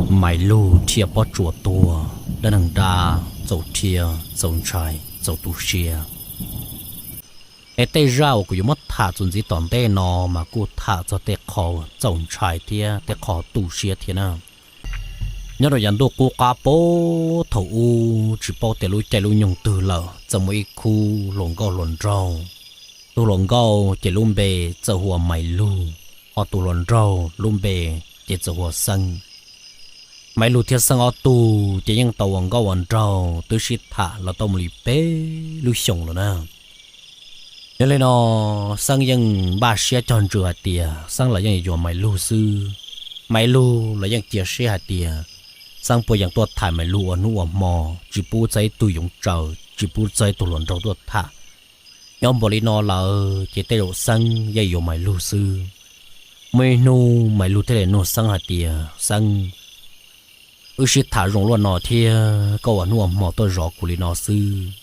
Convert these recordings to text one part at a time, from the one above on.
Maiv Lug thiab Pob Tsuas tuag, dab neeg dab txaus rhiab txaus ntshai txaus tu siab. Es tej zaj uas kuv yuav muab tham txuas ntxiv tom ntej no mas kuj tham txog tej qho txaus ntshai thiab tej qho tu siab thiab na. Nyob rau yav ntuj qub qab puag thaum ub tsis paub tias lub caij lub nyoog twg lawm txawm muaj ib khub hluas nkauj hluas nraug. Tus hluas nkauj ces lub npe txawm hu ua Maiv Lug, ho tus hluas nraug lub npe ces txawm hu ua Xeeb. Maiv Lug thiab Xeeb ob tug ces yeej tau ua nkauj ua nraug twb sib tham los tau mus li peb lub xyoos lawm na. Yog li no, Xeeb yeej npaj siab cog ntsws hais tias Xeeb los yeej yuav Maiv Lug xwb. Maiv Lug los yeej cia siab hais tias Xeeb puas yeem tuaj tham Maiv Lug ua hnub ua hmo, tsis pub txog ib tug yoov tsaws, tsis pub txog ib tug hluas nraug tuaj tham. Nyob npaum li no lawm ces tej zaum Xeeb yeej yuav Maiv Lug xwb. Muaj ib hnub Maiv Lug thiaj li nug Xeeb hais tias, Xeeb, wb sib tham zoo luaj no thiab koj ua hnub ua hmo tuaj zov kuv li no xwb,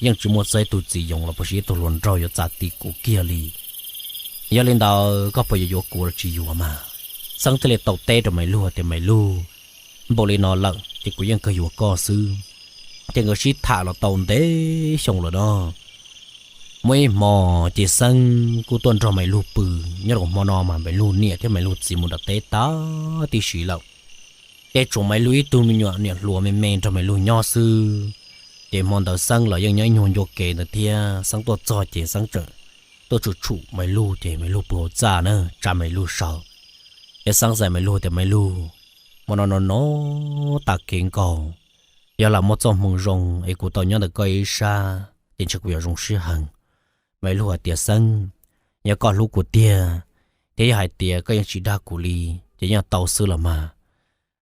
yeej tsis muaj txog ib tug txiv yoov los puas sis ib tug hluas nraug yuav txav ti kuv kiag li. Yog li ntawd koj puas yuav yuav kuv los tsis yuav mas? Xeeb thiaj li tau teb rau Maiv Lug tias, Maiv Lug, npaum li no lawm ces kuv yeej kawg yuav koj xwb. Ces nkawd sib tham los tau ntev xyoo lawm no. Muaj ib hmo ces Xeeb kuj tuaj nrog Maiv Lug pw. Nyob rau hmo no mas Maiv Lug niam thiab Maiv Lug txiv mus nram teb tag tib si lawm, ces tshuav Maiv Lug ib tug me nyuam niam hluas me me nrog Maiv Lug nyob xwb. Ces hmo ntawd Xeeb los yeej nyob ib nyuag ncua kev ntawd thiab. Xeeb tuaj txog ces Xeeb tseem tuaj tshum tshum Maiv Lug ces Maiv Lug pw hauv txaj na, tsa Maiv Lug saw. Ces Xeeb txais Maiv Lug tias, Maiv Lug, hmo no no no tag kev nkaus, yog lam muaj txoj hmoo zoo es kuv tau nyob ntawm koj ib sab ces ntshe kuv yuav zoo siab heev. Maiv Lug hais tias, Xeeb, yog koj hlub kuv tiag, thiab yog hais tias koj yeej tsis dag kuv li, ces yeej tau xwb los mas.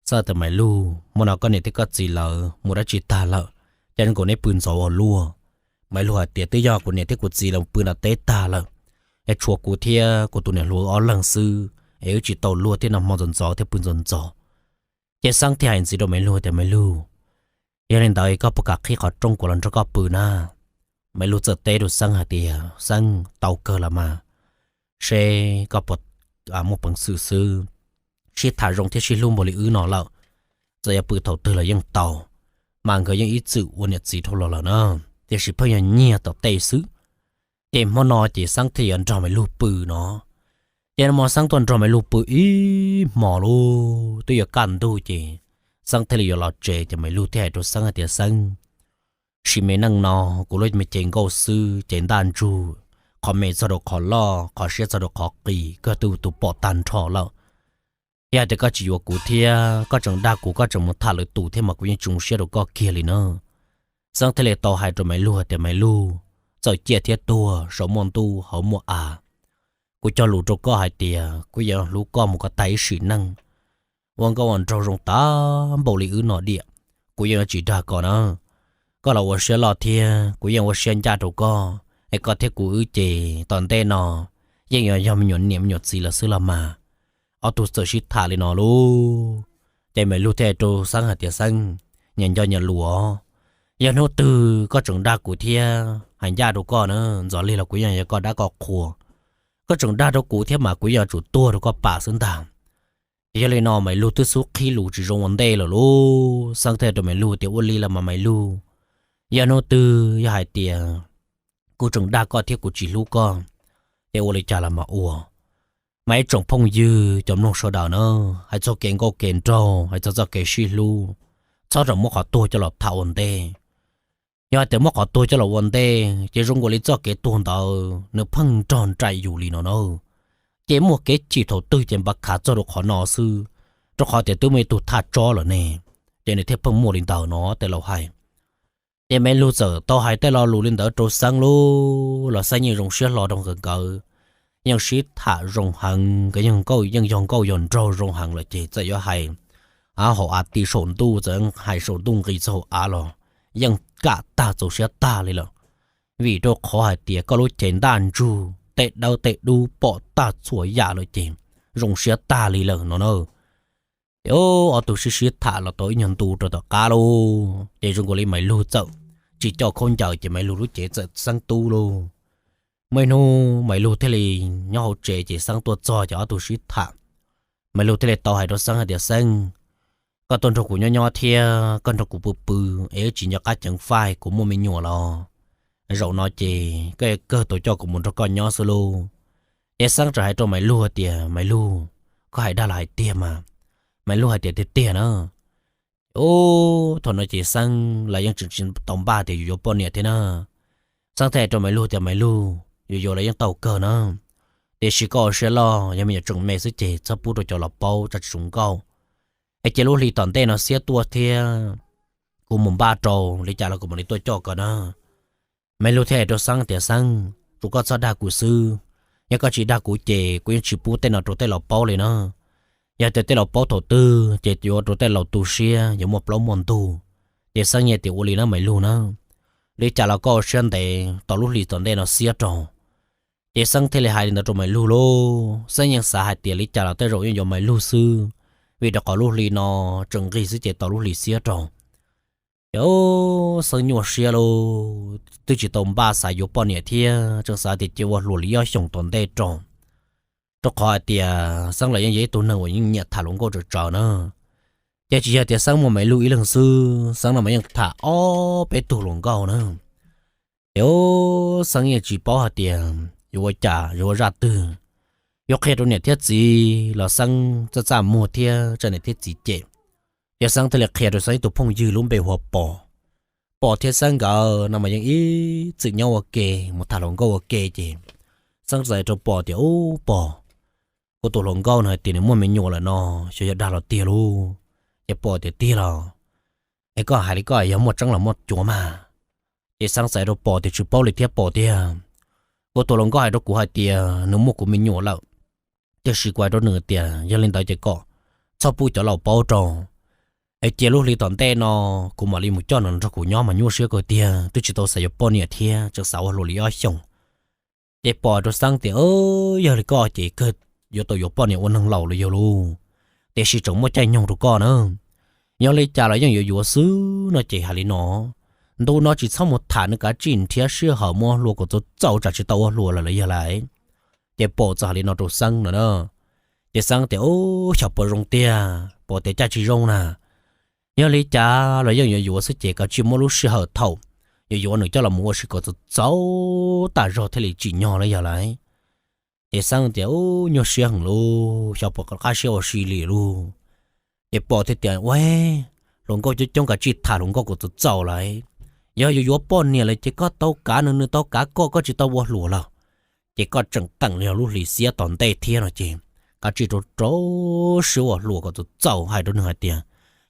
Xeeb tias, Maiv Lug, hmo no koj niam thiab koj txiv lawv mus dab tsi tag lawm, cas zoo nkaus neb pw ntxov ua luaj? Maiv Lug hais tias, Twb yog kuv niam thiab kuv txiv lawv pw nram teb tag lawm, es tshuav kuv thiab kuv tus niam hluas ob leeg xwb, es wb tsis tau luag thiab, noj hmo ntxov ntxov thiab pw ntxov ntxov. Ces Xeeb thiaj hais ntxiv rau Maiv Lug tias, Maiv Lug, yog li ntawd koj puas kam qhib qhov rooj kuv los nrog koj pw na? Maiv Lug txawm teb rau Xeeb hais tias, Xeeb, tau kawg los mas, seb koj puas muaj peev xwm xwb. Sib tham zoo thiab sib hlub npaum li wb no lawm, txawm yuav pw thaum twg los yeej tau, mas nkawd yeej ib txwm ua niam txiv dhau los lawm na, tiam sis pheej yog nyiag tom tej xwb. Ces hmo no ces Xeeb thiaj yuav nrog Maiv Lug pw no. Ces nag hmo Xeeb tuaj nrog Maiv Lug pw ib hmos lawm, twb yuav kaj ntug ces Xeeb thiaj li yuav los tsev. Ces Maiv Lug thiaj hais rau Xeeb hais tias, Xeeb, sim me neej no kuv lub me cev nkauj xwb, cev ntaj ntsug, qhov me txog rau qhov loj, qhov siab txog rau qhov qis, koj twb tus pom tag nrho lawm. Yog hais tias koj tsis yuav kuv thiab koj tseem dag kuv, koj tseem mus tham lwm tus thiab mas kuv yeej tsis zoo siab rau koj kiag li na. Xeeb thiaj li tau hais rau Maiv Lug hais tias, Maiv Lug, txawm ciaj thiab tuag, saum muaj ntuj hauv muaj av, kuv cog lus rau koj hais tias kuv yeej hlub koj mus kom tag ib sim neej. Ua nkauj ua nraug zoo tag npaum li wb no diam, kuv yeej yuav tsis dag koj na. Koj los ua siab loj thiab kuv yeej ua siab ncaj rau koj, es koj thiab kuv wb ces tom ntej no yeej yuav yog me nyuam niam me nyuam txiv lawm xwb los mas. Ob tug txawm sib tham li no lauj, ces Maiv Lug thiaj hais rau Xeeb hais tias, Xeeb, nyias nco nyias lus, yog hnub twg koj tseem dag kuv thiab hais ncaj rau koj na, ntxov lig los kuv yeej yog koj dab koj qhua. Koj tseem dag rau kuv thiab mas kuv yeej yuav tsum tuag rau koj pam xwb ntag. Yog li no Maiv Lug twb xub qhib lus tsis zoo ua ntej lawm lauj. Xeeb thiaj rau Maiv Lug tias, Ua li los mas Maiv Lug, yog hnub twg yog hais tias kuv tseem dag koj thiab kuv tsis hlub koj, ces ua li cas los mas ua. Mas ib tsoom phooj ywg cov mloog sawv daws na, hais txog kev nkauj kev nraug, hais txog txoj kev sib hlub, txhob rau muab qhov tuag coj los tham ua ntej. Yog hais tias muab qhov tuag coj los ua ntej ces zoo nkaus li txoj kev tuag ntawd nws pheej nrog nraim yus li no na. Ces muaj kev chim thaum twg ces npav khav txog rau qhov no xwb, rau qhov tias twb muaj ib tug thaj tsob lawm ne, ces nws thiaj pheej muaj li ntawd no tej laus hais. Ces Maiv Lug txawm tau hais tej lo lus li ntawd rau Xeeb lauj, los Xeeb yeej zoo siab hlo rau nkawd, nkawd yeej sib tham zoo heev, nkawd yeej nkauj yeej yog nkauj yog nraug zoo heev lawm ces txawm yuav hais hauv av ti saum ntuj, txawm hais saum ntuj nqis txog hauv av los yeej kam tag txaus siab tag li lawm. Vim rau qhov hais tias koj lub cev ntaj ntsug tej dawb tej dub pom tag txhua yam lawm ces zoo siab tag li lawm no na. Ces ob tug sib sib tham los tau ib nyuag ntu rau tom qab lauj, ces zoo nkaus li Maiv Lug txawm tsis coj khaub ncaws ces Maiv Lug lub cev txawm Xeeb tub lauj. Muaj ib hnub Maiv Lug thiaj li nyob hauv tsev ces Xeeb tuaj txog ces ob tug sib tham. Maiv Lug thiaj li tau hais rau Xeeb hais tias, Xeeb, koj tuaj nrog kuv nyob nyob thiab koj nrog kuv pw pw es wb tsis nco qab ceev faj kuv muaj me nyuam los zaum no ces koj yuav kawg tau coj kuv mus nrog koj nyob xwb lauj. Ces Xeeb txawm hais rau Maiv Lug tias, Maiv Lug, koj hais dag los hais tiag mas? Maiv Lug hais tias, Tiag tiag na. Ub, thaum no ces Xeeb los yeej tseem tsis tau npaj tias yuav yuav poj niam thiab na. Xeeb thiaj hais rau Maiv Lug tias, Maiv Lug, yuav yuav los yeej tau kawg na, tiam sis koj ua siab loj, yog me nyuam tseem me xwb ces txhob pub rau cov laus paub, tsam tsis zoo nkauj. Es cia lub hli tom ntej no xiab tuaj thiab kuv mus npaj rau li cas los kuv mam li tuaj coj koj na. Maiv Lug thiaj hais rau Xeeb tias, Xeeb, tsuas koj txhob dag kuv xwb. Yog koj tsis dag kuv ces kuv yeej tsis pub tej no rau tej laus paub li na. Yog tias tej laus paub thaum twg ces yuav ua rau tej laus tu siab, yuav muaj plaub muaj ntug. Ces Xeeb yeej tias, Ua li na Maiv Lug na, li cas los koj ua siab ntev tos lub hli tom ntej no xiab rau. Ces Xeeb thiaj li hais li ntawd rau Maiv Lug lauj. Xeeb yeej xav hais tias li cas los tej zaum yeej yuav Maiv Lug xwb, vim rau qhov lub hli no tseem nqig xwb ces tos lub hli xiab rau. Ces Xeeb nyuaj siab lauj, twb tsis tau npaj xav yuav poj niam thiab tseem xav tias cia ua hluas li ob xyoos tom ntej rau. Rau qhov hais tias Xeeb los yeej yog ib tug neeg uas yeej nyiam tham hluas nkauj tsawv tsawv na. Ces tsis yog tias Xeeb muaj Maiv Lug ib leeg xwb, Xeeb no mas yeej tham ob peb tug hluas nkauj na. Ces Xeeb yeej tsis paub hais tias yuav ua cas yuav ua zaj twg, yuav qhia rau niam thiab txiv los Xeeb txaj txaj muag thiab tsa niam thiab txiv cem. Ces Xeeb thiaj li qhia rau Xeeb ib tug phooj ywg lub npe hu ua Pom. Pom thiab Xeeb nkawd no mas yeej ib txwm nyob ua ke, mus tham hluas nkauj ua ke ces Xeeb txawm hais rau Pom tias, Ub Pom, kuv tus hluas nkauj no hais tias nws muaj me nyuam lawm no, xyov yog dag los tiag lauj. Ces Pom tias, Tiag los? Es koj hais li koj yog muaj tseeb los muaj cuav mas? Ces Xeeb txawm hais rau Pom tias, Tsis paub li thiab Pom tiag. Kuv tus hluas nkauj hais rau kuv hais tias nws muaj kuv me nyuam lawm, tiam sis kuv hais rau nws tias yog li ntawd ces kom txhob pub cov laus paub rau, es cia lub hli tom ntej no kuv mam li mus coj nws nrog kuv nyob mas nyuaj siab kawg tiag, twb tsis tau xav yuav poj niam thiab tseem xav ua hluas li ob xyoos. Ces Pom rau Xeeb tias, Yog li koj ces kawg yuav tau yuav poj niam ua neeg laus los yog lauj, tiam sis tseem muaj caij nyoog rau koj na. Yog li cas los yeej yuav yuav xwb no ces hais li no, ntu no tsis txhob mus tham, nws kav tsij nrhiav sij hawm mus ua hluas kom txaus txaus tsam tsis tau ua hluas lawm los yog lawm. Ces Pom txawm hais li no rau Xeeb no na. Ces Xeeb tias, Ub, xyov puas zoo tiag. Pom tias, Cas tsis zoo na? Yog li cas los yeej yuav yuav xwb ces kav tsij muab lub sij hawm thaum yuav yuav nws coj los mus ua si kom txaus txaus tas zog thiaj li tsim nyog los yog lawm. Ces Xeeb tias, Ub, nyuaj siab heev lauj, xyov puas qab siab ua si li lauj. Ces Pom thiaj tias, Ua, hluas nkauj coob coob kav tsij tham hluas nkauj kom txaus txaus lawm. Yog yuav yuav poj niam lawm ces koj tau kav nws, nws tau kav koj, koj tsis tau ua hluas lawm, ces koj tseem teem yog lub hli xiab tom ntej thiab no ces kav tsij rau rau siab ua hluas kom txaus txaus. Hais rau nws hais tias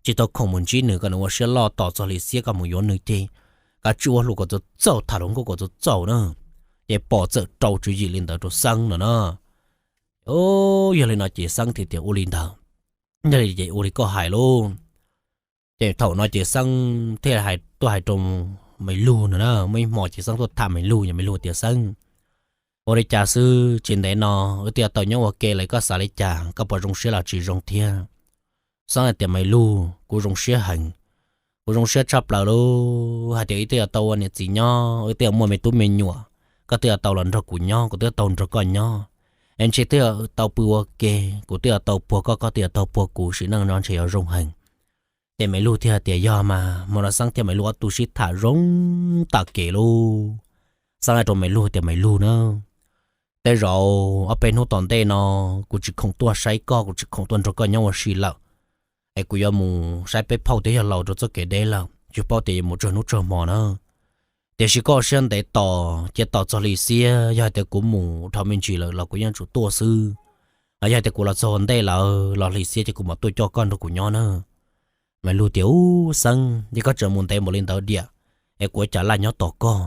tsis tau khoom mus ntsib nws, kom nws ua siab loj, tos txog hli xiab koj mus yuav nws ces kav tsij ua hluas kom txaus txaus, tham hluas nkauj kom txaus txaus na. Ces Pom txawm rau tswv yim li ntawd rau Xeeb no na. Yog li no ces Xeeb thiaj tias, Ua li ntawd, yog li ces ua li koj hais lauj. Ces thaum no ces Xeeb thiaj hais tuaj hais rau Maiv Lug no na, muaj ib hmo ces Xeeb tuaj tham Maiv Lug, Maiv Lug tias, Xeeb, ua li cas xwb tsis ntev no wb twb yuav tau nyob ua ke lawm, koj xav li cas, koj puas zoo siab los tsis zoo thiab? Xeeb hais tias, Maiv Lug, kuv zoo siab heev, kuv zoo siab tshaj plaws lauj, hais tias wb twb yuav tau ua niam txiv nyob, wb twb yuav muaj me tub me nyuam, koj twb yuav tau los nrog kuv nyob, kuv twb yuav tau nrog koj nyob, es ntshe twb yuav tau pw ua ke, kuv twb yuav tau puag koj, koj twb yuav tau puag kuv, sim neej no ntshe yuav zoo heev. Ces Maiv Lug thiaj tias, Yog mas. Hmo no Xeeb thiab Maiv Lug ob tug sib tham zoo tas kev lauj. Xeeb hais rau Maiv Lug tias, Maiv Lug na, tej zaum ob peb hnub tom ntej no kuv tsis khoom tuaj saib koj, kuv tsis khoom tuaj nrog koj nyob ua si lawm, es kuv yuav mus saib peb phauj thiab yawg laus rau txoj kev deb lawm, tsis paub tias yuav mus tsawg hnub tsawg hmo na. Tiam sis koj ua siab ntev tos, cia tos txog hli xiab, yog hais tias kuv mus dhau me ntsis lawm los kuv yeej tsum tuaj xwb. Yog hais tias kuv los txog ua ntej lawm los hli xiab ces kuv mam tuaj coj koj nrog kuv nyob na. Maiv Lug tias, Ub Xeeb, yog koj tseem mus ntev npaum li ntawd diam, es kuv ua cas laj nyob tos koj?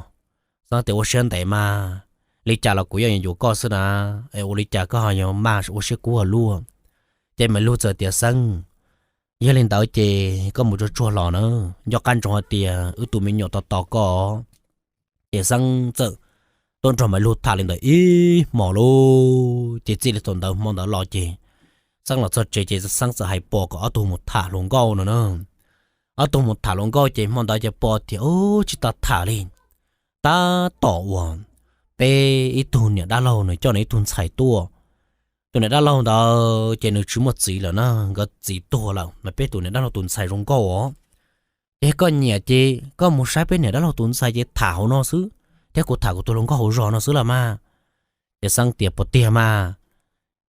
Xeeb tias, Ua siab ntev mas, li cas los kuv yeej yuav yuav koj xwb na, es ua li cas koj ho yuav maj ua siab kub ua luaj? Ces Maiv Lug txawm tias, Xeeb, yog li ntawd ces koj mus tsuag tsuag los na, nco qab ntsoov hais tias wb tus me nyuam tos tos koj. Ces Xeeb txawm tuaj nrog Maiv Lug tham li ntawd ib hmos lauj, ces txij li thaum ntawd hmo ntawd los ces Xeeb los txog tsev ces Xeeb txawm hais Pom kom ob tug mus tham hluas nkauj no na. Ob tug mus tham hluas nkauj ces hmo ntawd ces Pom tias, Ub, tsis tau tham li, tab tom uas peb ib tug niam dab laug nws coj nws ib tug ntxhais tuaj, tus niam dab laug ntawd ces nws tsis muaj txiv lawm na, nkawd txiv tuag lawm mas peb tus niam dab laug tus ntxhais zoo nkauj os. Ces koj nyiam ces koj mus saib peb niam dab laug tus ntxhais ces tham hauv no xwb, thiab kuv tham kuv tus hluas nkauj hauv zos no xwb los mas. Ces Xeeb tias puas tiag mas?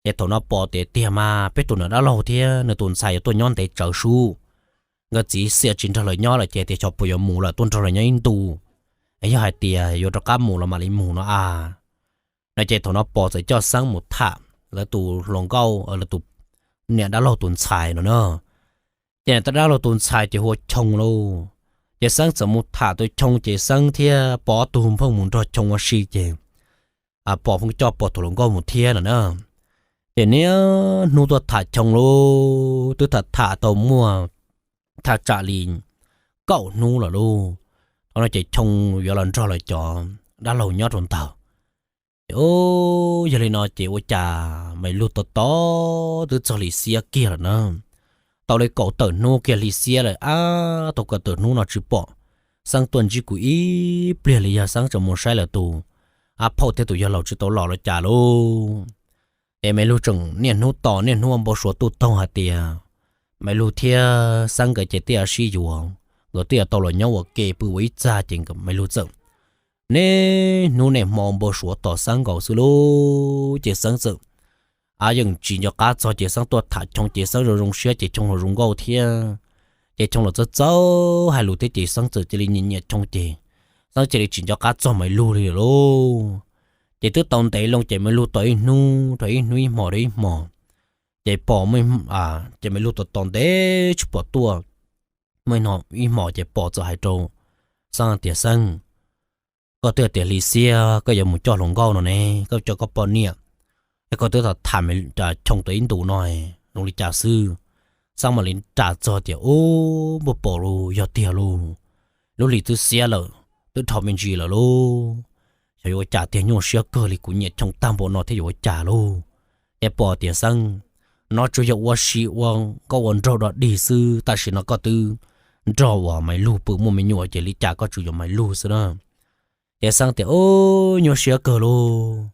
Ces thaum no Pom tias tiag mas, peb tus niam dab laug thiab nws tus ntxhais yuav tuaj nyob ntev tsawv sub, nkawd txiv xiam tsis nrog lawv nyob lawm ces tias xyov puas yuav mus lawm, tuaj nrog lawv nyob ib ntus, es yog hais tias yuav rov qab mus los mam li mus no a. No ces thaum no Pom txawm coj Xeeb mus tham lawv tus hluas nkauj, lawv tus niam dab laug tus ntxhais no na. Ces niam dab laug tus ntxhais ces hu ua Choo lauj. Ces Xeeb txawm mus tham tus Choo ces Xeeb thiab Pom ob tug pheej mus nrog Choo ua si ces Pom pheej coj Pom tus hluas nkauj mus thiab no na. Ces niaj hnub tuaj tham Choo lauj, twb tham tham tau muaj thaj tsam li kaum hnub lawm lauj. Thaum no ces Choo yuav los nrog lawv cov dab laug nyob rau ntawd. Ces yog li no ces ua cas Maiv Lug tos tos twb txog hli xiab kiag lawm na. Tau li kaum tawm hnub kiag hli xiab lawm, ab, tau kaum tawm hnub no tsis pom Xeeb tuaj ntsib kuv ib pliag li, yog Xeeb tseem mus saib lawv tus ab phauj thiab tus yawg laus tsis tau los los cas lauj. Ces Maiv Lug tseem niaj hnub tos niaj hnub ua npau suav tuj taug hais tias Maiv Lug thiab Xeeb nkawd ces twb yuav sib yuav, nkawd twb yuav tau los nyob ua ke pw ua ib txaj ces Maiv Lug txawm niaj hnub niaj hmo npau suav tos Xeeb nkaus xwb lauj. Ces Xeeb txawm ab yeej tsis nco qab txog ces Xeeb tuaj tham Choo ces Xeeb zoo zoo siab ces Choo los zoo nkauj thiab. Ces Choo los txawj txawj hais lus thiab ces Xeeb txawm cia li nyiam nyiam Choo ces Xeeb cia li tsis nco qab txog Maiv Lug li lawm lauj. Ces twb tau ntev loo ces Maiv Lug tos ib hnub rau ib hnub, ib hmos rau ib hmos. Ces Pom, ces Maiv Lug tos tos ntev tsis pom tuaj. Muaj ib hmos ces Pom txawm hais rau Xeeb tias Xeeb, koj twb tias hli xiab koj yuav mus coj hluas nkauj no ne, koj coj koj poj niam, es koj twb tham Choo tau ib ntus no zoo li cas xwb? Xeeb mam li ras txog tias ub, npauj paum lauj, yog tiag lauj, lub hli twb xiab lawm, twb dhau me ntsis lawm lauj. Xyov yuav ua cas tiag, nyuaj siab kawg li, kuv nyiam Choo tag npaum no thiab yuav ua cas lauj? Ces Pom tias Xeeb, no tsuas yog ua si ua nkauj ua nraug dog dig xwb, tam sim no koj twb nrog uas Maiv Lug pw muaj me nyuam ces li cas koj tsuas yuav Maiv Lug xwb na. Ces Xeeb tias ub, nyuaj siab kawg lauj.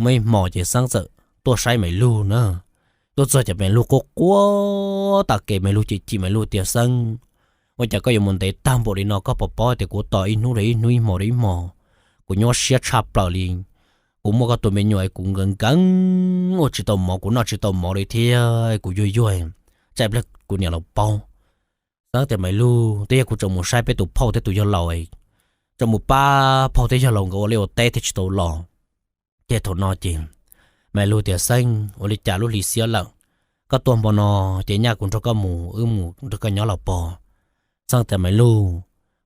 Muaj ib hmos ces Xeeb txawm tuaj saib Maiv Lug na. Tuaj txog ces Maiv Lug quaj quaj tas kev, Maiv Lug chim chim, Maiv Lug tias Xeeb, ua cas koj yuav mus ntev tag npaum li no, koj puas paub tias kuv tos ib hnub rau ib hnub, ib hmos rau ib hmos, kuv nyuaj siab tshaj plaws li. Kuv muaj koj tus me nyuam es kuv nkees nkees ua tsis tau mov, kuv noj tsis tau mov li thiab kuv yuag yuag, tsam ib pliag kuv niam los paub. Xeeb tias Maiv Lug, twb yog kuv tseem mus saib peb tus phauj thiab tus yawg laus, tseem mus pab phauj thiab yawg laus nkawd ua liaj ua teb thiaj tsis tau los. Ces thaum no ces Maiv Lug tias Xeeb, ua li cas lub hli xiab lawm, koj tuaj npaum no, ces nyaj kuv nrog koj mus, wb mus nrog koj nyob los pog. Xeeb tias Maiv Lug,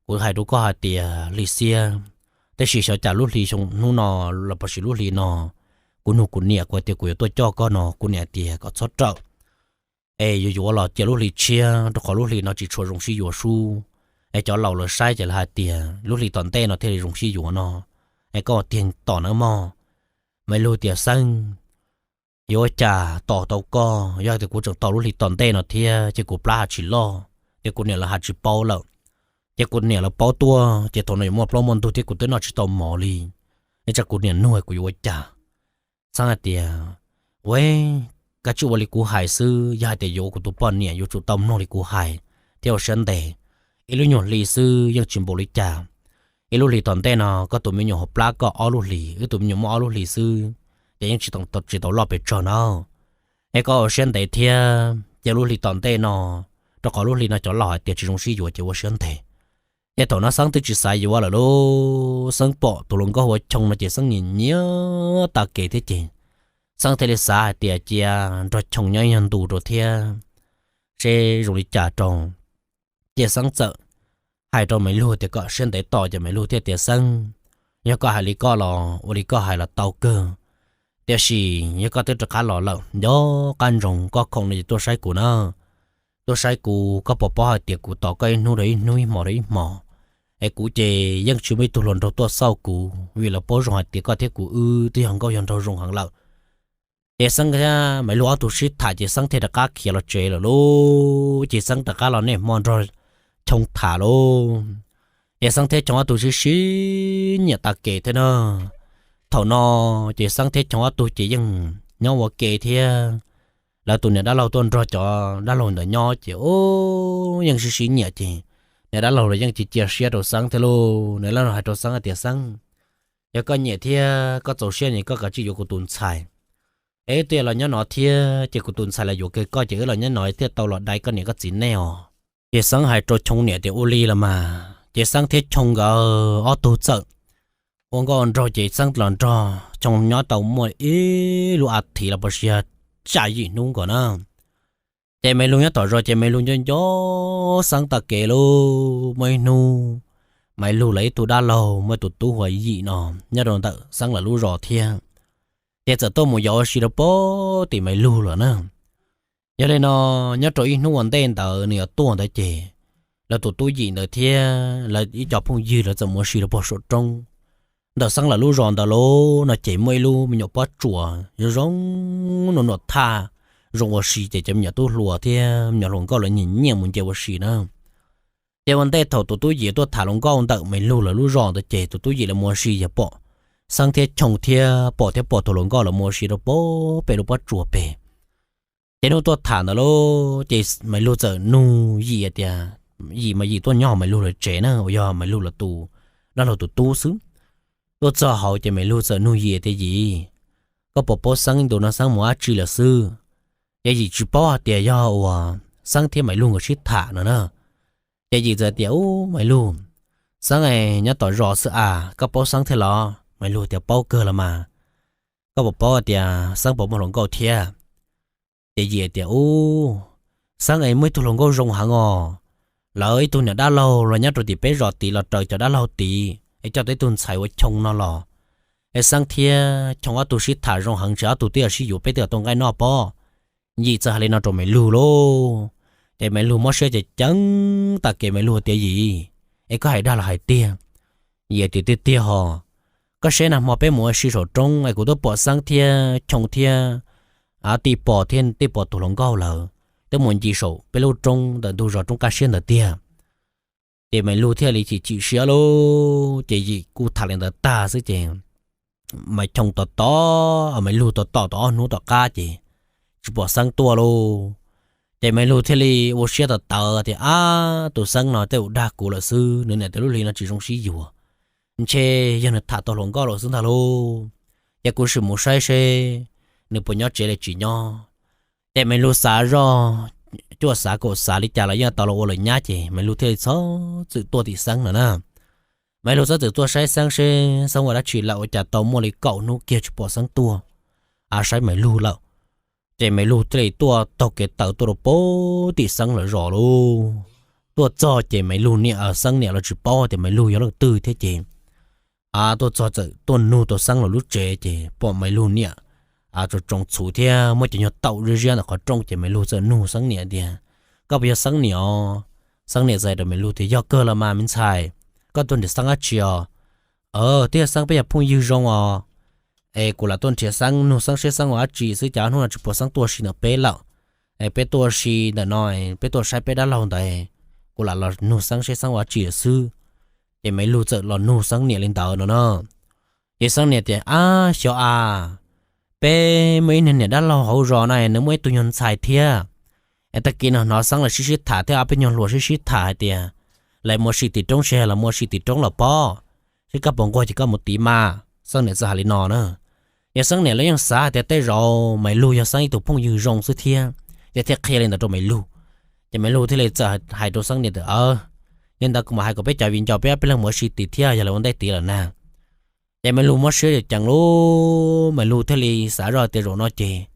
kuv hais rau koj hais tias hli xiab, tab sis xyov cas lub hli xyoo hnub no los pos sis lub hli no, kuv nug kuv niam, kuv hais tias kuv yuav tuaj coj koj no, kuv niam tias kom txhob rawm, es yuav yuav los cia lub hli tshiab, rau qhov lub hli no tsis tshua zoo sib yuav sub. Es cov laus lawv saib ces lawv hais tias lub hli tom ntej no thiaj li zoo sib yuav no. Es koj ua tiag tos nawb mog. Maiv Lug tias Xeeb, yuav ua cas tos tau koj, yog tias kuv tseem tos lub hli tom ntej no thiab ces kuv plab ha tsis loj, ces kuv niam lawv ha tsis paub lawm. Ces kuv niam lawv paub tuaj ces thaum no yuav muaj plaub muaj ntug thiab kuv twb noj tsis tau mov li, es tsam kuv niam nug kuv yuav ua cas. Xeeb hais tias, ua, koj tsuas ua li kuv hais xwb, yog hais tias yuav ua kuv tus poj niam yuav tsum tau mloog li kuv hais thiab ua siab ntev. Ib lub nyuag hli xwb yeej tsis npaum li cas. Ib lub hlis tom ntej no koj tus me nyuam hauv plab koj ob lub hlis, wb tus me nyuam muaj ob lub hlis xwb, ces yeej tsis tau loj pes tsawg na. Es koj ua siab ntev thiab, ces lub hlis tom ntej no, rau qhov lub hlis no cov laus hais tias tsis zoo sib yuav ces ua siab ntev. Ces thaum no Xeeb twb tsis xav yuav lawm lauj, Xeeb pom tus hluas nkauj hu ua Choo no ces Xeeb nyiam nyiam tag kev thiab ces Xeeb thiaj li xav hais tias cia nrog Choo nyob ib nyuag ntu rau thiab seb zoo li cas rau. Ces Xeeb txawm hais rau Maiv Lug tias kom siab ntev tos, ces Maiv Lug thiaj tias Xeeb, yog koj hais li koj los ua li koj hais los tau kawg, tiam sis yog koj twb rov qab los lawm, nco qab ntsoov koj khoom no ces tuaj saib kuv na. Tuaj saib kuv, koj puas paub hais tias kuv tos koj ib hnub rau ib hnub, ib hmos rau ib hmos, es kuv ces yeej tsis muaj ib tug hluas nraug tuaj xauj kuv, vim lawv paub zoo hais tias koj thiab kuv wb twb yog nkauj yog nraug zoo heev lawm. Ces Xeeb thiab Maiv Lug ob tug sib tham ces Xeeb thiaj rov qab khiav los tsev lawm lauj. Ces Xeeb rov qab los niaj hmo nrog Choo tham lauj. Ces Xeeb thiab Choo ob tug sib sib nyiam tag kev thiab na. Thaum no ces Xeeb thiab Choo ob tug ces yeej nyob ua ke thiab. Lawv tus niam dab laug tuaj nrog cov dab laug ntawd nyob ces ub yeej sib sib nyiam ces niam dab laug los yeej cia cia siab rau Xeeb thiab lauj. Niam dab laug hais rau Xeeb hais tias, Xeeb, yog koj nyiam thiab koj txaus siab ne koj kav tsij yuav kuv tus ntxhais. Es wb twb los nyob no thiab ces kuv tus ntxhais los yuav kiag koj ces wb los nyob no thiaj tau los dai koj niam koj txiv nej os. Ces Xeeb hais rau Choo niam tias ua li los mas ces Xeeb thiab Choo nkawd ob tug txawm ua nkauj nraug ces Xeeb los nrog Choo nyob tau muaj ib lub a thiv los puas sis yog xya yim hnub nkaus na. Ces Maiv Lug nyob tom zos ces Maiv Lug nco nco Xeeb tag kev lauj. Muaj ib hnub Maiv Lug lawv ib tug dab laug muaj tus tub hu ua Yim no nyob rau ntawm Xeeb lawv lub zos thiab, ces txawm tuaj mus yos ua si rau pem tim Maiv Lug lawm na. Yog li no, nyob rau ib hnub ua ntej ntawd nws yuav tuaj ntawd ces lawv tus tub Yim ntawd thiab lawv ib co phooj ywg lawv txawm mus ua si rau pem saum roob ntawm Xeeb lawv lub zos ntawd lauj. No ces muaj ib lub me nyuam pob tsuas zoo zoo, nuam nuam thaj zoo ua si ces cov me nyuam tub hluas thiab me nyuam hluas nkauj lawv nyiam nyiam mus nce ua si na. Ces ua ntej thaum tus tub Yim tuaj tham hluas nkauj ntawm Maiv Lug lawv lub zos ntawd ces tus tub Yim lawv mus ua si yog pom Xeeb thiab Choo thiab pom thiab pom tus hluas nkauj lawv mus ua si rau pem lub pob tsuas pem. Ces hnub tuaj tham ntawd lauj ces Maiv Lug txawm nug Yim tias, Yim mas Yim tuaj nyob hauv Maiv Lug lawv tsev na uas yog Maiv Lug lawv tus dab laug tus tub xwb. Tuaj txog hauv ces Maiv Lug txawm nug Yim tias, Yim, koj puas paub Xeeb ntu no Xeeb mus dab tsi lawm xwb? Ces Yim tsis paub hais tias yog uas Xeeb thiab Maiv Lug nkawd sib tham no na. Ces Yim txawm tias, Ub, Maiv Lug, Xeeb es nyob tom zos xwb as, koj paub Xeeb thiab los? Maiv Lug tias, Paub kawg los mas, koj puas paub tias Xeeb puas muaj hluas nkauj thiab? Ces Yim tias, Ub, Xeeb es muaj ib tug hluas nkauj zoo heev os. Lawv ib tug niam dab laug los nyob rau tim peb zos tid los raws cov dab laug tid es coj tau ib tug ntxhais ua Choo no los, es Xeeb thiab Choo ob tug sib tham zoo heev, ntshe ob tug twb sib yuav, peb twb tau nqaij noj pob. Yim txawm hais li no rau Maiv Lug lauj. Ces Maiv Lug mob siab ces ceev tag kev, Maiv Lug tias, Yim, es koj hais dag los hais tiag? Yim tias, Tiag tiag hos, koj saib nag hmo peb mus ua si saum roob es kuv twb pom Xeeb thiab Choo thiab Tij Pos thiab Tij Pos tus hluas nkauj lawm twb mus ncig saum peb lub roob ntawm ntug zos Roob Kaj Siab ntawd tiag. Ces Maiv Lug thiaj li chim chim siab lauj. Ces Yim kuj tham li ntawd tag xwb ces Maiv Choo tos tos, Maiv Lug tos tos tau ob hnub tom qab ces tsis pom Xeeb tuaj lauj. Ces Maiv Lug thiaj li ua siab tawv tawv tias, Ab, tus Xeeb no tej zaum dag kuv lawm xwb, nws niam tais lub hli no tsis zoo sib yuav, ntshe yog nws tham tau hluas nkauj lawm xwb ntag lauj. Ces kuv sim mus saib seb nws puas nyob tsev li tsis nyob. Ces Maiv Lug xav zoj, cuaj xav kaum xav li cas los yeej tau los ua lawm nyab ces Maiv Lug thiaj li txhob txwm tuaj tim Xeeb no na. Maiv Lug txhob txwm tuaj saib Xeeb seb Xeeb ua dab tsi lawm, ua cas tau muaj li kaum hnub kiag tsis pom Xeeb tuaj a saib Maiv Lug lawm. Ces Maiv Lug thiaj li tuaj taug kev tawv tuaj rau pem tim Xeeb lawv zos lauj. Tuaj txog ces Maiv Lug niam, Xeeb niam los tsis paub tias Maiv Lug yog leej twg thiab ces tuaj txog txawm tuaj nug tau Xeeb lawv lub tsev ces pom Maiv Lug niam tsoos tsoos txhuv thiab muab cov nyuag taum ziab ziab ntawm qhov rooj ces Maiv Lug txawm nug Xeeb niam tias, Koj puas yog Xeeb niam os? Xeeb niam txawm hais rau Maiv Lug tias, Yog kawg los mas me ntxhais, koj tuaj nrhiav Xeeb dab tsi os? Twb yog Xeeb, peb yog phooj ywg zoo os. Es kuv lam tuaj nrhiav Xeeb, nug Xeeb seb Xeeb ua dab tsi xwb, cas ob hnub no tsis pom Xeeb tuaj si ntawm peb lawm. Es peb tuaj si ntawm no, peb tuaj saib peb dab laug ntawd, kuv lam los nug Xeeb seb Xeeb ua dab tsi lawm xwb. Ces Maiv Lug txawm los nug Xeeb niam li ntawd no na. Ces Xeeb niam tias, Ab, xyov a, peb muaj ib niag niam dab laug hauv zos na, nws muaj ib tug nyuag ntxhais thiab. Es tag kis no hnov Xeeb los sib sib tham thiab ob peb nyuag hluas sib sib tham hais tias lawv mus ua si tim roob, seb los mus ua si tim roob los pob, seb koj puas nquag ces koj mus tiv mas. Xeeb niam txawm hais li no na. Ces Xeeb niam lawv yeej xav hais tias tej zaum Maiv Lug yog Xeeb ib tug phooj ywg zoo xwb thiab, ces thiaj qhia li ntawd rau Maiv Lug. Ces Maiv Lug thiaj li txawm hais rau Xeeb niam tias, Yog ntawd kuv mam hais kom peb cov viv ncaus peb ob peb leeg mus ua si tim thiab, yog lawv ua ntej tid lawm na. Ces Maiv Lug mob siab ceev lub, Maiv Lug thiaj li xav zoj tias zaum no ces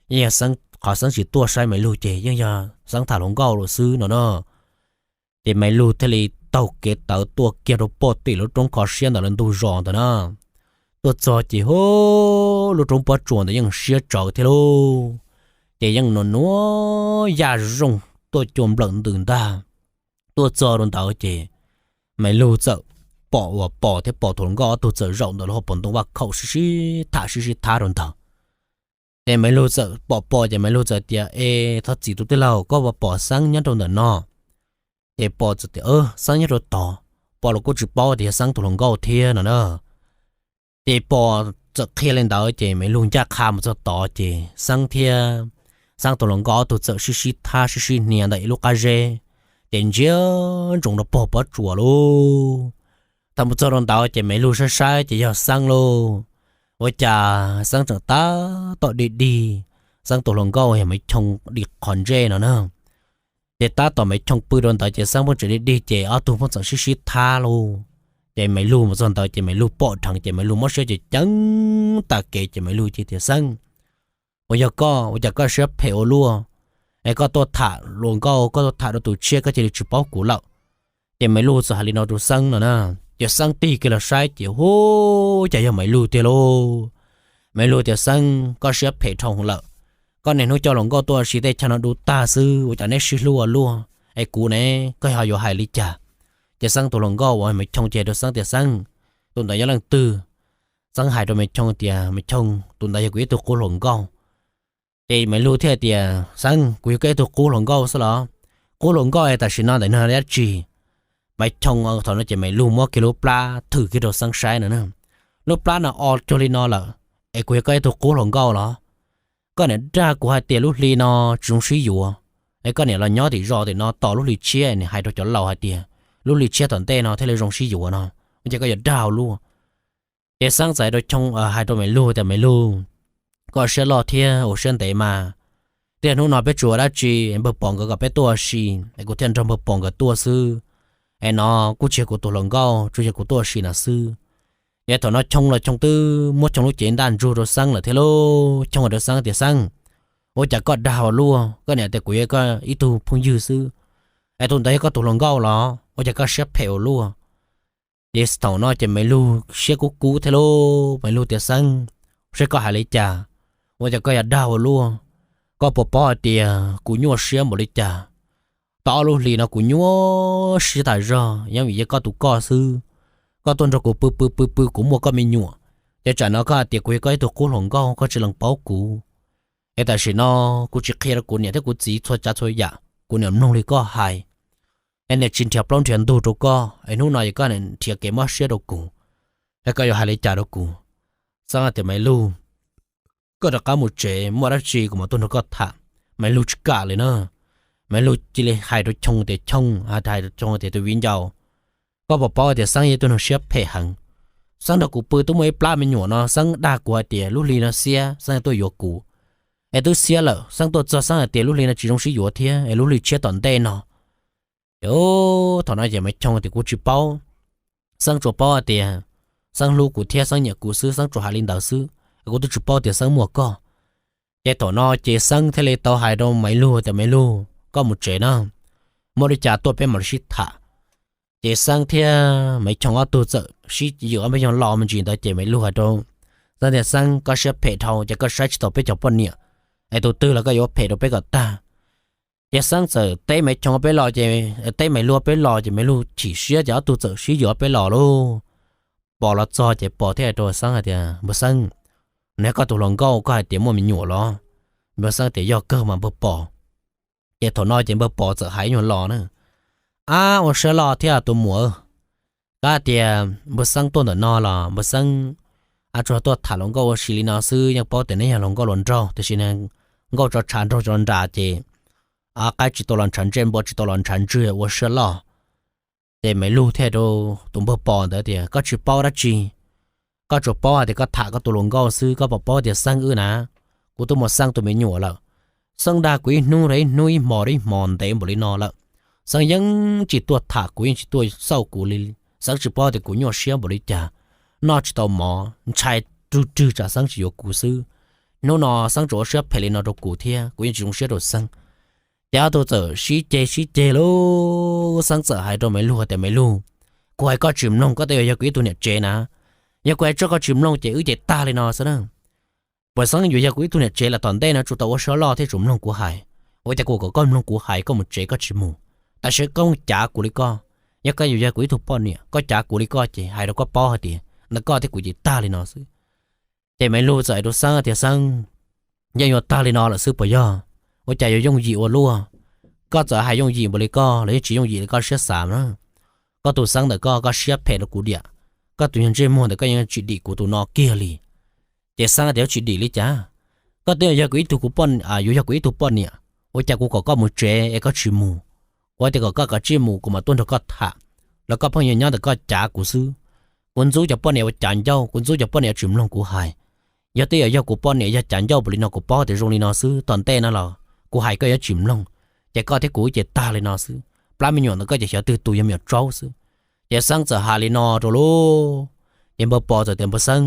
yeej yog Xeeb, qhov Xeeb tsis tuaj saib Maiv Lug ces yeej yog Xeeb tham hluas nkauj lawm xwb no na. Ces Maiv Lug thiaj li taug kev tawv tuaj kiag rau pem tim lub roob kho siab ntawm lawv ntug zos ntawd na. Tuaj txog ces hu, lub roob pob tsuas ntawd yeej siab tsawv thiab lauj. Ces yeej nuam nuam yaj zooj tuaj cua nplawm ntws ntag. Tuaj txog rau ntawd ces Maiv Lug txawm pom uas Pos thiab Pos tus hluas nkauj ob tug txawm zaum ntawm lub hauv paus ntoo vaj khaum sib sib tham sib sib thab rau ntawd. Ces Maiv Lug txawm pom Pos ces Maiv Lug txawm tias, Es thov txim tus tij laug, koj puas pom Xeeb nyob rau ntawm no? Ces Pos txawm tias, Xeeb nyob rau tod. Pos los kuj tsis paub tias yog Xeeb tus hluas nkauj thiab no na. Ces Pos txawm qhia li ntawd ces Maiv Lug ncaj qha mus txog tod ces Xeeb thiab Xeeb tus hluas nkauj ob tug txawm sib sib thab sib sib hnia ntawm ib lub qab zeb, ces ntsia ntsoov rau pog pob tsuas lauj. Thaum mus txog rau ntawd ces Maiv Lug saib saib ces yog Xeeb lauj. Ua cas Xeeb tseem tab tom dig dig, Xeeb tus hluas nkauj yog Maiv Choo dig qhov ntsej no na. Ces tab tom Maiv Choo pw rau ntawd ces Xeeb pheej tseem dig dig ces ob tug pheej txawm sib sib thab lauj. Ces Maiv Lug mus txog ntawd ces Maiv Lug pom dheev ces Maiv Lug muab siab ces ceev tag kev ces Maiv Lug cia tias, Xeeb, uas yog koj ua cas koj siab phem ua luaj, es koj tuaj tham hluas nkauj, koj tuaj tham rau tus tshiab koj cia li tsis paub kuv lawm? Ces Maiv Lug txawm hais li no rau Xeeb no na. Ces Xeeb tig kiag los saib ces hu, cas yog Maiv Lug tiag lauj. Maiv Lug tias, Xeeb, koj siab phem dhau lawm. Koj niaj hnub coj hluas nkauj tuaj ua si, tej chaw no du tag xwb, ua cas neb sib hlub ua luaj, es kuv ne, koj ho yuav hais li cas? Ces Xeeb tus hluas nkauj uas Maiv Choo ces hais rau Xeeb tias, Xeeb, tus ntawd yog leej twg? Xeeb hais rau Maiv Choo tias, Maiv Choo, tus ntawd yog kuv ib tug qub hluas nkauj. Ces Maiv Lug thiaj tias, Xeeb, kuv yog koj ib tug qub hluas nkauj xwb los? Qub hluas nkauj es tam sim no ntawm no dab tsi? Maiv Choo thaum no ces Maiv Lug muab kiag lub plab thwm kiag rau Xeeb saib no na. Lub plab no o cuag li no lawm, es kuv yog koj ib tug qub hluas nkauj los? Koj niam dag kuv hais tias lub hli no tsis zoo sib yuav, es koj niam los nyob tim zos tim no tos lub hli tshiab, niam hais rau cov laus hais tias lub hli tshiab tom ntej no thiaj li zoo sib yuav no, ua cas koj yuav dag ua luaj? Ces Xeeb txawm hais rau Choo, hais rau Maiv Lug tias, Maiv Lug, koj siab loj thiab ua siab ntev mas, tiam hnub no peb tsis ua dab tsi, npawg Pom nkawd kom peb tuaj ua si, es kuv thiaj nrog npawg Pom nkawd tuaj xwb. Es no kuj tsis yog kuv tus hluas nkauj, tsuas yog kuv tuaj ua si no xwb. Es thaum no Choo los Choo twb muab Choo lub cev ntaj ntsug rau Xeeb lawm thiab lauj. Choo hais rau Xeeb tias, Xeeb, ua cas koj dag ua luaj, koj niam tias kuv yog koj ib tug phooj ywg xwb, es tus ntawd yog koj tus hluas nkauj los? Ua cas koj siab phem ua luaj? Ces thaum no ces Maiv Lug siab kub kub thiab lauj. Maiv Lug tias, Xeeb, saib koj hais li cas, ua cas koj yuav dag ua luaj? Koj puas paub hais tias kuv nyuaj siab npaum li cas? Tau ob lub hlis no kuv nyuaj siab tas zog, yeej vim yog koj tus koj xwb. Koj tuaj nrog kuv pw pw pw pw, kuv muaj koj me nyuam, ces tsam no koj hais tias kuv yog koj ib tug qub hluas nkauj, koj tsis lees paub kuv. Es tam sim no kuv tsis qhia rau kuv niam thiab kuv txiv txhua tsav txhua yam, kuv niam mloog li koj hais, es niam tsis nrhiav plaub nrhiav ntug rau koj, es hnub no yog koj niam nrhiav kev mob siab rau kuv, es koj yuav hais li cas rau kuv? Xeeb tias, Maiv Lug, koj rov qab mus tsev, muaj dab tsi kuv mam tuaj nrog koj tham. Maiv Lug tsis kam li na. Maiv Lug cia li hais rau Choo tias, Choo, hais rau Choo tias, tus viv ncaus, koj puas paub tias Xeeb yog tus neeg siab phem heev? Xeeb nrog kuv pw twb muaj ib plab me nyuam no, Xeeb dag kuv hais tias lub hli no xiab Xeeb tuaj yuav kuv. Es twb xiab lawm, Xeeb tuaj txog Xeeb hais tias lub hli no tsis zoo sib yuav thiab, es lub hli tshiab tom ntej no. Ces thaum no ces Maiv Choo tias, Kuv tsis paub. Xeeb tsuas paub hais tias Xeeb hlub kuv thiab Xeeb nyiam kuv xwb, Xeeb tsuas hais li ntawd xwb, kuv twb tsis paub tias Xeeb muaj koj. Ces thaum no ces Xeeb thiaj li tau hais rau Maiv Lug tias, Maiv Lug, koj mus tsev na, muaj li cas tuaj peb mam li sib tham. Ces Xeeb thiab Maiv Choo ob tug txawm sib ywm ob peb caug lo me ntsis ntawd ces Maiv Lug hais rau Xeeb tias, Xeeb, koj siab phem dhau ces koj saib tsis taus peb cov poj niam, es tus twg los koj yuav phem rau peb kom tag. Ces Xeeb txawm teb Maiv Choo peb lo ces, teb Maiv Lug peb lo ces Maiv Lug chim siab ces ob tug txawm sib ywm ob peb lo lauj. Pom los txog ces Pom thiaj hais rau Xeeb hais tias, Npawg Xeeb, neb koj tus hluas nkauj koj hais tias muaj me nyuam los? Npawg Xeeb tias, Yog kawg mas npawg Pom. Ces thaum no ces npawg Pom txawm hais nyuag los na, Ab, ua siab loj thiab tus muam. Koj tias npawg Xeeb tuaj ntawm no los npawg Xeeb, ab, tsuas tuaj tham hluas nkauj ua si li no xwb, yeej paub tias neb yog hluas nkauj hluas nraug, tiam sis nkauj tso tshav nraug tso nras ces qaib tsis tau los ntshav ntsej, npua tsis tau los ntshav ntswg, ua siab loj. Ces Maiv Lug thiaj rau tus npawg Pom ntawd tias, Koj tsis paub dab tsi, koj tsuas paub hais tias koj tham koj tus hluas nkauj xwb, koj puas paub tias Xeeb wb na, kuv twb muaj Xeeb tus me nyuam lawm. Xeeb dag kuv ib hnub rau ib hnub, ib hmo rau ib hmo ntev npaum li no lawm. Xeeb yeej tsis tuaj tham kuv, yeej tsis tuaj xauj kuv li. Xeeb tsis paub tias kuv nyuaj siab npaum li cas, noj tsis tau mov, ntshai rwg rwg tsam Xeeb tsis yuav kuv xwb. Hnub no Xeeb tsuas ua siab phem li no rau kuv thiab kuv yeej tsis zoo siab rau Xeeb. Ces ob tug txawm sib ceg sib ceg lauj. Xeeb txawm hais rau Maiv Lug tias, Maiv Lug, kuv hais koj tsis mloog, koj twb yog kuv ib tug niam tsev na. Yog kuv hais tso koj tsis mloog ces wb ces tag li no xwb na. Puas Xeeb yuav yog kuv ib tug niam tsev los tom ntej no tsuas tau ua siab loj thiab tsuas mloog kuv hais. Ua cas kuv kom koj mloog kuv hais koj mus tsev koj tsis mus, tab sis koj cav kuv li koj. Yog koj yuav yog kuv ib tug poj niam, koj cav kuv li koj ces hais rau koj paub hais tias ntawm koj thiab kuv ces tag li no xwb. Ces Maiv Lug txawm hais rau Xeeb tias, Xeeb, yeej yuav tag li no lawm xwb puas yog? Ua cas yuav yooj yim ua luaj? Koj txawm hais yooj yim npaum li koj los yeej tsis yooj yim li koj siab xav na. Koj tus Xeeb ntawm koj, koj siab phem rau kuv diam. Koj tus nyuag ntsej muag ntawm koj yeej tsis dim kuv tus no kiag li. Ces Xeeb tias, Tsis dim li cas, koj twb yog kuv ib tug, kuv poj, yuav yog kuv ib tug poj niam, ua cas kuv kom koj mus tsev es koj tsis mus? Kuv tias kom koj kav tsij mus kuv mam tuaj nrog koj tham, los koj pheej yuav nyob ntawm koj cav kuv xwb. Kuv ntxub cov poj niam ua cav ncauj, kuv ntxub cov poj niam tsis mloog kuv hais. Yog twb yog kuv poj niam yog cav ncauj npaum li no kuv paub tias zoo li no xwb, tom ntej no los kuv hais koj yuav tsis mloog, ces koj thiab kuv ces tag li no xwb, plab me nyuam ntawm koj ces xyov twg tus yog me nyuam tsaub xwb. Ces Xeeb txawm hais li no rau lub, ces Npawg Pov txawm tias, Npawg Xeeb,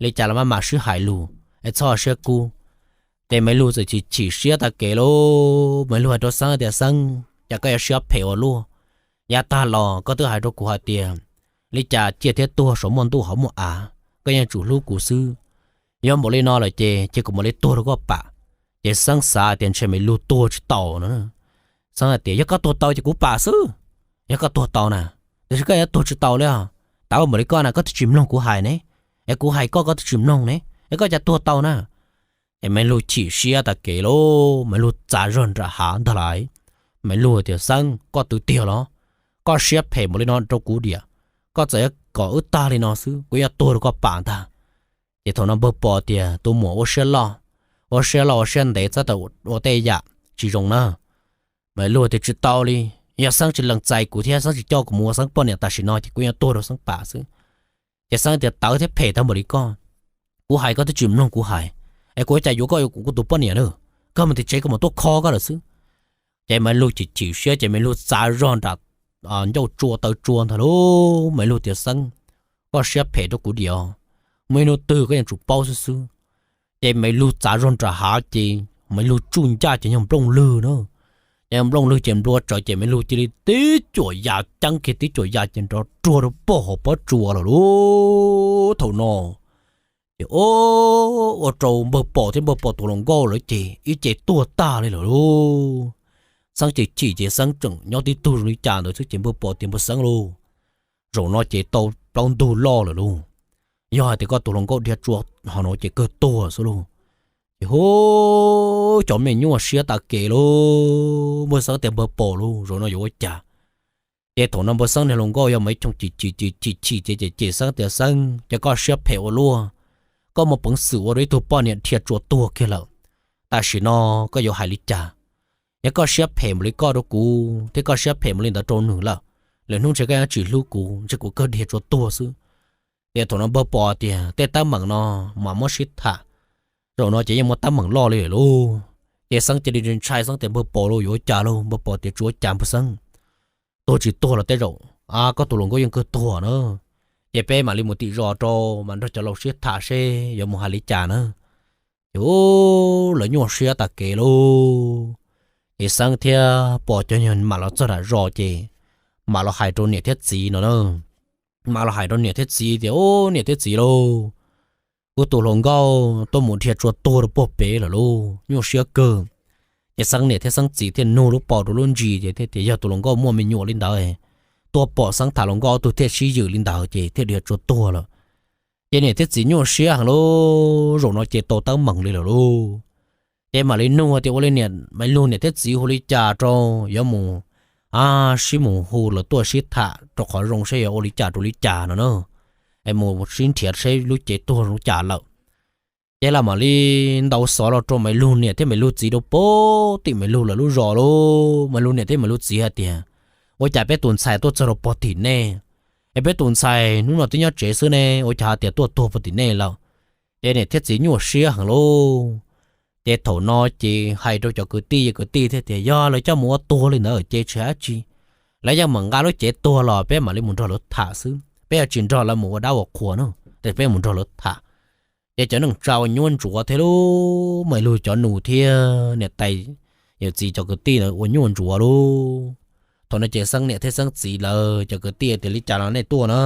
li cas los mam mam sib hais lus es txhob siab kub. Ces Maiv Lug txawm chim chim siab tag kev lauj, Maiv Lug hais rau Xeeb tias, Xeeb, cas koj yuav siab phem ua luaj? Yav tag los koj twb hais rau kuv hais tias li cas ciaj thiab tuag saum muaj ntuj hauv muaj av, koj yeej tsum hlub kuv xwb. Yog npaum li no lawm ces cia kuv mam li tuag rau koj pam. Ces Xeeb xav tias ntshe Maiv Lug tuag tsis tau no. Xeeb hais tias, Yog koj tuag tau ces kuv pam xwb, yog koj tuag tau na, tiam sis koj yuav tuag tsis tau li os. Tau npaum li koj na koj twb tsis mloog kuv hais ne, es kuv hais koj koj twb tsis mloog ne, es koj cas tuag tau na? Ces Maiv Lug chim siab tag kev lauj, Maiv Lug txav zog nram hav ntag lauj. Maiv Lug tias, Xeeb, koj twv tiag los? Koj siab phem npaum li no rau kuv diam, koj txawm yuav kom wb tag li no xwb kuv yuav tuag rau koj pam ntag. Ces thaum no Npawg Pov tias, Tus muam ua siab loj, ua siab loj ua siab ntev txhob tawm ua tej yam tsis zoo na. Maiv Lug tias, Tsis tau li, yog Xeeb tsis lees txais kuv thiab Xeeb tsis coj kuv mus ua Xeeb poj niam tam sim no ces kuv yuav tuag rau Xeeb pam xwb. Ces Xeeb tias, Tawv thiab phem tag npaum li koj, kuv hais koj twb tsis mloog kuv hais, es kuv ua cas yuav koj ua kuv tus poj niam na? Koj mus tim tsev kuv mam tuaj kho koj lawm xwb. Ces Maiv Lug chim chim siab ces Maiv Lug txav zog nram ncauj tsua taw tsua ntag lauj. Maiv Lug tias, Xeeb, koj siab phem rau kuv diam, muaj ib hnub twg koj yeej tsum paub xwb xwb. Ces Maiv Lug txav zog nram hav ces Maiv Lug tsuj ncaj ces yog nplooj lwg na. Ces nplooj lwg ces nplua tsawv ces Maiv Lug cia li tib cuam ya ceeb kiag tib cuam ya ces nrov ruag rau pog hauv pob tsuas lawm lauj. Thaum no ces ua rau Npawg Pov thiab Npawg Pov tus hluas nkauj lawv ces ib ce tuag tag li lawm lauj. Xeeb ces chim ces Xeeb tseem nyob tib tug zoo li cas ntawd xwb ces Npawg Pov tias, Npawg Xeeb lauj, zaum no ces tau plaub ntug loj lawm lauj. Yog hais tias koj tus hluas nkauj dhia tsua hov no ces kawg tuag xwb lauj. Ces hu, cov me nyuaj siab tag kev lauj, Npawg Xeeb tias, Npawg Pov lauj, zaum no yuav ua cas? Ces thaum no Npawg Xeeb niag hluas nkauj yog mas ib choo chim chim chim chim chim ces cem cem Xeeb tias, Xeeb, cas koj siab phem ua luaj, koj muaj peev xwm ua rau ib tug poj niam dhia tsua tuag kiag lawm, tam sim no koj yuav hais li cas? Yog koj siab phem mus li koj rau kuv thiab koj siab phem mus li ntawd rau nws lawm, lwm hnub ntshe koj yuav tsis hlub kuv, ntshe kuv kawg dhia tsua tuag xwb. Ces thaum no Npawg Pov tias, Tej teeb meem no mas muab sib tham, zaum no ces yeej muaj teeb meem loj li lawm lauj. Ces Xeeb cia li ntshai, Xeeb tias, Npawg Pov lauj, yuav ua cas lauj? Npawg Pov tias, Tsis ua cas Npawg Xeeb, tuag tsis tuag los tej zaum koj tus hluas nkauj yeej kawg tuag na. Ces peb mam li mus tim zos rau mam nrog cov laus sib tham seb yuav mus hais li cas na. Ces lawv nyuaj siab tag kev lauj. Ces Xeeb thiab Pov cov mam los txog nram zos ces mam los hais rau niam thiab txiv no na. Mam los hais rau niam thiab txiv tias, Ub, niam thiab txiv lauj, kuv tus hluas nkauj tuaj mus dhia tsua tuag rau puag pem lawm lauj, nyuaj siab kawg. Ces Xeeb niam thiab Xeeb txiv thiaj nug lub paus rau lub ntsis ces thiaj tias, Yog tus hluas nkauj muaj me nyuam li ntawd, tuaj pom Xeeb tham hluas nkauj ob tug thiaj sib ywm li ntawd ces thiaj dhia tsua tuag lawm. Ces niam thiab txiv nyuaj siab heev lauj, zaum no ces tau teeb meem li lawm lauj. Ces mam li nug tias, Ua li niam, Maiv Lug niam thiab txiv hu li cas rau, yuav mus, a, sib mus hu lawv tuaj sib tham rau qhov zoo seb yuav ua li cas rau li cas no na, es mus sib nrhiav seb lub cev tuag zoo li cas lawm. Ces lawv mam li ntaus xov los rau Maiv Lug niam thiab Maiv Lug txiv rau puag tim Maiv Lug lawv lub zos lauj. Maiv Lug niam thiab Maiv Lug txiv hais tias, Ua cas peb tus ntxhais tuaj txog rau puag tim nej, es peb tus ntxhais hnub no twb nyob tsev xwb ne, ua cas hais tias tuaj tuag puag tim nej lawm? Ces niam thiab txiv nyuaj siab heev lauj. Ces thaum no ces hais rau cov kwv tij, kwv tij thiaj tias, Yog lawv coj mus ua tuag li ntawd ces tsis hais dab tsi, lawv yeej mam nqa lub cev tuag los peb mam li mus nrog lawv tham xwb, peb yuav tsis nrog lawv mus ua dab ua qhua na, ces peb mus nrog lawv tham. Ces cov neej tsa ua nyuaj ntsuav thiab lauj, Maiv Lug cov nus thiab niam tais yawm txiv cov kwv tij ntawd ua nyuaj ntsuav lauj. Thaum no ces Xeeb niam thiab Xeeb txiv lawv cov kwv tij tias, Li cas los nej tuaj na?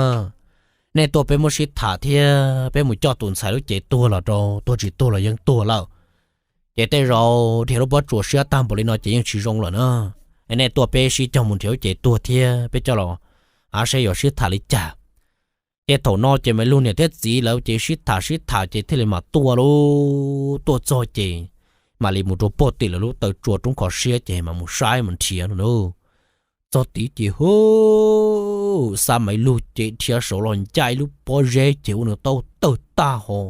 Nej tuaj peb muab sib tham thiab peb mus coj tus ntxhais lub cev tuag los rau, tuag tsis tuag los yeej tuag lawm. Ces tej zaum dhia lub pob tsuas siab tag npaum li no ces yeej tsis zoo lawm na. Nej tuaj peb sib cog mus nrhiav lub cev tuag thiab peb coj los, a, seb yuav sib tham li cas. Ces thaum no ces Maiv Lug niam thiab txiv lawv ces sib tham sib tham ces thiaj li mam tuaj lauj. Tuaj txog ces mam li mus rau puag tim lawv lub taw tsua roob kho siab ces mam mus saib mus nrhiav no na. Txog tid ces hu, xa Maiv Lug ces dhia saud los ncaj ib lub pob zeb ces ua nws tau tawg tag ho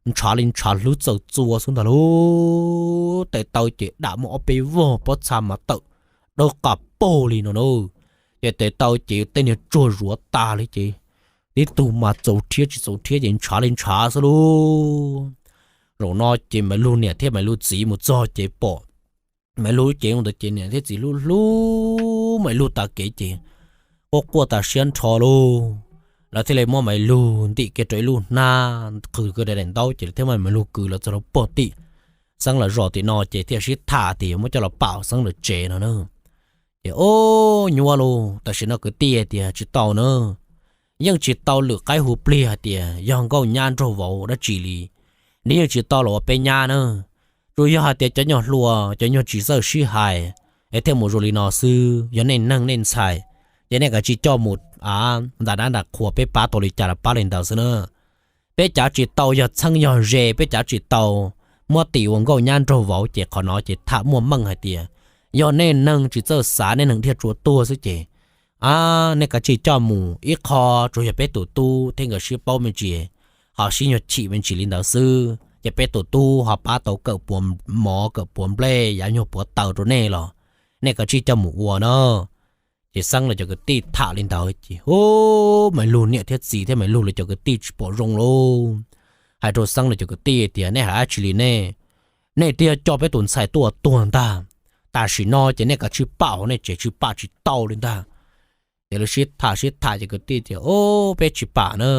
ntshav li ntshav hlwb txawm txua xwb ntag lauj. Tes taw ces dam muaj ob peb vog pob txha mas tawm dawb qas pog li no na. Ces tes taw ces tej niag tsuag zuav tas li ces tib tug mas txaus rhiab tsis txaus rhiab ces ntshav li ntshav xwb lauj. Zaum no ces Maiv Lug niam thiab Maiv Lug txiv mus txog ces pom Maiv Lug cev ntawd ces niam thiab txiv hlub hlub Maiv Lug tas kev ces quaj quaj tas siab nrho lauj. Lawv thiaj li muab Maiv Lug ntim kiag rau ib lub hnab qhwv kiag daim ntaub ces thiaj muab Maiv Lug kwv los txog rau pog tim Xeeb lawv zos tim no ces thiaj sib tham tias yuav muab coj los pam Xeeb lawv tsev no na. Ces o, nyuaj lauj, tam sim no kwv tij hais tias tsis tau na, yeej tsis tau lwm qaib hu plig hais tias yog nkauj nyab nraug vauv dab tsi li, nws yeej tsis tau los ua peb nyab na. Tsuas yog hais tias cov nyuag hluas cov nyuag tsis txawj sib hais es thiaj mus zoo li no xwb. Yog nej neeg nej ntxhais ces nej kav tsij coj mus a, ntam dab ntam qhuas, peb pab tau li cas los pab li ntawd xwb na. Peb cav tsis tau yog txheeb yog ze, peb cav tsis tau muab tim ua nkauj nyab nraug vauv ces qhov no ces tham muaj meej hais tias yog nej neeg tsis txawj xav, nej neeg dhia tsua tuag xwb ces a, nej kav tsij coj mus ib qho, tsuas yog peb tus tub thiab nkawd sib paub me ntsis, ho sib nyuag chim me ntsis li ntawd xwb ces peb tus tub ho pab tau kawm puav mov kawm puav nplej yav nyuag puav taws rau nej los nej kav tsij coj mus ua na. Ces Xeeb lawv cov kwv tij tham li ntawd ces ub, Maiv Lug niam thiab txiv thiab Maiv Lug lawv cov kwv tij tsis pom zoo lauj. Hais rau Xeeb lawv cov kwv tij tias nej hais dab tsi li nej, nej twb yog coj peb tus ntxhais tuaj ua tuag ntag, tam sim no ces nej kav tsij pam hauv nej tsev, tsis pam tsis tau li ntag. Ces lawv sib tham sib tham ces kwv tij tias o, peb tsis pam na,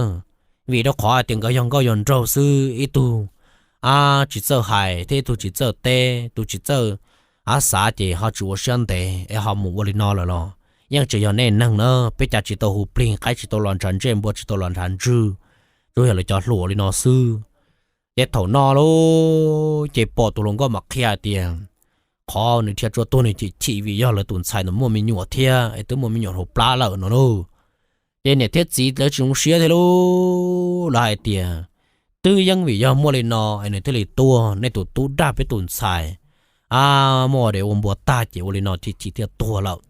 vim rau qhov hais tias nkawd yog nkauj yog nraug xwb, ib tug a tsis txawj hais thiab ib tug tsis txawj teb, tus tsis txawj a xav ces ho tsis ua siab ntev es ho mus ua li no lawm los yeej tsis yog nej neeg na. Peb cav tsis tau hu plig, qaib tsis tau los ntshav ntsej, npua tsis tau los ntshav ntswg, tsuas yog lawv cov hluas li no xwb. Ces thaum no lauj ces pom tus hluas nkauj mam qhia tias qhov nws dhia tsua tuag nws chim chim vim yog lawv tus ntxhais ntawd muaj me nyuam thiab es twb muaj me nyuam hauv plab lawm no na. Ces niam thiab txiv lawv tsis zoo siab thiab lauj, lawv hais tias twb yeej vim yog muaj li no es nws thiaj li tuag, nej tus tub dag peb tus ntxhais a, muaj ua dev ua npua tag ces ua li no chim chim thiaj tuag lawm.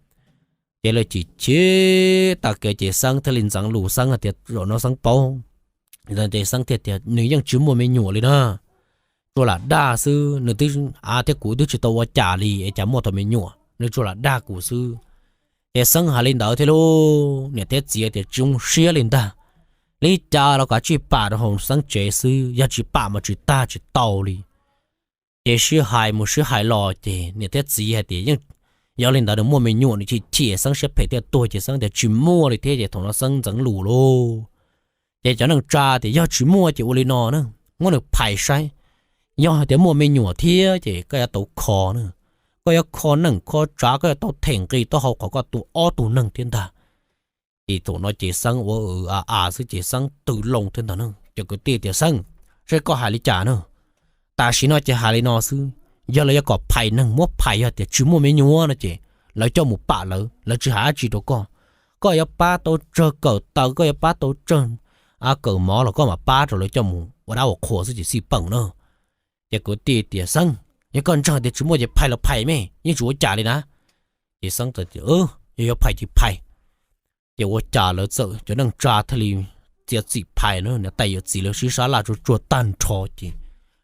Ces lawv chim chim tas kev ces Xeeb thiaj li ntxeev lus, Xeeb hais tias zaum no Xeeb paub, ces Xeeb thiaj tias nws yeej tsis muaj me nyuam li na, tsuas lam dag xwb, nws twb a thiab kuv twb tsis tau ua cas li es cas muaj tau me nyuam, nws tsuas lam dag kuv xwb. Ces Xeeb hais li ntawd thiab lauj, niam thiab txiv tias tsis zoo siab li ntag, li cas los kav tsij pam rau hauv Xeeb tsev xwb, yog tsis pam mas tsis tag tsis tau li. Ces sib hais mus sib hais los ces niam thiab txiv hais tias yeej yog li ntawd nws muaj me nyuam nws chim chim Xeeb siab phem thiaj tuag ces Xeeb tias tsis muaj li thiab ces thaum no Xeeb ntxeev lus lauj. Ces cov neej tsa tias yog tsis muaj ces ua li no na, muab nws phais saib, yog hais tias muaj me nyuam thiab ces koj yuav tau kho na, koj yuav kho neej kho tsav, koj yuav tau them nqi taub hau qhov koj tua ob tug neeg thiab ntag. Ces thaum no ces Xeeb ua a a xwb ces Xeeb tws loo thiab ntag na. Cov kwv tij tias Xeeb, saib koj hais li cas na, tam sim no ces hais li no xwb, yog lawv yuav kom phais neeg muab phais, yog tias tsis muaj me nyuam no ces lawv coj mus pam lawv, lawv tsis hais dab tsi rau koj. Koj yuav pab tau tsawg kawm taws, koj yuav pab tau tsawg kawm mov los koj mam pab rau lawv coj mus ua dab ua qhua xwb ces xij peem na. Ces kwv tij tias Xeeb, yog koj ntseeg tias tsis muaj ces phais los phais me, yeej tsis ua cas li na. Ces Xeeb tias yog yuav phais ces phais. Ces ua cas lawv txawm cov neej tsa thiaj li txiav txim phais na, niam tais yawm txiv lawv sib sab laj tsuag tsuag tag nrho ces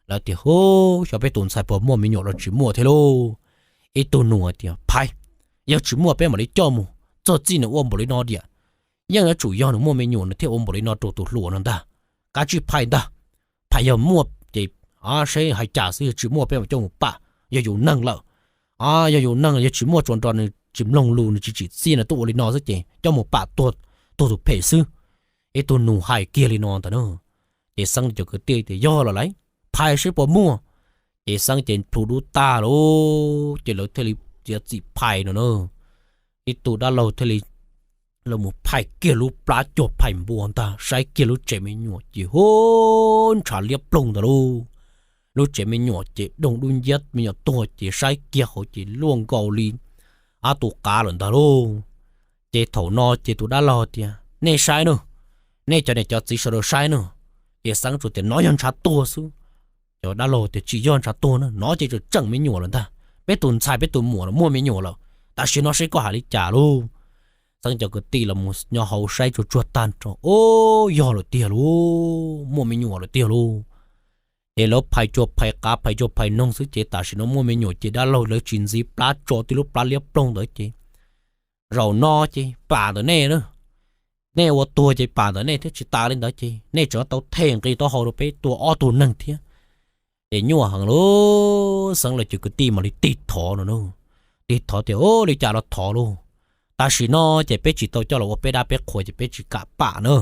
lawv tias hu, xyov peb tus ntxhais puas muaj me nyuam los tsis muaj thiab lauj. Ib tug nus tias phais, yog tsis muaj peb mam li coj mus, txog txij nws ua npaum li no diam, yeej yuav tsum yog nws muaj me nyuam nws thiaj ua npaum li no rau tus hluas no ntag. Kav tsij phais ntag, phais yog muaj ces saib hais cas xwb, yog tsis muaj peb mam coj mus pam. Yog yus neeg lawm, yog yus neeg yog tsis muaj tsuas nrog nws tsis mloog lus nws tsis tsim txiaj nws tuaj ua li no xwb ces coj mus pam tuag, tuag tus phem xwb. Ib tug nus hais kiag li no ntag na. Ces Xeeb cov kwv tij tias yog los lawm, phais saib puas muaj. Ces Xeeb ces plhu dub tag lauj, ces lawv thiaj li txiav txim phais no na. Ib tug dab laug thiaj li los mus phais kiag lub plab cuag phais npua ntag, saib kiag lub tsev me nyuam ces hu, ntshav liab ploog ntag lauj. Lub tsev me nyuam ces doog dub nciab, me nyuam tuag ces saib kiag hauv ces luaj nkaus li ob tus qav lawm ntag lauj. Ces thaum no ces tus dab laug tias nej saib nawb, nej cov niam cov txiv sawv daws saib nawb. Ces Xeeb tsuas tias nov yog ntshav tuag xwb. Cov dab laug tias tsis yog ntshav tuag na, nov ces tseem tseem me nyuam lawm ntag, peb tus ntxhais peb tus muam los muaj me nyuam lawm, tam sim no saib koj hais li cas lauj. Xeeb cov kwv tij los mus nyob hauv saib tsuag tsuag tag nrho, o, yog lawm tiag lauj, muaj me nyuam lawm tiag lauj. Ces lawv phais cuag phais qav phais cuag phais noog xwb ces tam sim no muaj me nyuam ces dab laug lawv tsis ntxiv plab tso tib lub plab liab ploog ntawd ces, zaum no ces pam ntawm nej na, nej ua tuag ces pam ntawm nej thiab, tsis tas li ntawd ces nej tseem tau them nqi taub hau rau peb tua ob tug neeg thiab. Ces nyuaj heev lub xeeb lawv cov kwv tij mam li tig thov no na, tig thov tias, Ua li cas los thov lauj, tam sim no ces peb tsis tau coj los ua peb dab peb qhua ces peb tsis kam pam na.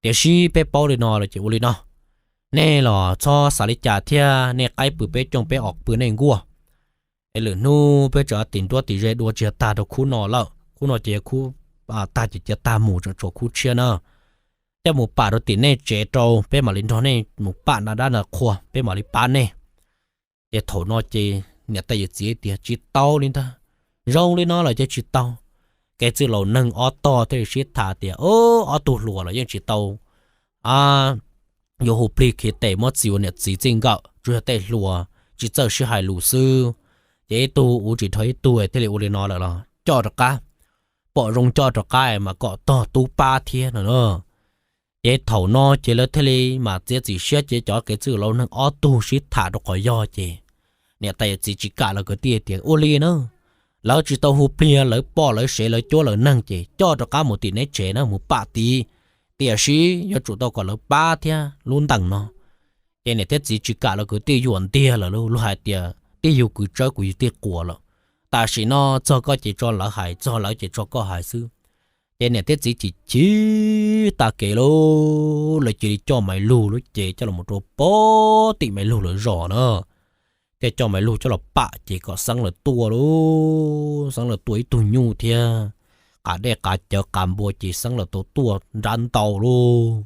Tiam sis peb paub li no lawm ces ua li no, nej los txhob xav li cas thiab, nej qaib pw peb cooj, peb os pw nej nkuaj. Es lwm hnub peb tseem tiv nruab tiv ze dua tsis yog tag rau khub no lawm, khub no ces khub tag ces cia tag mus tseem tshuav khub tshiab na. Coj mus pam rau tim nej tsev rau, peb mam li nrog nej mus pam na dab na qhua, peb mam li pab nej. Ces thaum no ces niam tais yawm txiv tias, Tsis tau li ntag, zoo li no lawm ces tsis tau. Kev txwj laus neeg ob tog thiaj li sib tham tias, Ob tug hluas los yeej tsis tau yuav hu plig khiav tes muab txim ua niam txiv txij nkawm, tsuas yog tej hluas tsis txawj sib hais lus xwb. Ces ib tug ua tsis dhau ib tug thiaj li ua li no lawm los coj rov qab, pom zoo coj rov qab mas kom tog tub pab thiab no. Ces thaum no ces lawv thiaj li mam txiav txim siab ces cov kev txwj laus neeg ob tug sib tham rau qhov yog ces niam tais yawm txiv tsis kam lawv kwv tij tias, Ua li na, lawv tsis tau hu plig, lawv poj lawv sev lawv cuab lawv neeg ces coj rov qab mus tim neb tsev na mus pam tid. Tiam sis yuav tsum tau kom lawv pab thiab lub ntees no. Ces niam thiab txiv tsis kam lawv kwv tij yuam ntiag lawm, luag hais tias, Tij yug kwv tsawb kuv yug tij quas lawm. Tam sim no txog koj ces tso lawv hais, txog lawv ces tso koj hais xwb. Ces niam thiab txiv chim chim tas kev lauj, lawv cia li coj Maiv Lug lub cev coj los rau pem tim Maiv Lug lawv zos na. Thiaj coj Maiv Lug coj los pam ces kom Xeeb lawv tuaj lauj, Xeeb lawv tuaj ib tug nyuj thiab qav dej qav cawv qav npua ces Xeeb lawv tau tuaj nrab ntau lauj.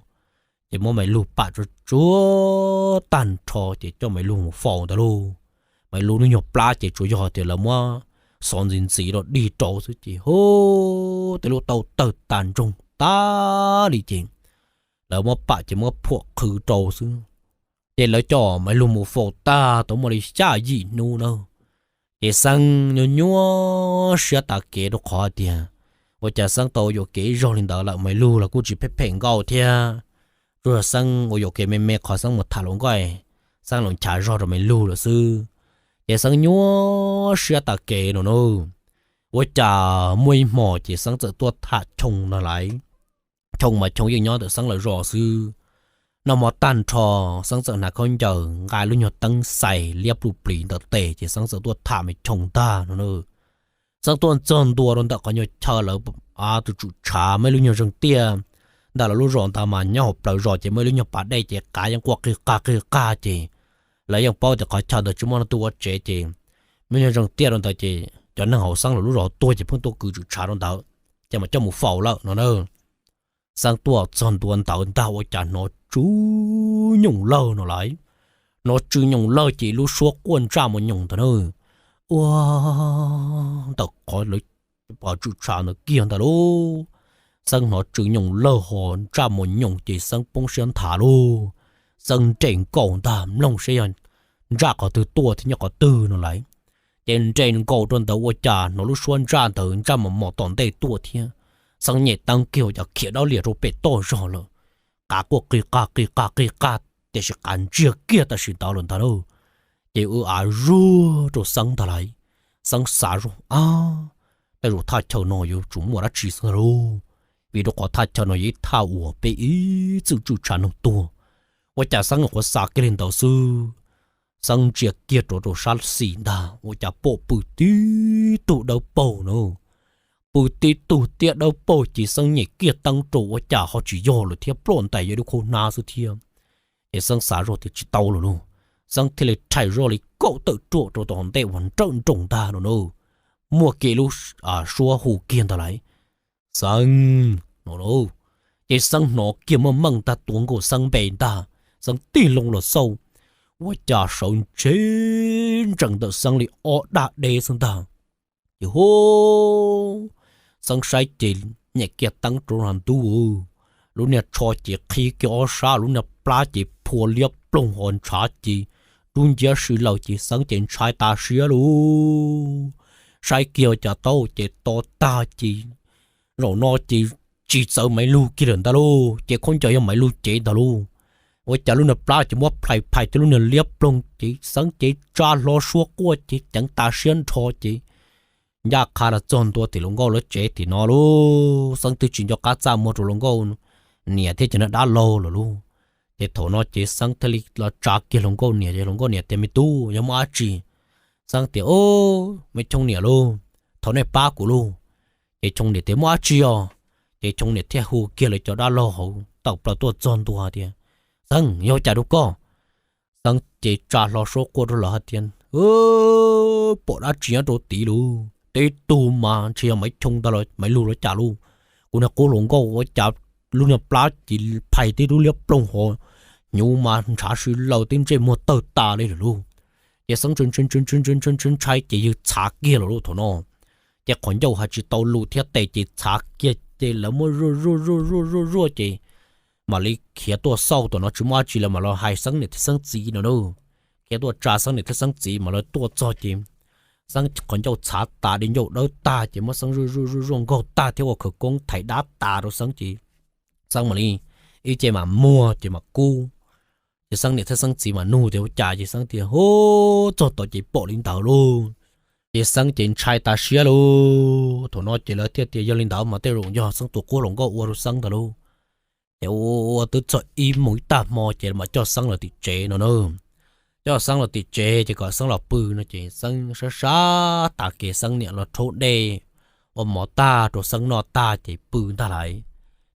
Ces muab Maiv Lug pam tsuag tsuag tag nrho ces coj Maiv Lug mus faus ntawd lauj. Maiv Lug lub nyuag plab ces tsuas yog tias lawv muab xov ntxiv ntxiv rau dig rau xwb ces hu, tej lub tau tawg tas ntsoog tas li ces lawv muab pam ces muab phuam qhwv rau xwb. Ces lawv coj Maiv Lug mus faus tag tau muaj li xya yim hnub na. Ces Xeeb nyuaj nyuaj siab tas kev rau qhov tias ua cas Xeeb tau yuam kev ib zaug li ntawd lawm, Maiv Lug los kuj tsis phem phem nkauj thiab. Tsuas yog Xeeb ua yuam kev me me qhov Xeeb mus tham hluas nkauj, Xeeb los nchav zog rau Maiv Lug lawm xwb. Ces Xeeb nyuaj siab tas kev no na. Ua cas muaj ib hmos ces Xeeb txawm tuaj tham Choo no lais. Choo mas Choo yeej nyob ntawm Xeeb lawv zos xwb. Noj hmo tag nrho, Xeeb txawm hnav khaub ncaws nqa lub nyuag teeb xais liab pluj plis ntawm tes ces Xeeb txawm tuaj tham me Choo ntag no. Xeeb tuaj txog ntua rau ntawm qhov nyuag chaw lawv tus tswm tshav muaj ib lub nyuag zeeg tiaj. Ntawm lawv lub zos ntawd mas nyob hauv plawv zos ces muaj ib lub nyuag pas dej ces qav yeej quaj qig qag qig qag ces lawv yeej paub tias qhov chaw ntawd tsis muaj leej twg ua tsev ces muaj nyuag zeeg tiaj rau ntawd ces cov neeg hauv Xeeb lawv lub zos tuag ces pheej tuaj kwv tswm tshav rau ntawd ces mam coj mus faus lawm no na. Xeeb tuaj txog ntua ntawd ntag ua cas hnov tsw nyoos lawg no lais. Hnov tsw nyoos lawg ces lub suab quaj ntsaj mos nyoos ntawd na. Ua ntawm qhov lawv tswm tshav ntawd kiag ntag lauj, Xeeb hnov tsw nyoos lawg ho ntsaj mos nyoos ces Xeeb poob siab nthav lauj. Xeeb nres nkaus ntag mloog saib yog ntsaj qhov twg tuaj thiab nyob qhov twg no lais. Ces nres nkaus rau ntawd ua cas hnov lub suab ntsaj ntawd ntsaj mos mos tom ntej tuaj thiab. Xeeb nyem teeb kiag ua cas khiav dawb lias rau pem toj zog lawm. Qav quaj qig qag qig qag qig qag tiam sis qav ntsiag kiag tam sim ntawd lawm ntag lauj. Ces ua av zuag rau Xeeb ntag lais. Xeeb xav zoj, Ab, tej zaum thaj chaw no yuav tsum muaj dab tsi xwb ntag lauj, vim rau qhov thaj chaw no yog ib thaj uas peb ib txwm tswm tshav nug tuag. Ua cas Xeeb nyuam qhuav xav kiag li ntawd xwb, Xeeb ntsia kiag rau rau sab xis ntag ua cas pom pw tib tug dawb paug na. Pw tib tug tiaj dawb paug ces Xeeb nyem kiag teeb rau ua cas ho tsis yog lawm thiab, ploj ntais yog lub khaub hnab xwb thiab. Ces Xeeb xav zoj tias tsis tau lawm lauj, Xeeb thiaj li rhais zoj li kaum tawm ruam rau tom ntej uas nrawm nroos ntag no na, muaj kiag lub suab hu kiag ntag lais, Xeeb no. Ces Xeeb hnov kiag muaj meej ntag tuav nkaus Xeeb npe ntag, Xeeb tig loo los xauj, ua cas sawv ntshe ntsees ntawm Xeeb li ob daj deb xwb ntag. Ces hu, Xeeb saib ces nyem kiag teeb rau hauv ntuj, lub niag tsho ces qhib kiag ob sab, lub niag plab ces phua liab ploog ho ntshav ces dub nciab si lawm ces Xeeb ces ntshai tas siab lauj. Saib kiag ua cas taub hau ces to tag ces zaum no ces tsis txawv Maiv Lug kiag lawm ntag lauj, ces khaub ncaws yog Maiv Lug cev ntag lauj. Ua cas lub niag plab ces muab plhais phais cov lub niag liab ploog ces Xeeb ces tsa hlo suab quaj ces ceev tas siab nrho ces ncaj qha los txog ntua tim hluas nkauj lawv tsev tim no lauj. Xeeb twb tsis nco qab txaj muag rau hluas nkauj niam thiab cov niag dab laug lawm lauj. Ces thaum no ces Xeeb thiaj li los tsa kiag hluas nkauj niam ces hluas nkauj niam tias, Me tub, yog muaj dab tsi? Xeeb tias, Au, me Choo niam lauj, thov nej pab kuv lauj. Ces Choo niam tias, Muaj dab tsi os? Ces Choo niam thiaj hu kiag lawv cov dab laug hauv tawm plaws tuaj txog ntua tias, Xeeb, yog ua cas rau koj? Xeeb ces tsa hlo suab quaj rau lawv hais tias, Pom dab tsi nyob rau tid lauj, tib tug mas ntshe yog Maiv Choo ntag los Maiv Lug los cas lauj. Kuv niag qub hluas nkauj ua cas lub niag plab ces phais tib lub liab ploog hos, hnyuv mas ntshav si laws tib ntsej muag tawg tas li lawm lauj. Ces Xeeb ntshai ntshai ces yawg txhav kiag lawm lauj thaum no. Ces qhov ncauj hais tsis tau lus thiab tes ces txhav kiag ces lawv muab zuaj zuaj zuaj zuaj zuaj zuaj ces mam li khiav tuaj xauj, thaum no tsis muaj dab tsi lawv mam los hais Xeeb niam thiab Xeeb txiv no na. Khiav tuaj tsa Xeeb niam thiab Xeeb txiv mas lawv tuaj txog ces Xeeb qhov ncauj txhav tas, di ncauj dawb tag ces muab Xeeb zuaj zuaj zuaj zuaj nkaug tag thiab ua khawv koob thaiv dab tas rau Xeeb ces Xeeb mam li ib ce mam muag ces mam kub. Ces Xeeb niam thiab Xeeb txiv mam nug tias ua cas ces Xeeb tias, Hu, txog tod ces pom li ntawd lauj. Ces Xeeb ces ntshai tas siab lauj. Thaum no ces lawv thiaj tias yog li ntawd mas tej zaum yog Xeeb tus qub hluas nkauj ua rau Xeeb ntag lauj. Ces ua ua twb txog ib moos ib tag hmo ces mam coj Xeeb los tim tsev no na. Coj Xeeb los tim tsev ces kom Xeeb los pw no ces Xeeb sab sab tas kev Xeeb niam los rhaub dej ua mov tag rau Xeeb noj tag ces pw ntag lauj.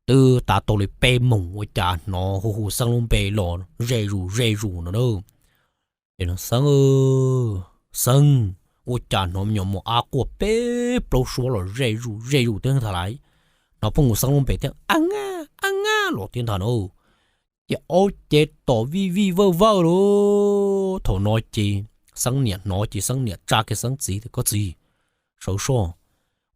Twb tav tau li peb moos ua cas hnov hu hu Xeeb lub npe los ze zus ze zus no na. Ces Xeeb, Xeeb, ua cas hnov me nyuam mos ab quaj peb plaub suab los ze zus ze zus thiab ntag lauj. Hnov phooj ywg Xeeb lub npe thiab, A nga, a nga los thiab ntag na. Ces aub ces tom vij vij vawj vawj lauj. Thaum no ces Xeeb niam hnov ces Xeeb niam tsa kiag Xeeb txiv tias, Koj txiv, sawv soj,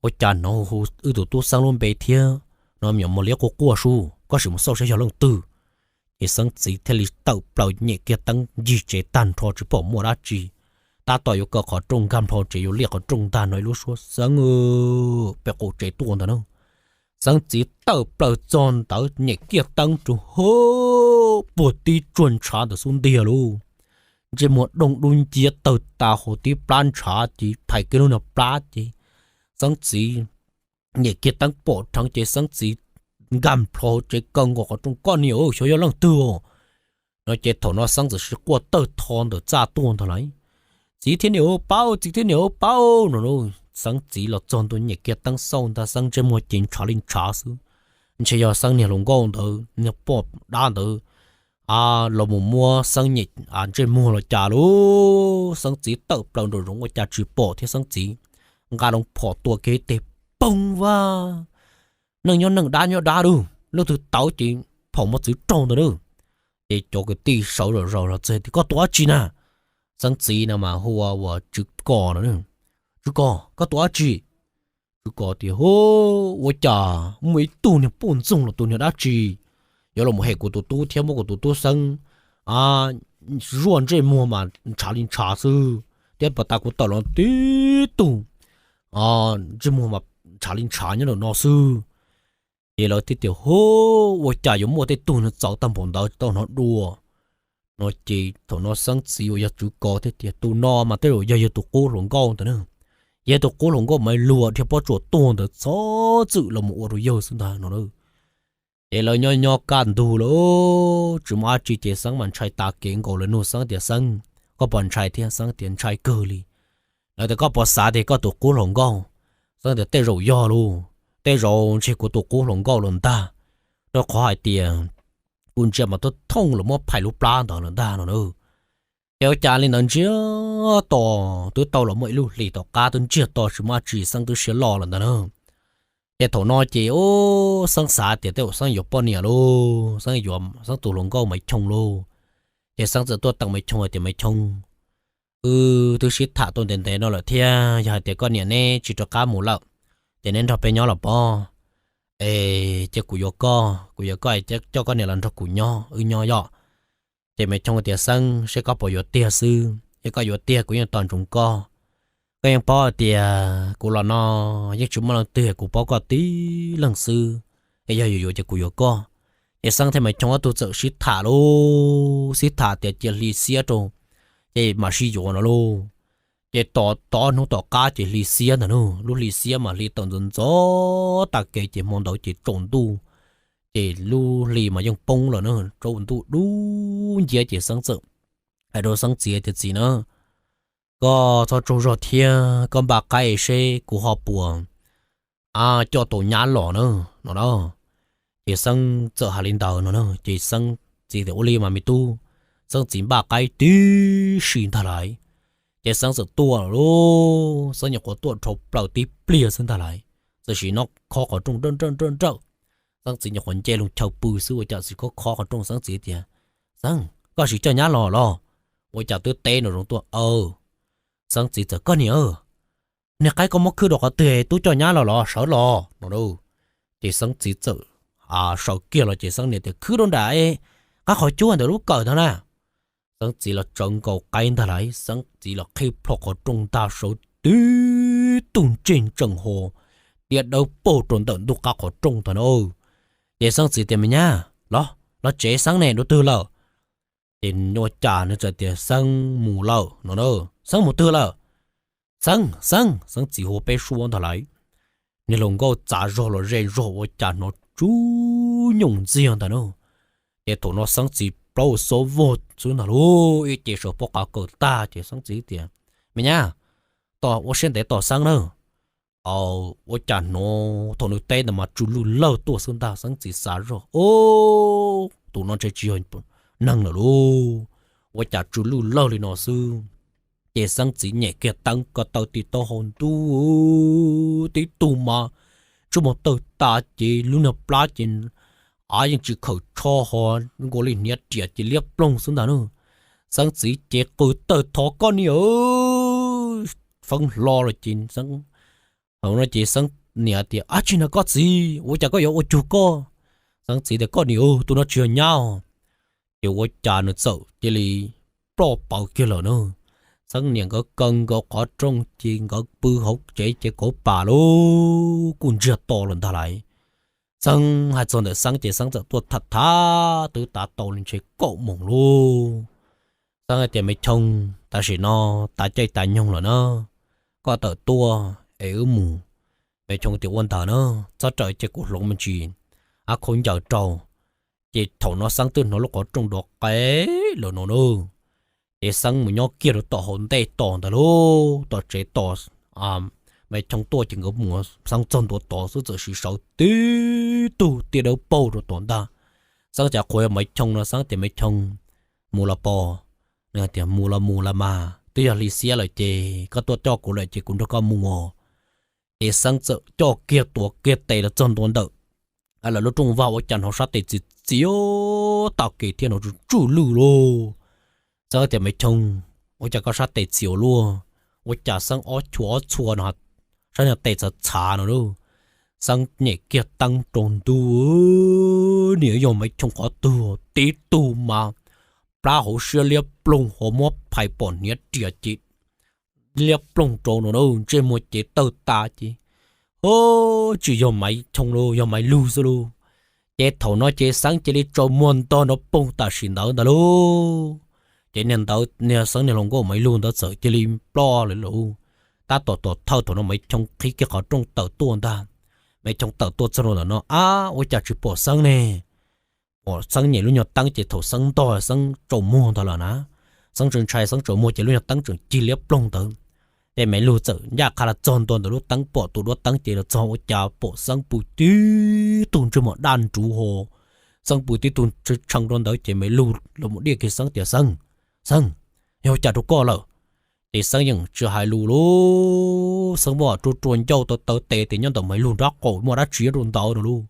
ua cas hnov hu wb tus tub Xeeb lub npe thiab hnov me nyuam mos liab quaj quaj sub, koj sim mus xauj saib yog leej twg. Ces Xeeb txiv thiaj li tawm plaws nyem kiag teeb ncig tsev tag nrho tsis pom muaj dab tsi. Tab tom yuav kaw qhov rooj nkag nplho tsev yuav liaj qhov rooj ntag no ib lub suab Xeeb pem qaum tsev tuaj ntag na. Xeeb txiv tawm plaws txog ntawd nyem kiag teeb rau hauv puag tib tsuag ntshav ntawd xub ntiag lauj. Ntsej muag doog dub nciab tawg tas hauv tib plab ntshav ces phais kiag lub niag plab ces Xeeb txiv nyem kiag teeb pom dheev ces Xeeb txiv nkag nplho hauv tsev kaw nkaus qhov rooj, Koj niam, xyov yog leej twg os. No ces thaum no Xeeb txawm sis quaj tawg tho ntawm txaj tuaj ntag lauj, Txiv thiab niam, pab, txiv thiab niam, pab no. Xeeb txiv los txog ntua nyem kiag teeb xauj ntag, Xeeb ntsej muag ces ntshav li ntshav xwb. Ntshe yog Xeeb niag hluas nkauj ntawd, niag poj dab ntawd los mus muab Xeeb nyem ntsej muag los cas lauj. Xeeb txiv tawm plaws nraum zoov ua cas tsis pom thiab, Xeeb txiv nqa loo phom tua kiag ib teg, poob vag, neeg nyob neeg, dab nyob dab lauj, leej twg tawv ces phom muab txwv raug ntag lauj. Ces cov kwv tij sawv zom zaws los txog tias, Koj tua dab tsi na? Xeeb txiv no mas hu ua Tswv Kos no. Tswv Kos, koj tua dab tsi? Tswv Kos tias, Hu, ua cas muaj ib tug niag poj ntxoog los tus niag dab tsi yuav los hem kuv tus tub thiab muab kuv tus tub Xeeb zuaj ntsej muag mas ntshav li ntshav xwb, thiab pas tas kuv tawm los tib tug ntsej muag mas ntshav li ntshav nyob ntawm no xwb. Ces lawv thiaj tias, Hu, ua cas yuav muaj tej tug niag txawv tag npaum ntawd tsis tau hnov dua? No ces thaum no Xeeb txiv uas yog Tswv Kos thiaj tias, Tus no mas tej zaum yog yawg tus qub hluas nkauj ntawd na. Yog tus qub hluas nkauj Maiv Lug dhia pob tsuas tuag ntawd txhob txwm los mus ua rau yawg xwb ntag no na. Ces lawv nyob nyob kaj ntug lawm tsis muaj dab tsi ces Xeeb mas ntshai tas kev nkaus, lawv nug Xeeb tias, Xeeb, koj puas ntshai thiab? Xeeb tias, Ntshai kawg li. Lawv tias, Koj puas xav tias koj tus qub hluas nkauj? Xeeb tias, Tej zaum yog lauj, tej zaum ntshe kuv tus qub hluas nkauj los ntag, rau qhov hais tias kuv ntsia mas twb thooj los muab phais lub plab ntawd lawm ntag no na. Ces ua cas li ntawd ntsiag to, twb tau los muaj ib lub hlis tom qab twb ntsiag to tsis muaj dab tsi, Xeeb twb siab loj lawm ntag na. Ces thaum no ces Xeeb xav tias tej zaum Xeeb yuav poj niam lauj, Xeeb yuav Xeeb tus hluas nkauj Maiv Choo lauj. Ces Xeeb txawm tuaj teem Maiv Choo hais tias, Maiv Choo, wb twb sib tham tau ntev ntev no lawm thiab, yog hais tias koj niam neb tsis rov qab mus lawm, ces neb nrog peb nyob los pob? Es ces kuv yuav koj, kuv yuav koj, coj koj niam los nrog kuv nyob, wb nyob yom. Ces Maiv Choo tias, Xeeb, seb koj puas yuav tiag xwb, yog koj yuav tiag kuv yeej tos ntsoov koj. Koj yeej paub hais tias kuv los no yeej tsis muaj leej twg, kuv paub koj tib leeg xwb, es yog yuav yuav ces kuv yuav koj. Ces Xeeb thiab Maiv Choo ob tug txawm sib tham lauj, sib tham tias cia hli xiab rau, ces mam sib yuav no lauj. Ces tos tau ob hnub tom qab ces hli xiab ntag lauj, lub hli xiab mas hli tawm ntxov ntxov tag kev ces hmo ntawd ces tsaus ntuj, ces lub hli mas yeej poob lawm na, tsaus ntuj dub nciab ces Xeeb txawm hais rau Xeeb txiv tias, Txiv na, koj txhob tsaug zog thiab, koj npaj qaib seb kuv ho puas coj tau nyab los na, no na. Ces Xeeb txawm hais li ntawd no na, ces Xeeb txiv tias, Ua li mas me tub. Xeeb txiv npaj qaib tib si ntag lauj. Ces Xeeb txawm tuaj lauj, Xeeb nyuam qhuav tuaj dhau plaws tib pliag xwb ntag lauj, txawm sim no khob qhov rooj nrawj nrawj nrawj. Xeeb txiv nyuam qhuav nce loo chaw pw xwb ua cas txawm khob khob qhov rooj, Xeeb txiv tias, Xeeb, koj sim coj nyab los los? Ua cas twb teb no zoo tuaj. Xeeb txiv txawm, Koj niam, niag qaib koj muab khwb rau qhov twg, tub coj nyab los los sawv los no. Ces Xeeb txiv txawm sawv kiag los ces Xeeb niam tias, Khwb rau nram qab qhov cub ntawm lub kawm ntag na. Xeeb txiv los tsawv nkaus qaib ntag lauj, Xeeb txiv los qhib plho qhov rooj ntag, sawv tib tug ntsej ntsees ho tiab dawb paug rau ntawm ntug qab qhov rooj ntag na. Ces Xeeb txiv tias, Me nyab, los, los tsev, Xeeb ne dua twg lawm? Ces ua cas nws txawm tias, Xeeb mus lawm no na. Xeeb mus twg lawm? Xeeb, Xeeb, Xeeb txiv hu peb suab ntag lauj. Niag hluas nkauj txav zog los ze zog ua cas hnov tsub nyooj ntxiag ntag na. Ces thaum no Xeeb txiv plaub xob vog xwb ntag lauj, ib ce sawv pob qa kawm tag ces Xeeb txiv tias, Me nyab, tos ua siab ntev tos Xeeb na. Ua cas hnov thaum nws teb ntawd mas tsw lwj lawg tuaj xwb ntag, Xeeb txiv xav zog, Ub, tus no ntshe tsis yog neeg lawm lauj, ua cas tsw lwj lawg li no xwb. Ces Xeeb txiv nyem kiag teeb ko taw ti taub hau ntuj, tib tug mas ntsej muag tawg tas ces lub niag plab ces av yeej tsis khawm tsho ho nkaus li hniav riam ces liab ploog xwb ntag na. Xeeb txiv ces qw tawg, Thov koj niam, feeb hlo los ces thaum no ces Xeeb niam tias, Ab tsi na koj txiv, ua cas koj yuav ua cuag koj? Xeeb txiv tias, Koj niam, tus no tsis yog nyab. Ces ua cas nws txawm cia li ploj paws kiag lawm na. Xeeb niam nkawd kaw nkaus qhov rooj ces nkawd pw hauv tsev ces kauv pam lauj, kuj ntsiag to lawm ntag lauj. Xeeb hais txog ntawm Xeeb ces Xeeb txawm tuaj tham tham twb tav tau li ntshe kaum moos lauj. Xeeb hais tias, Me Choo, tam sim no tav caij tav nyoog lawm na, koj tawm tuaj es wb mus. Me Choo tias, Ua ntawd na, txhob raws cia kuv hloov me ntsis, ab khaub ncaws rau. Ces thaum no Xeeb twb hnov lub qhov rooj dov qe lawm no na. Ces Xeeb mus nyob kiag rau tom hauv ntej tos ntag lauj, tom tsev tos. Me Choo tuaj ces nkawd mus Xeeb txog ntua tod xwb txawm sim sawv tib tug tiaj dawb paug rau tod ntag. Xeeb cas qhuav yog Maiv Choo no, Xeeb tias, Me Choo, mus los pos? Nws tias, Mus los mus los mas, twb yog hli xiab lawm ces koj tuaj coj kuv lawm ces kuv nrog koj mus. Ces Xeeb txawm coj kiag tuav kiag tes los txog ntua ntawm lawv lub rooj vag ua cas hnov sab tes txias txias tag kev thiab hnov tsw tsw lwj lauj. Xeeb tias, Me Choo, ua cas koj sab tes txias ua luaj? Ua cas Xeeb ob chua ob txhua no sab niag tes txhav txhav no lauj. Xeeb nyem kiag teeb rau ntuj, niam yog Maiv Choo qhov twg tib tug mas plab hauv siab liab ploog ho muab phais pom hniav riam ces liab ploog rau no na, ntsej muag ces tawg tas ces, Ho, tsis yog Maiv Choo lauj, yog Maiv Lug xwb lauj. Ces thaum no ces Xeeb cia li tsaus muag ntog nrov poog tam sim ntawd ntag lauj. Ces niag ntawd niag Xeeb niag hluas nkauj Maiv Lug ntawd txawm cia li ploj lawm lauj. Tab tom tom thawj thaum no Maiv Choo qhib kiag qhov rooj tawm tuaj ntag. Maiv Choo tawm tuaj txog rau ntawm no, ab, ua cas tsis pom Xeeb ne? Pom Xeeb nyem lub nyuag teeb ces thaum Xeeb ntog Xeeb tsaus muag ntawd lawm na, Xeeb ntshai ntshai Xeeb tsaus muag ces lub nyuag teeb tseem cig liab ploog ntawd. Ces Maiv Lug txawm ncaj qha los txog ntua ntawm lub teeb pom tus duab teeb ces los txog ua cas pom Xeeb pw tib tug ntsej muag daj nruv ho. Xeeb pw tib tug tshee rau ntawd ces Maiv Lug los mus diaj kiag Xeeb tias, Xeeb, Xeeb, yog ua cas rau koj lawm? Ces Xeeb yeej tsis hais lus lauj, Xeeb muab rua rua ncauj taw taw tes tias nyob ntawm Maiv Lug nrab qaum muaj dab tsi rau ntawd no lauj.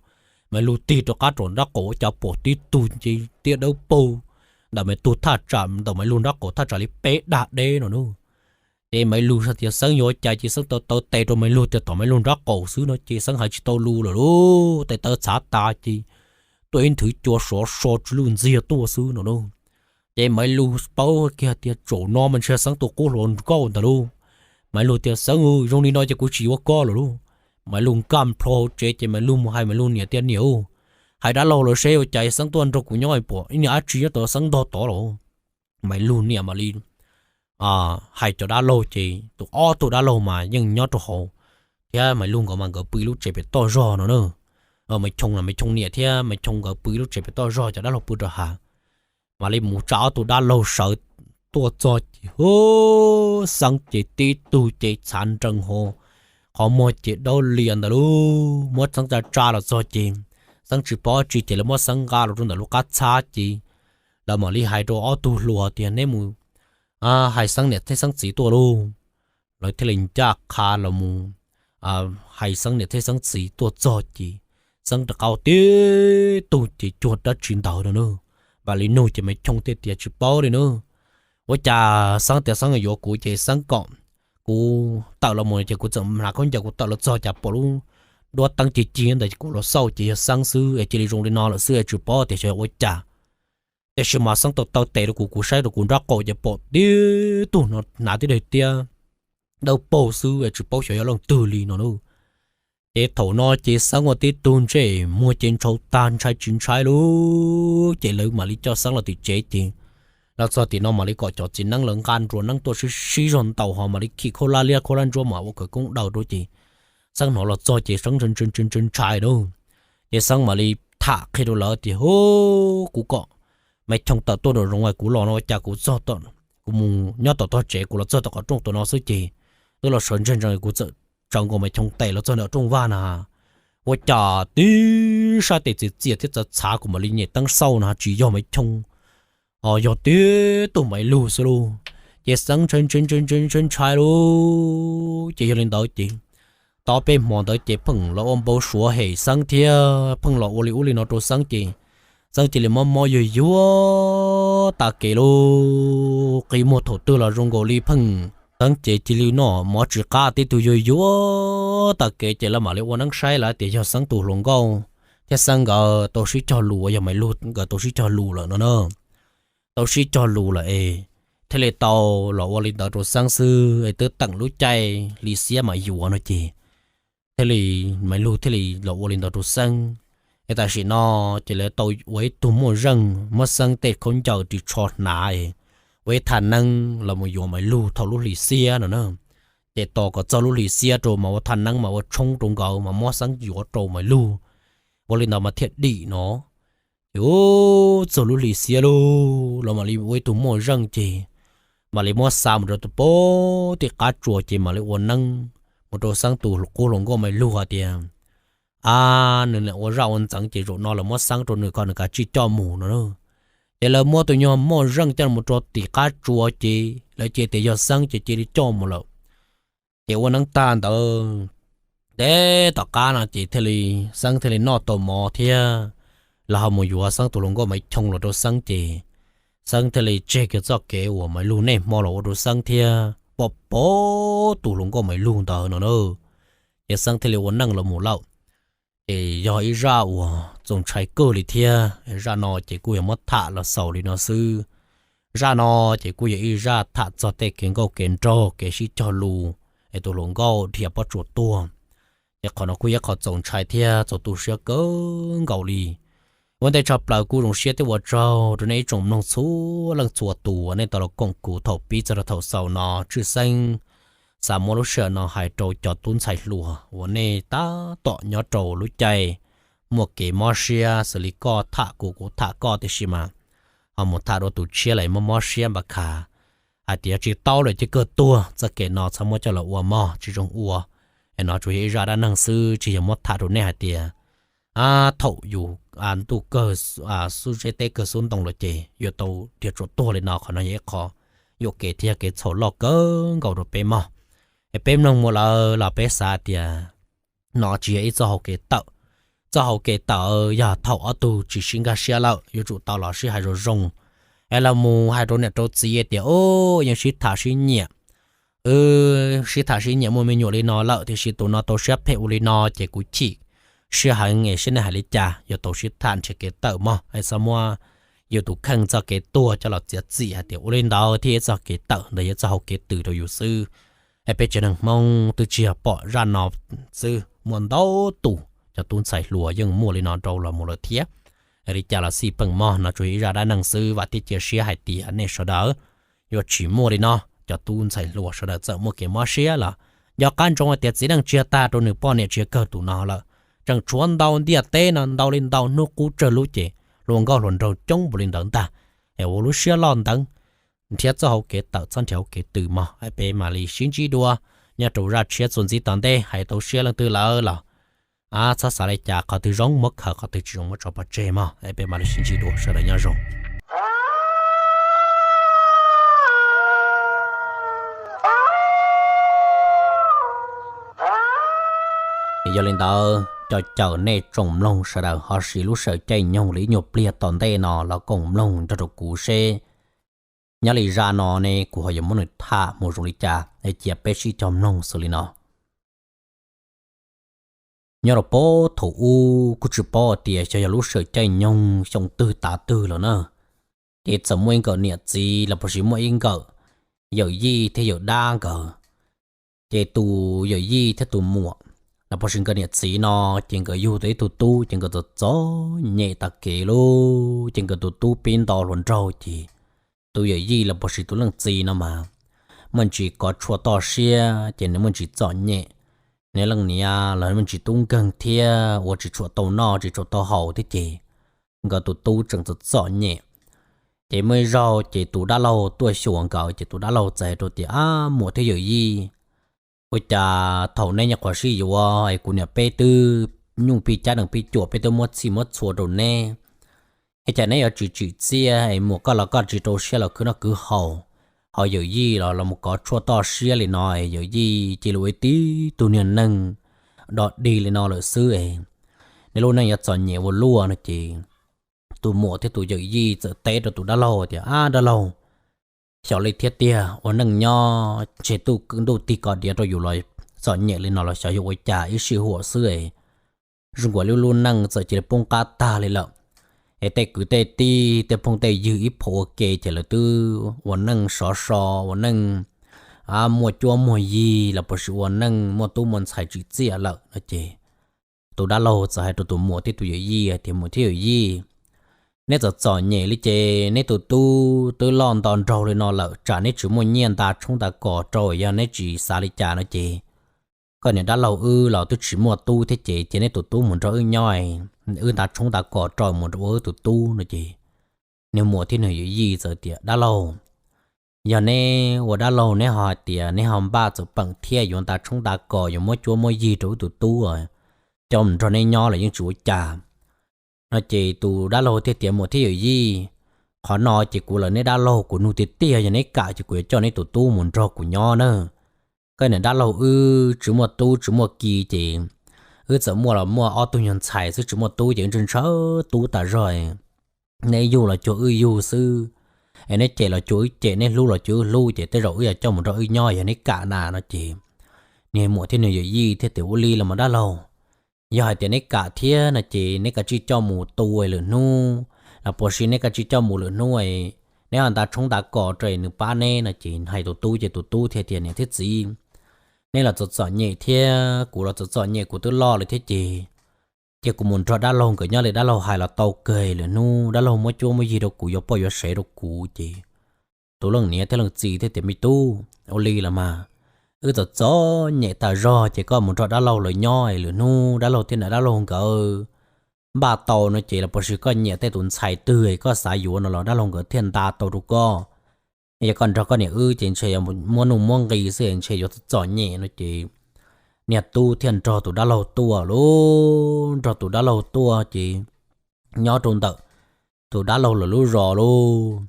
Maiv Lug tig rau qab rau nrab qaum ua cas pom tib tug nce tiaj dawb paug ntawm Maiv Lug thaj tsam, ntawm Maiv Lug nrab qaum thaj tsam li peb dag deb no lauj. Ces Maiv Lug tias Xeeb yuav ua cas ces Xeeb taw taw tes rau Maiv Lug tias tom Maiv Lug nrab qaum xwb no ces Xeeb hais tsis tau lus lawm lauj, tes taw txhav tas ces tuaj ib nthwv cua sov so tsw lwj ntxiag tuaj xwb no lauj. Ces Maiv Lug paub kiag tias tsaum no mas ntshe Xeeb tus qub hluas nkauj ntag lauj. Maiv Lug tias Xeeb, zoo li no ces kuv tsis yuav koj lawm lauj. Maiv Lug nkag plho hauv tsev ces Maiv Lug mus hais Maiv Lug niam tias niam, hais dab laug los seb ua cas Xeeb tuaj nrog kuv nyob pom ib niag dab tsi nyob tom Xeeb ntog tod los. Maiv Lug niam mam li hais cov dab laug ces tus ob tug dab laug mas yeej nyob rau hauv, thiab Maiv Lug nkawd mas nkawd pw ib lub tsev pem toj zog no na. Maiv Choo, Maiv Choo niam thiab Maiv Choo nkawd pw ib lub tsev pem toj zog, cov dab laug pw rau hav. Mam li mus tsa ob tug dab laug sawv tuaj txog ces hu, Xeeb ces tib tug ces txhav nrees hauv, qhov muag ces daub lias ntawd lauj. Muab Xeeb tsa tsa los txog ces Xeeb tsis paub tsi ces lawv muab Xeeb nqa los rau ntawm lub qab txhab ces lawv mam li hais rau ob tug hluas tias neb mus hais Xeeb niam thiab Xeeb txiv tuaj lauj. Lawv thiaj li ncaj qha los mus hais Xeeb niam thiab Xeeb txiv tuaj txog ces Xeeb rov qab tib tug ces cuag dab tsi ntawd no na. Mam li nug ces Maiv Choo thiaj tias tsis paub li na. Ua cas Xeeb tias Xeeb yuav kuv ces Xeeb kom kuv tawm los mus ces kuv txawm hnav khaub ncaws kuv tawm los txog cas pom lub duab teeb cig cig ntawd kuv los xauj ces yog Xeeb xwb es cia li zoo li no lawm xwb es tsis paub tias xyov ua cas. Tiam sis mas Xeeb tau taw tes rau kuv, kuv saib rau kuv nraub qaum ces pom tib tug no hnav tib daim tiab dawb paug xwb es tsis paub xyov yog leej twg li no na. Ces thaum no ces Xeeb ua tib tug ntsej muag ces ntshau tag ntshai tsis ntshai lauj. Ces lawv mam li coj Xeeb los tim tsev ces los txog tim no mam li kom cov txiv neeb lawv nqa nruas neeb tuaj sib sib zog ntaus ho mam li khi khaub hlab liab khaub hlab ntsuab mas ua khawv koob daws rau ces Xeeb hnov los txog ces Xeeb ntshai ntshai ntshai ntshai lauj. Ces Xeeb mam li tham qhia rau lawv tias hu, kuv kom Maiv Choo tawm tuaj nraum zoov es kuv los no ua cas kuv txog, kuv mus nyob tom tog tsev kuv los txog tom qhov rooj tom no xwb ces twb los sawv ntseg ntsees kuv txawm tsawv nkaus Maiv Choo tes los txog ntawm rooj vag na. Ua cas tib sab tes txias txias thiab txav txhav kuv mam li nyem teeb xauj na tsis yog Maiv Choo, ho yog tib tug Maiv Lug xwb lauj. Ces Xeeb ntshai ntshai ntshai ntshai ntshai lauj. Ces yog li ntawd ces tau peb hmo ntawd ces pheej los ua npau suav hem Xeeb thiab pheej los ua li ub li no rau Xeeb ces Xeeb cia li mob mob yuag yuag tag kev lauj. Qi muag thaum twg los zoo nkaus li pheej Xeeb ces cia li noj mov tsis qab tib tug yuag yuag tag kev ces lawv mam li ua neeb saib lawv tias yog Xeeb tus hluas nkauj thiab Xeeb nkawd tau sib cog lus uas yog Maiv Lug nkawd tau sib cog lus lawm no na. Tau sib cog lus lawm es thiaj li tau los ua li ntawd rau Xeeb xwb es twb teem lub caij hli xiab mas yuav no ces thiaj li Maiv Lug thiaj li los ua li ntawd rau Xeeb. Es tam sim no ces lawv tau ua ib tug moj zeej muab Xeeb tej khaub ncaws ris tsho hnav es ua ib thaj neeb los mus yuav Maiv Lug thaum lub hli xiab no na. Ces tos kom txog lub hli xiab rau mas ua thaj neeb mas ua tshoob rau nkawd mas muab Xeeb yuav rau Maiv Lug. Ua li ntawd mas thiaj dim no. Ces txog lub hli xiab lauj los mam li ua ib tug moj zeej ces mam li muab xa mus rau tus pem tim qab tsua ces mam li ua neeb mus rau Xeeb tus qub hluas nkauj Maiv Lug hais tias a, nws ua zaj ua ntxeev ces zaum no lawv muab Xeeb rau nws kom nws kav tsij coj mus no. Ces lawv muab tus nyuag moj zeej coj mus rau tim qab tsua ces lawv cia tias yog Xeeb ces cia li coj mus lawm. Ces ua neeb tag ntawd, ntev tom qab no ces thiaj li Xeeb thiaj li noj tau mov thiab los ho mus yuav Xeeb tus hluas nkauj Maiv Choo los rau Xeeb ces Xeeb thiaj li tseg kiag txoj kev uas Maiv Lug niaj hmo los ua rau Xeeb thiab pom pom tus hluas nkauj Maiv Lug ntawd no na. Ces Xeeb thiaj li ua neej los mus lawm. Ces yog ib zaj uas txaus ntshai kawg li thiab. Zaj no ces kuj yog muab tham los xaus li no xwb. Zaj no ces kuj yog ib zaj tham txog tej kev nkauj kev nraug kev sib cog lus es tus hluas nkauj dhia pob tsuas tuag. Ces qhov no kuj yog qhov txaus ntshai thiab txaus tu siab kawg nkaus li. Ua ntej tshaj plaws kuj zoo siab thiab ua tsaug rau nej ib tsoom mloog txhua leej txhua tus uas nej tau los koom kuv thaum pib txog rau thaum xaus no. Tshwj xeeb xav muab lub sij hawm no hais rau cov tub ntxhais hluas uas nej tab tom nyob rau lub caij muaj kev mob siab xws li koj tham kuv kuv tham koj tiam sis mas ho mus tham dua tus tshiab lawm mob mob siab npa khas hais tias yog tsis tau lawm ces kawg tuag, txoj kev no txhob muab coj los ua mog, tsis zoo ua. Es no tsuas yog ib zaj dab neeg xwb, tsis yog muab tham rau nej hais tias thaum yus ntuj kawg xub zeb teb kawg xub ntoo lawm ces yuav tau dhia tsuas tuag li no. Qhov no yog ib qho yuam kev thiab kev txhaum loj kawg nkaus rau peb mog. Es peb mloog mus lawm los peb xav tias no tsis yog ib txoj hau kev tawm. Txoj hau kev tawm yog thaum ob tug tsis sib nkag siab lawm yuav tsum tau los sib hais zoo zoo, es los mus hais rau niam rau txiv tias o, yeej sib tham sib nyiam, sib tham sib nyiam muaj me nyuam li no lawm tiam sis tus no tau siab phem ua li no ces kuv chim siab heev es seb nej hais li cas. Yuav tau sib tham nrhiav kev tawm mog, es txhob muab yus tus kheej txoj kev tuag coj los txiav txim hais tias ua li ntawd thiaj yog txoj kev tawm, ntawd yog txoj hau kev tws rau yus xwb. Es peb tsev neeg Hmoob twb tsis yog pom zaj no xwb, muaj ntau tus cov tub ntxhais hluas yeej muaj li no rau los mus lawm thiab. Li cas los xij peem mog, no tsuas yog ib zaj dab neeg xwb, vam thiab cia siab hais tias nej sawv daws yuav tsis muaj li no. Cov tub ntxhais hluas sawv daws txawm muaj kev mob siab los nco qab ntsoov hais tias txiv neej tsis yog tag rau nws poj niam tsis yog kawg tus no lawm. Tseem tshuav ntau ntiaj teb no ntau li ntau hnub qub tsawg lub ces hluas nkauj hluas nraug coob npaum li ntawd ntag. Es ua lub siab loj ntev, nrhiav txoj hauv kev tawm txhob nrhiav hauv kev tw mog. Peb mam li sib ntsib dua nyob rau zaj tshiab txuas ntxiv tom ntej. Hais tau siab leej twg lawm los txhob xav li cas, qhov twg zoo muab khaws, qhov twg tsis zoo muab tso pov tseg mog. Peb mam li sib ntsib dua, sawv daws nyob zoo. Yog li ntawd coj caw nej tsoom mloog sawv daws ho siv lub sij hawm caij nyoog li ib nyuag pliag tom ntej no los koom mloog nrog rau kuv seb nyob li zaj no ne kuv ho yuav muab nws tham mus zoo li cas, cia peb sib cog mloog xws li no. Nyob rau puag thaum ub kuj tsis paub hais tias xyov yog lub sij hawm caij nyoog xyoo twg tav twg lawm na, ces txawm muaj ib nkawm niam txiv los puas sis muaj ib nkawm yawm yij thiab yawm dab nkawd. Ces tus yawm yij thiab tus muam los puas sis nkawd niam txiv no, ces nkawd yug tau ib tug tub, ces nkawd txom txom nyem tag kev lauj. Ces nkawd tus tub pib nto hluas nraug ces tus yawm yij los puas sis tus leej txiv no mas muaj ntsis kov tshuaj toj siab, ces nws muaj ntsis txom nyem. Nws leej niam los muaj ntsis tub nkeeg thiab ua tsis tshua tau noj tsis tshua tau haus thiab ces nkawd tus tub tseem txom txom nyem. Ces muaj ib zaug ces tus dab laug tuaj xyuas nkawd, ces tus dab laug txawm hais rau tias, Ab, muam thiab yawm yij, ua cas thaum neb nyuam qhuav sib yuav es kuv niam peb twb nyuj pij cab nees pij cuam, peb twb muab txhij muab txhua rau neb, es cas neb yuav tsis tsim txiaj es muam koj los koj tsis rau siab los khwv noj khwv haus, ho yawm yij los los mus kov tshuaj toj siab li no es yawm yij cia li ua ib tib tug niag neeg dog dig li no lawm xwb es neb lub neej yuav txom nyem ua luaj no ces tus muam thiab tus yawm yij txawm teb rau tus dab laug tias, Ab dab laug, xyov li thiab tiag, ua neej nyob ntshe ntuj tig kos diav rau yus los txom nyem li no los xyov yog ua cas ib sij huam xwb es zoo nkaus li lub neej txawm cia li poob qab tag li lawm. Es tej kwv tej tij tej phooj tej ywg ib phaum ua ke ces lawv twb ua neej sov so, ua neej muaj cuab muaj yig los puas sis ua neej muaj tub muaj ntxhais tsim txiaj lawm no ces tus dab laug txawm hais rau tus muam thiab tus yawm yij tias, Muam thiab yawm yij, neb txom txom nyem li ces neb tus tub twb loj nto nraug li no lawm, tsam neb tsis muaj nyiaj nta tshoob nta kos rau, yog neb tsis xav li cas no ces koj niam dab laug wb los twb tsis muaj tub thiab ces cia neb tus tub mus nrog wb nyob, wb nta tshoob nta kos rau mus ua wb tus tub no ces nws muam thiab nws yawm yij txawm tias, Dab laug, yog neb ua dab laug neb ho hais tias neb ho npaj txawm peem thiab yuav nta tshoob nta kos yuav muab cuab muab yig rau wb tus tub coj mus nrog neb nyob los yeej tsis ua cas. No ces tus dab laug thiaj tias, Muam thiab yawm yij, qhov no ces kuv lawm neb dab laug kuv nug tiag tiag, yog neb kam ces kuv yuav coj neb tus tub mus nrog kuv nyob na. Koj niam dab laug wb tsis muaj tub tsis muaj ki ces wb txawm muaj los muaj ob tug nyuag ntxhais xwb tsis muaj tub ces wb ntshaw ntshaw tub tas zog. Neb yug los cuag wb yug xwb, es neb cem los cuag wb cem, neb hlub los cuag wb hlub ces tej zaum wb yuav coj mus nrog wb nyob yog neb kam na no ces niag muam thiab nws yawm yij thiaj tias, Ua li los mas dab laug, yog hais tias neb kam thiab no ces neb kav tsij coj mus tu lwm hnub, los puas sis neb kav tsij coj mus lwm hnub neb ho nta tshoob nta kos rau nws pab neb no ces hais tus tub ces tus tub thiaj tias, Niam thiab txiv, neb los txom txom nyem thiab kuv los txom txom nyem, kuv twb loj lawm thiab ces cia kuv mus nrog dab laug nkawd nyob li dab laug hais los tau kawg, lwm hnub dab laug muab cuab muab yig rau kuv yuav poj yuav sev rau kuv ces tus leej niam thiab leej txiv thiaj tias, Me tub, ua li los mas, wb txom txom nyem tas zog ces koj mus nrog dab laug lawv nyob es lwm hnub dab laug thiab niam dab laug nkawd npaj tau no ces los puas sis koj nyiam tej tus ntxhais twg koj xav yuav no los dab laug nkawd thiaj nta tau rau koj. Yog koj nrog koj niam wb ces ntshe muab nuj muab nqis xwb ntshe yuav txom txom nyem no ces niag tub thiaj nrog tus dab laug tuaj lauj, nrog tus dab laug tuaj ces nyob rau ntawm tus dab laug lawv lub zos lauj.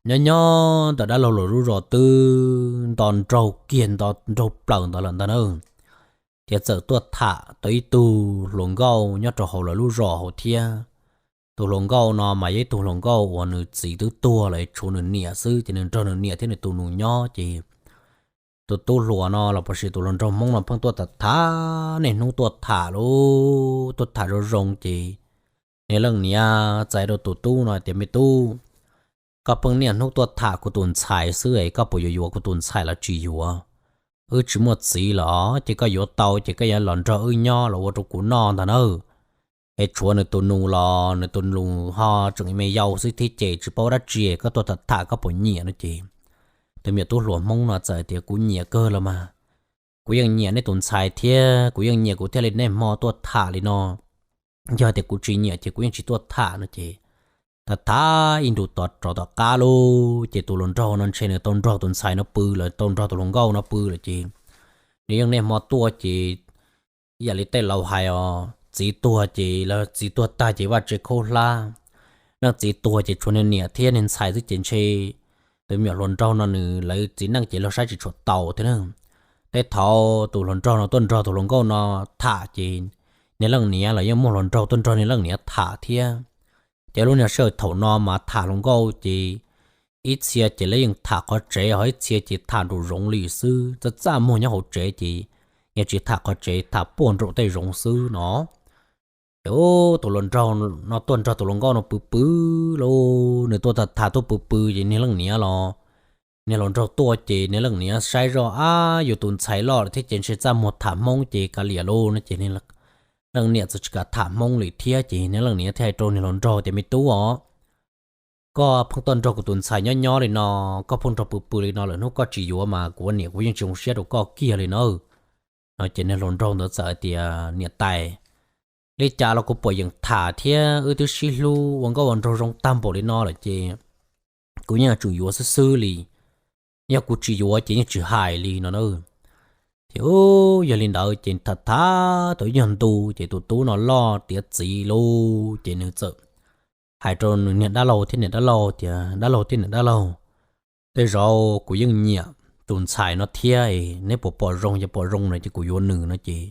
Nyob nyob ntawm dab laug lawv lub zos twb nto nraug kiag nto nraug plaws ntawd lawm ntag na. Ces txawm tuaj tham tau ib tug hluas nkauj nyob rau hauv lawv lub zos hauv thiab. Tus hluas nkauj no mas yog ib tug hluas nkauj uas nws txiv twb tuag lawm tshuav nws niam xwb ces nws nrog nws niam thiab nws tus nus nyob ces tus tub hluas no los puas sis tus hluas nraug Hmoob no pheej tuaj tham tham, niaj hnub tuaj tham lauj, tuaj tham zoo zoo ces niag leej niam txais rau tus tub no tias, Me tub, koj pheej niaj hnub tuaj tham kuv tus ntxhais xwb es koj puas yuav yuav kuv tus ntxhais los tsis yuav? wb tsis muaj txiv los ces koj yuav tau ces koj yuav los nrog wb nyob los ua rau kuv noj ntag nawb. Es tshuav nws tus nus los nws tus nus ho tseem me yau xwb thiab ces tsis paub dab tsi, koj tuaj tham tham koj puas nyiam no ces tus me nyuam tub hluas Hmoob no txawm tias kuv nyiam kawg los mas, kuv yeej nyiam nej tus ntxhais thiab kuv yeej nyiam kuv thiaj li niaj hmo tuaj tham li no. Yog tias kuv tsis nyiam ces kuv yeej tsis tuaj tham no ces tham tham ib ntus tod rov tom qab lauj ces tus hluas nraug no ntshe nws tau nrog tus ntxhais no pw lawm, tau nrog tus hluas nkauj no pw lawm ces nws yeej niaj hmo tuaj ces ib yam li tej laus hais os, txiv tuag ces lawv txiv tuag tag ces vaj tse khaub hlab, leej txiv tuag ces tshuav niag niam thiab niag ntxhais xwb ces ntshe tus me nyuam hluas nraug no nws lawv txiv neej ces luag saib tsis tshua taus thiab na. Tej thaum tus hluas nraug no tuaj nrog tus hluas nkauj no tham ces niag leej niam los yeej muaj hluas nraug tuaj nrog niag leej niam tham thiab. Ces lub niag sij hawm thaum no mas tham hluas nkauj ces ib txhia ces lawv yeej tham qhov tsev, ho ib txhia ces tham nraum zoov li xwb, txaj txaj muag nyob hauv tsev ces yeej tsis tham qhov tsev, tham puag nraum tej zoov xwb no. Ces tus hluas nraug no tuaj nrog tus hluas nkauj no pw pw lauj, nws tuaj tham tham tuaj pw pw ces niag leej niam los, niag hluas nraug tuaj ces niag leej niam saib zoj ab yus tus ntxhais loj lawm thiab ces ntshe txaj muag tham Hmoob ces kav liam lauj no ces leej niam txawm tsis kam tham Hmoob li thiab ces niag leej niam thiaj hais rau niag hluas nraug tias me tub os, koj pheej tuaj nrog kuv tus ntxhais nyob nyob li no, koj pheej nrog pw pw li no lawm, hnub koj tsis yuav mas kuv ua niam kuv yeej tsis zoo siab rau koj kiag li na. No ces niag hluas nraug ntawd txawm hais tias niam tais, li cas los kuv pom yeem tham thiab wb twb sib hlub ua nkauj ua nraug zoo tag npaum li no lawm ces kuv yeej yuav tsum yuav xwb xwb li, yog kuv tsis yuav ces yeej tsis hais li no na. Ces yog li ntawd ces tham tham tau ib nyuag ntu ces tus tub no loj tiav txiv lauj ces nws txawm hais rau nws niag dab laug thiab niam dab laug tias dab laug thiab niam dab laug, tej zaum kuv yeej nyiam tus ntxhais no thiab, neb puas pom zoo, yog pom zoo no ces kuv yuav nws no ces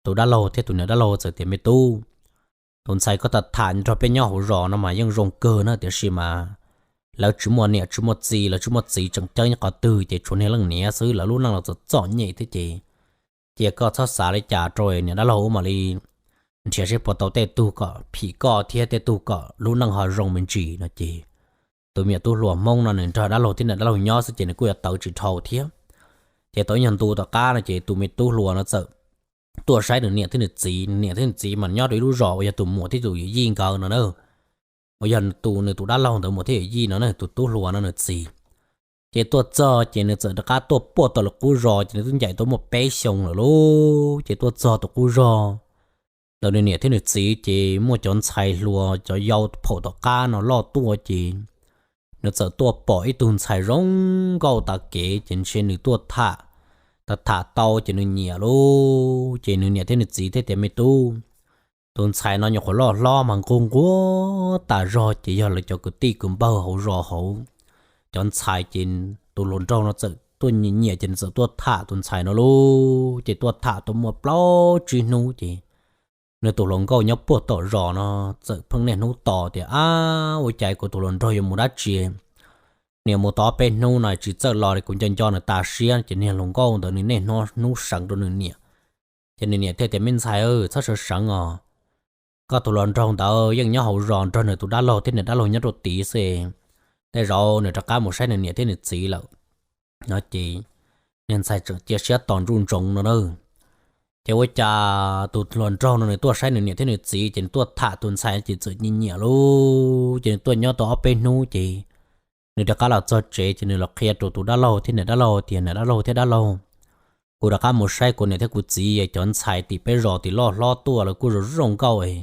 tus dab laug thiab tus niam dab laug txawm tias me tub, tus ntxhais koj tham tham nrog peb nyob hauv zos no mas yeej zoo kawg na, tiam sis mas lawv tsis muaj niam tsis muaj txiv, lawv tsis muaj txiv tseem ceeb nyob qhov twg ces tshuav niag leej niam xwb, lawv lub neej los txom txom nyem thiab ces cia koj txhob xav li cas rau niam dab laug ub mam li nrhiav seb puas tau tej tug kom phim koj thiab tej tug kom lub neej ho zoo me ntsis no ces tus me nyuam tub hluas Hmoob no nws nrog dab laug thiab niam dab laug nyob xwb ces nws kuj yuav tawv tsis dhau thiab. Ces tau ib nyuag ntu tom qab no ces tus me tub hluas no txawm tuaj saib nws niam thiab nws txiv, nws niam thiab nws txiv mas nyob rau ib lub zos uas yog tus muam thiab tus yawm yij nkawd no na, uas yog tus nws tus dab laug ntawd muam thiab yawm yij no na, tus tub hluas no nws txiv. Ces tuaj txog ces nws txawm rov qab tuaj puag tom lawv qub zos ces nws twb ncaim tau muaj peb xyoo lawm lauj. Ces tuaj txog tom qub zog ntawd nws niam thiab nws txiv ces muaj cov ntxhais hluas cov yau phaum tom qab no loj tuaj ces nws txawm tuaj pom ib tug ntxhais zoo nkauj tas kev ces ntshe nws tuaj tham, tham tham tau ces nws nyiam lauj. Ces nws niam thiab nws txiv thiaj tias me tub, tus ntxhais no nyuam qhuav loj hlob mas nquag nquag tas zog ces yog lawv cov kwv tij kwv npawg hauv zos hauv cov ntxhais ces tus hluas nraug no txawm tuaj nyiam nyiam ces nws txawm tuaj tham tus ntxhais no lauj. Ces tuaj tham tau muaj plaub tsib hnub ces nws tus hluas nkauj nyob puag tom zos no txawm pheej niaj hnub tos tias ab ua cas kuv tus hluas nraug yuav mus dab tsi, nws mus tau ob peb hnub no tsis txawj los li, kuv nco nco nws tas siab. Ces niag hluas nkauj ntawd nws niaj hnub seev rau nws niam. Ces nws niam thiaj tias me ntxhais, txhob sawv seev os, koj tus hluas nraug ntawd yeej nyob hauv zos nrog nws tus dab laug thiab nws dab laug nyob rau tid xwb, tej zaum nws rov qab mus saib nws niam thiab nws txiv lawm no ces niag ntxhais tseem cia siab tos ntsuj ntsoov no na. Ces ua cas tus hluas nraug no nws tuaj saib nws niam thiab nws txiv ces nws tuaj tham tus ntxhais ces txawm nyiam nyiam lauj. Ces nws tuaj nyob tau ob peb hnub ces nws rov qab los txog tsev ces nws los qhia rau tus dab laug thiab niam dab laug tias niam dab laug thiab dab laug, kuv rov qab mus saib kuv niam thiab kuv txiv, cov ntxhais tim peb zos tim loj hlob tuaj lawv kuj zoo zoo nkauj es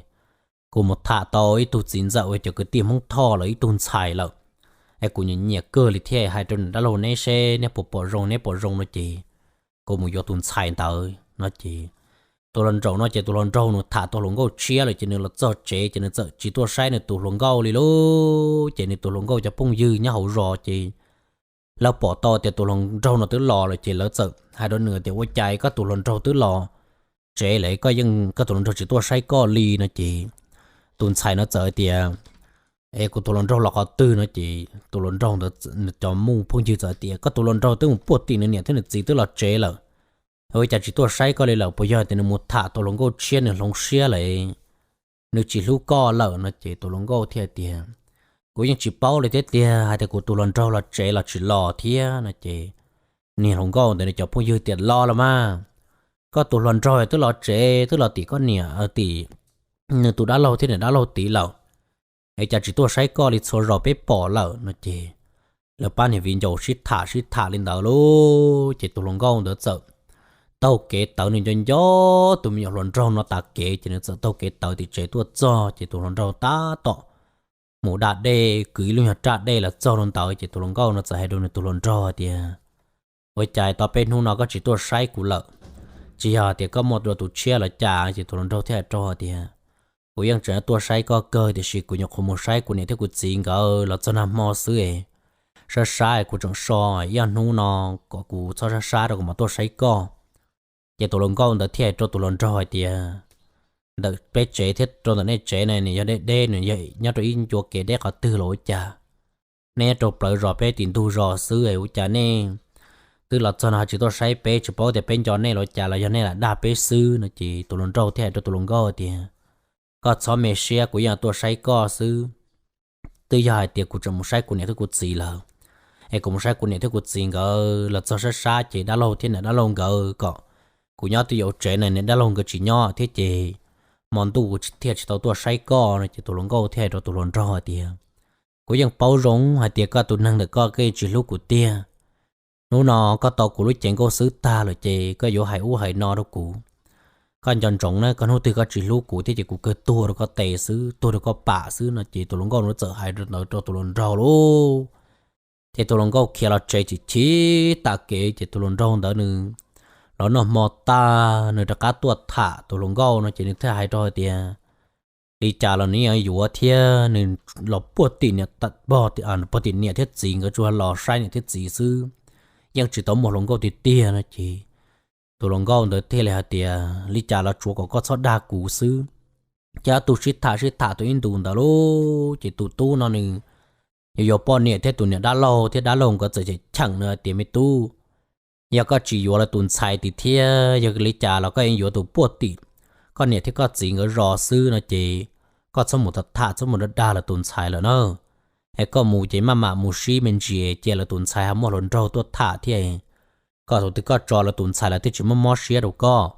kuv mus tham tau ib tug txiv ntxawm uas cov kwv tij Hmoob Thoj lawv ib tug ntxhais lawm, es kuv nyiam nyiam kawg li thiab, hais rau niam dab laug neb seb neb puas pom zoo, neb pom zoo no ces kuv mus yuav tus ntxhais ntawd no ces tus hluas nraug no ces tus hluas nraug nws tham tau hluas nkauj tshiab lawm ces nws los txog tsev ces nws txawm tsis tuaj saib nws tus hluas nkauj li lauj. Ces nws tus hluas nkauj cov phooj ywg nyob hauv zos ces lawv pom tau tias tus hluas nraug no twb los lawm ces lawv txawm hais rau nws tias ua cas koj tus hluas nraug twb los tsev lawm koj yeej, koj tus hluas nraug tsis tuaj saib koj li no ces tus ntxhais no txawm tias es kuv tus hluas nraug los qhov twg no ces tus hluas nraug ntawd cov muj phooj ywg txawm tias koj tus hluas nraug twb mus puag tim nws niam thiab nws txiv twb los tsev lawm, ua cas tsis tuaj saib koj li lawm, puas yog tias nws mus tham tau hluas nkauj tshiab nws hloov siab lawm nws tsis hlub koj lawm no ces tus hluas nkauj thiaj tias kuv yeej tsis paub li thiab tiag, hais tias kuv tus hluas nraug los tsev los tsis los thiab no ces niag hluas nkauj ntawd nws cov phooj ywg tias, Los los mas, koj tus hluas nraug twb los tsev, twb los tim koj niam, tim nws tus dab laug thiab niam dab laug tid lawm, es cas tsis tuaj saib koj li, txhua zaus peb pom lawm? No ces lawv pab niag viv ncaus sib tham sib tham li ntawd lauj, ces tus hluas nkauj ntawd txawm taug kev tawv, nws nco nco tus me nyuam hluas nraug no tas kev, ces nws txawm taug kev tawv tim tsev tuaj txog, ces tus hluas nraug tab tom mus da dej, kwv ib lub nyuag raj dej los txog rau ntawd, ces tus hluas nkauj no txawm hais rau nws tus hluas nraug hais tias, Ua cas tau peb hnub no koj tsis tuaj saib kuv lawm? Tsis yog tias koj muaj dua tus tshiab los cas? Ces tus hluas nraug thiaj hais rau hais tias, Kuv yeej tseem tuaj saib koj kawg, tiam sis kuv nyuam qhuav mus saib kuv niam thiab kuv txiv nkawd los txog nag hmo xwb es sab sab, kuv tseem so ib ob hnub no kom kuv txhob sab sab rau kuv mam tuaj saib koj. Ces tus hluas nkauj ntawd thiaj hais rau tus hluas nraug hais tias, Ntawm peb tsev thiab rau ntawm nej tsev ne, nws yog deb deb, nws yog nyob rau ib ncua kev deb qhov twg los ua cas? Nej nyob rau plawv zos peb tim ntug zos xwb es ua cas nej twb los txog no ho tsis tuaj saib peb? Tsis paub tias peb nco nej los cas, los yog nej lam dag peb xwb? No ces tus hluas nraug thiaj hais rau tus hluas nkauj tias, Koj txhob me siab, kuv yeej tuaj saib koj xwb. Twb yog hais tias kuv tseem mus saib kuv niam thiab kuv txiv lawm, es kuv mus saib kuv niam thiab kuv txiv nkawd los txog sab sab, ces dab laug thiab niam dab laug nkawd kom kuv nyob twj ywm tsev na, niam dab laug nkawd tsis nyob thiab, ces hmo ntuj kuv thiaj tsis tau tuaj saib koj. No ces tus hluas nkauj thiaj hais rau tus hluas nraug hais tias, Kuv yeej paub zoo hais tias koj tus neeg ntawm koj, koj yeej tsis hlub kuv tiag. Hnub no koj tau kuv lub cev nkauj xwb tag lawm, ces koj yuav hais ub hais no rau kuv. Koj nco ntsoov na, koj hnub twg koj tsis hlub kuv thiab ces kuv kawg tuag rau koj tes xwb, tuag rau koj pam xwb. No ces tus hluas nkauj no txawm hais ntawd rau tus hluas nraug lauj. Ces tus hluas nkauj khiav los tsev chim chim tas kev, ces tus hluas nraug ntawd nws los noj hmo tag, nws rov qab tuaj tham tus hluas nkauj no ces nws thiaj hais rau hais tias, Li cas los nws yeej yuav thiab, nws los puag tim niam, puag tim niam thiab txiv, nkawd tsuas los saib niam thiab txiv xwb, yeej tsis tau muaj hluas nkauj tiag tiag. No ces tus hluas nkauj ntawd thiaj li hais tias, Li cas los tsuav kom koj txhob dag kuv xwb. Ces ob tug sib tham sib tham tau ib ntus ntawd lauj, ces tus tub no nws yuav yuav poj niam thiab tus niam dab laug, thiab dab laug nkawd txawm cheem cheem nws hais tias, Me tub, yog koj tsis yuav lawv tus ntxhais tiag thiab, yog li cas los koj yeej yuav tus puag tim koj niam thiab koj txiv nkawd zos xwb no ces koj txhob mus tham tham, txhob mus dag dag lawv tus ntxhais lawm na. Es koj mus ces maj mam mus sib me ntsis, cia lawv tus ntxhais ho muaj hluas nraug tuaj tham thiab, koj thaum twg koj tso lawv tus ntxhais lawv thiaj tsis muaj mob siab rau koj.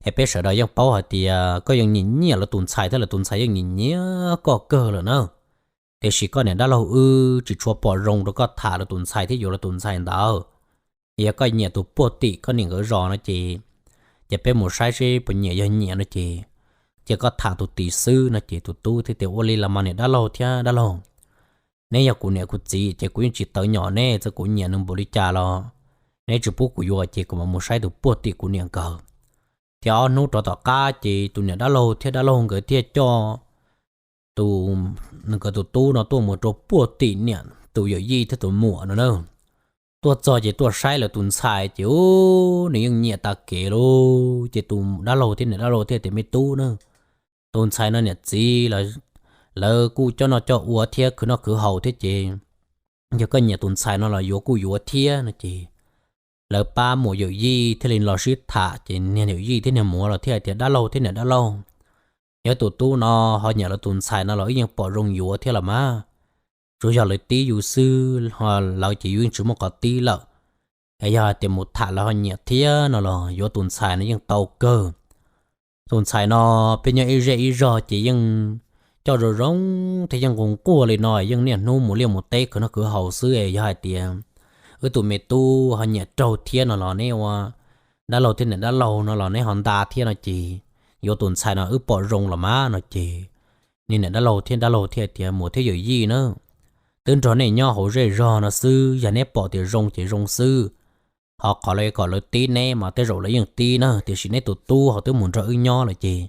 Es peb sawv daws yeej paub hais tias koj yeej nyiam nyiam lawv tus ntxhais thiab lawv tus ntxhais yeej nyiam nyiam koj kawg lawm na. Tiam sis koj niam dab laug wb tsis tshua pom zoo rau koj tham lawv tus ntxhais thiab yuav lawv tus ntxhais ntawd. Yog koj nyiam tus puag tim koj niam nkawd zos no ces, ces peb mus saib seb puas nyiam, yog nyiam no ces, ces koj tham tus tid xwb. No ces tus tub thiaj tias, Ua li los mas niam dab laug thiab dab laug, neb yog kuv niam kuv txiv ces kuv yeej tsis tawv nyom neb, txawm kuv nyiam nws npaum li cas los neb tsis pub kuv yuav ces kuv mam mus saib tus puag tim kuv niam nkawd. Thiab ob hnub rov tom qab ces tus niam dab laug thiab dab laug nkawd thiaj coj tus, nkawd tus tub no tuaj mus rau puag tim niam tus yawm yij thiab tus muam no na. Tuaj txog ces tuaj saib lawv tus ntxhais ces ub, nws yeej nyiam tag kev lauj. Ces tus dab laug thiab niam dab laug thiaj tias, Me tub na, tus ntxhais no niam txiv lawv kuj coj noj coj ua thiab khwv noj khwv haus thiab ces yog koj nyiam tus ntxhais no los yuav kuj yuav thiab no ces lawv pab muam yawm yij thiaj li los sib tham ces niag yawm yij thiab niag muam los thiaj hais tias, Dab laug thiab niam dab laug, yog tus tub no ho nyiam lawv tus ntxhais no los wb yeej pom zoo yuav thiab los mas. Tsuas yog lawv tib yus xwb, ho lawv ces yus yeej tsis muaj qhov tib lawm. Es yog hais tias mus tham lawv ho nyiam thiab no los yuav tus ntxhais no yeej tau kawg. Tus ntxhais no peb nyob ib zej ib zog ces yeej coj zoo zoo thiab yeej nqus nquag li no, yeej niaj hnub mus liaj mus teb khwv noj khwv haus xwb. Es yog hais tias wb tus me tub ho nyiam raug thiab no los neb ua dab laug thiab niam dab laug no los neb ho nta thiab no ces yuav tus ntxhais no wb pom zoo los mas no ces niag niam dab laug thiab dab laug thiaj tias, Muam thiab yawm yij na, twb nrog nej nyob hauv zej zog no xwb, yog neb pom tias zoo ces zoo xwb. Ho qhov lawv kom lawv tib neb mas tej zaum lawv yeej tib na, tiam sis neb tus tub ho twb mus nrog wb nyob lawm ces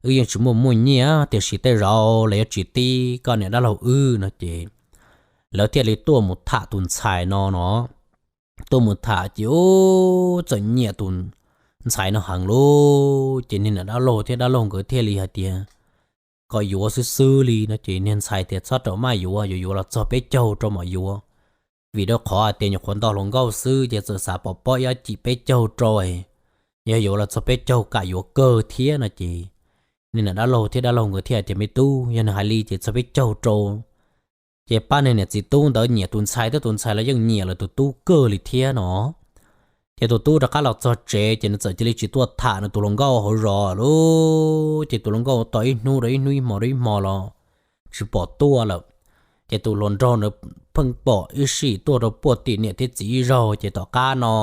wb yeej tsis muaj muaj nyiaj, tiam sis tej zaum lawv yuav tsis tib koj niam dab laug wb no ces lawv thiaj li tuaj mus tham tus ntxhais no no. Tuaj mus tham ces ub, txawm nyiam tus ntxhais no heev lauj. Ces niag niam dab laug thiab dab laug nkawd thiaj li hais tias kom yuav xwb xwb li no ces niag ntxhais tias, Txhob rau maj yuav, yuav yuav los txog peb caug rau mam yuav, vim rau qhov hais tias nyuam qhuav nto hluas nkauj xwb ces txawm xav pom pob ib ob cim peb caug rau, yog yuav los txog peb caug kam yuav kawg thiab no ces niag niam dab laug thiab dab laug nkawd thiaj hais tias, Me tub, yog nws hais li ces txog peb caug rau Ces pab niag niam txiv tub ntawd nyiam tus ntxhais thiab tus ntxhais los yeej nyiam lawv tus tub kawg li thiab no. Ces tus tub rov qab los txog tsev ces nws txawm cia li tsis tuaj tham nws tus hluas nkauj hauv zos lawm. Ces tus hluas nkauj tos ib hnub rau ib hnub, ib hmo rau ib hmo los tsis pom tuaj lawm. Ces tus hluas nraug ntawd pheej pom ib sij tuaj rau puag tim niam thiab txiv ib zaug, ces tom qab no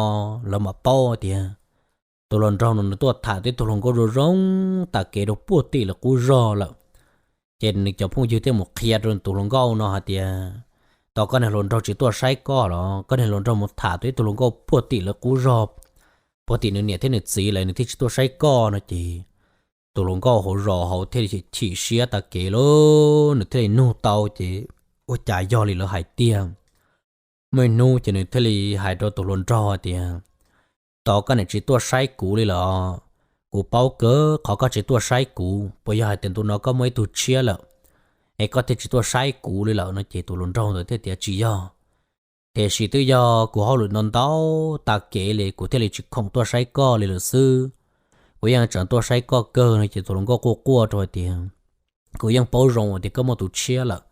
lawv mam paub tias tus hluas nraug no nws tuaj tham tib tug hluas nkauj zoo zoo tas kev rau puag tim lawv qub zog lawm. Ces nws cov phooj ywg thiaj mus qhia rau tus hluas nkauj no hais tias, tos koj niag hluas nraug tsis tuaj saib koj los? Koj niag hluas nraug mus tham tau ib tug hluas nkauj puag tim lawv qub zog, puag tim nws niam thiab nws txiv lawm, nws thiaj tsis tuaj saib koj no. Ces tus hluas nkauj hauv zos hauv thiaj li chim siab tas kev lawm, nws thiaj li nug tau ces ua cas yog li lawv hais tiag. Muaj ib hnub ces nws thiaj li hais rau tus hluas nraug hais tias, tos koj niam tsis tuaj saib kuv li los? Kuv paub kawg qhov koj tsis tuaj saib kuv, puas yog hais tias ntu no koj muaj ib tug tshiab lawm es koj thiaj tsis tuaj saib kuv li lawm no? Ces tus hluas nraug ntawd thiaj tias, tsis yog, tiam sis twb yog kuv hauj lwm ntau ntau tas kev li kuv thiaj li tsis khoom tuaj saib koj li lawm xwb. Kuv yeej tseem tuaj saib koj kawg no. Ces tus hluas nkauj quaj quaj rau hais tias, kuv yeej paub zoo tias koj muaj tus tshiab lawm.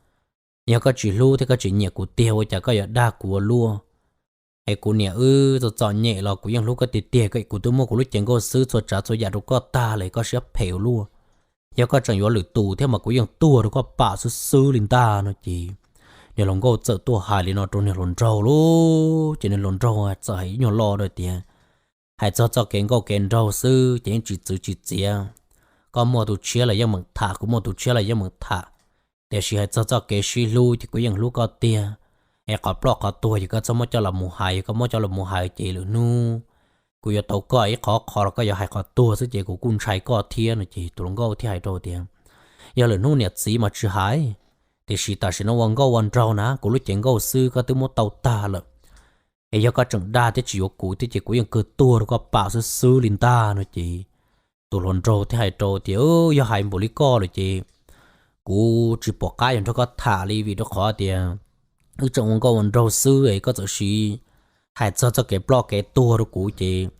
Yog koj tsis hlub thiab koj tsis nyiam kuv tiag ua cas koj yuav dag kuv ua luaj? Es kuv niam wb txom txom nyem los kuv yeej hlub koj tiag tiag, kuv twb muab kuv lub cev nkauj xwb txhua tsav txhua yam rau koj tag li, koj siab phem ua luaj. Yog koj tseem yuav lwm tus thiab mas kuv yeej tuag rau koj pam xwb xwb li ntag no. Ces niag hluas nkauj txawm tuaj hais li no rau niag hluas nraug lauj. Ces niag hluas nraug txawm hais ib nyuag lo rau tias, hais txog txoj kev nkauj kev nraug xwb ces yeej tsis txwv tsis txiav. Koj muaj tus tshiab los yeej meem tham, kuv muaj tus tshiab los yeej meem tham, tiam sis hais txog txoj kev sib hlub ces kuv yeej hlub koj tiag. Es qhov ploj qhov tuag ces koj txhob muab coj los mus hais, yog koj muab coj los mus hais ces lwm hnub kuv yuav tau koj ib qhov qho los koj yuav hais qhov tuag xwb ces kuv kuj ntshai koj thiab no. Ces tus hluas nkauj thiaj hais rau tias, yog lwm hnub niam txiv mas tsis hais, tiam sis tam sim no ua nkauj ua nraug na, kuv lub cev nkauj xwb koj twb muab tau tag lawm. Es yog koj tseem dag thiab tsis yuav kuv thiab ces kuv yeej kawg tuag rau koj pam xwb xwb li ntag no. Ces tus hluas nraug thiaj hais rau tias, yog hais npaum li koj lawm ces kuv tsis pom qab yuav nrog koj tham li, vim rau qhov tias wb tseem ua nkauj ua nraug xwb es koj txawm siv hais txog txoj kev ploj kev tuag rau kuv ces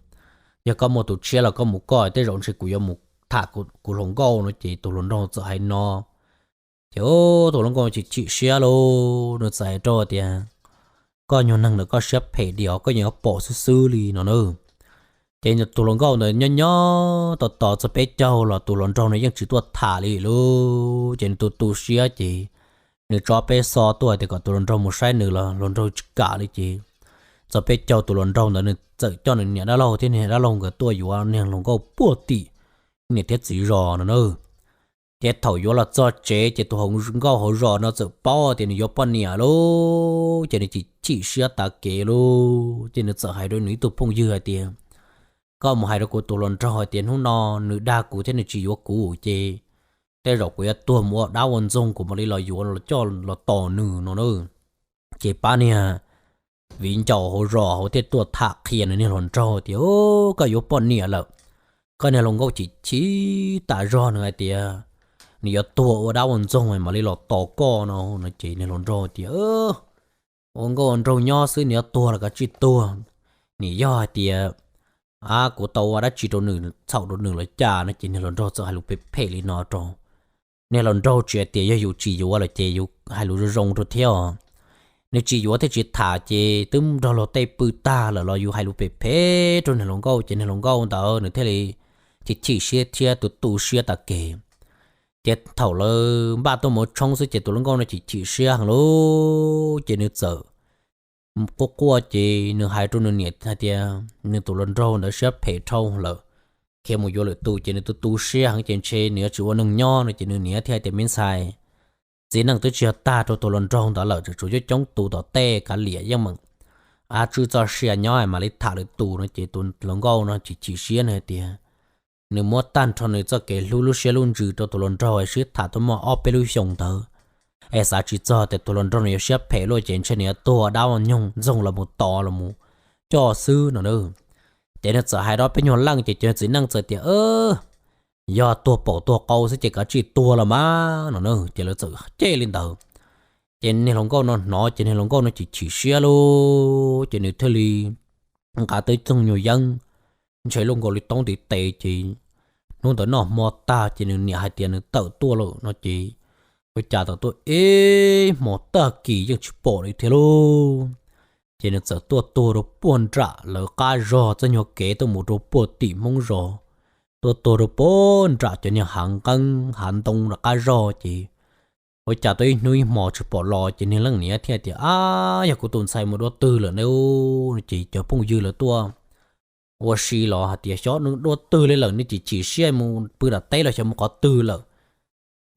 yog koj muaj tus tshiab los koj mus koj, tej zaum ntshe kuv yuav mus tham kuv hluas nkauj no. Ces tus hluas nraug txawm hais no, ces tus hluas nkauj chim chim siab lauj, nws txawm hais rau tias, koj nyuag neeg ntawm koj siab phem diam, koj yeej yuav pom xwb xwb li no na. Ces tus hluas nkauj ntawd nyob nyob tos tos txog peb caug los tus hluas nraug no yeej tsis tuaj tham li lauj. Ces nws tu tu siab ces nws tso peb xov tuaj tias kom tus hluas nraug mus saib nws los hluas nraug tsis kam li. Ces txog peb caug tus hluas nraug ntawd nws txawm coj nws niam dab laug thiab nws niam dab laug nkawd tuaj yuav niag hluas nkauj puag tim niam thiab txiv zos no na. Ces thaum yuav los txog tsev ces tus hluas nkauj hauv zos no txawm paub tias nws yuav poj niam lauj, ces nws chim chim siab tas kev lauj. Ces nws txawm hais rau nws ib tug phooj ywg hais tias, koj mus hais rau kuv tus hluas nraug hais tias hnub no nws dag kuv thiab nws tsis yuav kuv ces tej zaum kuv yuav tuag mus ua dab ua ntxoog kuv mam li los yuav los coj los tos nws no na. Ces pab niag viv ncaus hauv zos hauv thiaj tuaj tham qhia nws niag hluas nraug tias, koj yuav poj niam lawm. Koj niag hluas nkauj chim chim tas zog, nws hais tias nws yuav tuag ua dab ua ntxoog mam li los tos koj no no. Ces niag hluas nraug tias, ua nkauj ua nraug nyob xwb, nws yuav tuag los kav tsij tuag, nim yog hais tias kuv tau ua dab tsi rau nws txhaum rau nws los cas no. Ces niag hluas nraug txawm hais lus phem phem li no rau. Niag hluas nraug tsis hais tias yog yus tsis yuav lawm ces yus hais lus zoo zoo rau thiab os. Nws tsis yuav thiab tsis tham ces twb nrog luag tej pw tag lawm los yus hais lus phem phem rau niag hluas nkauj ces niag hluas nkauj ntawd nws thiaj li chim chim siab thiab tu tu siab tas kev. Ces thaum lawv npaj tuaj mus ua tshoob xwb ces tus hluas nkauj no chim chim siab heev lauj, ces nws txawm quaj quaj ces nws hais rau nws niam hais tias nws tus hluas nraug ntawd siab phem dhau lawm, khiav mus yuav lwm tus ces nws tu tu siab heev ces ntshe nws yuav tsis ua neeg nyob no. Ces nws niam thiaj hais tias, me ntxhais, txiv neej twb tsis yog tag rau tus hluas nraug ntawd lawm, tseem tshuav coob coob tus tom tej kav liam yeej meem tswj txoj sia nyob mam li tham lwm tus no. Ces tus hluas nkauj no chim chim siab nws hais tias nws muab tag nrho nws txoj kev hlub lub siab lub ntsws rau tus hluas nraug es sib tham tau muaj ob peb lub xyoos ntawd es xav tsis txog tias tus hluas nraug no yuav siab phem luaj ces ntshe nws yuav tuag dab nyoog ntxoog los mus tod los mus coj xwb no na. Ces nws txawm hais rau peb nyuag leej ces cov txiv neej txawm tias, yog tuag paum tuag qau xwb ces kav tsij tuag los mas no na. Ces lawv txawm cem li ntawd. Ces niag hluas nkauj no hnov ces niag hluas nkauj no chim chim siab lauj, ces nws thiaj li nqa tau ib txoog nyuag yeeb ntshe luaj nkaus li toob ntiv tes ces hnub ntawd noj hmo tag ces nws niam hais tias nws tawm tuaj lawm no ces Ua cas tau tuaj ib hmo tag kis yeej tsis pom li thiab lauj. Ces nws txawm tuaj tuag rau puag nram lawv qab zog txoj nyuag kev tuaj mus rau puag tim Hmoob zos, tuaj tuag rau puag nram cov niag hav nqeeb hav ntoo rov qab zog ces ua cas tau ib hnub ib hmo tsis pom los ces niag leej niam thiaj tias, Ab, yog kuv tus ntxhais mus dua twg lawm ne? Ces cov phooj ywg lawv tuaj ua si los hais tias, Xyov nws dua twg li lawm, nws chim chim siab mus pw nram teb los xyov mus qhov twg lawm.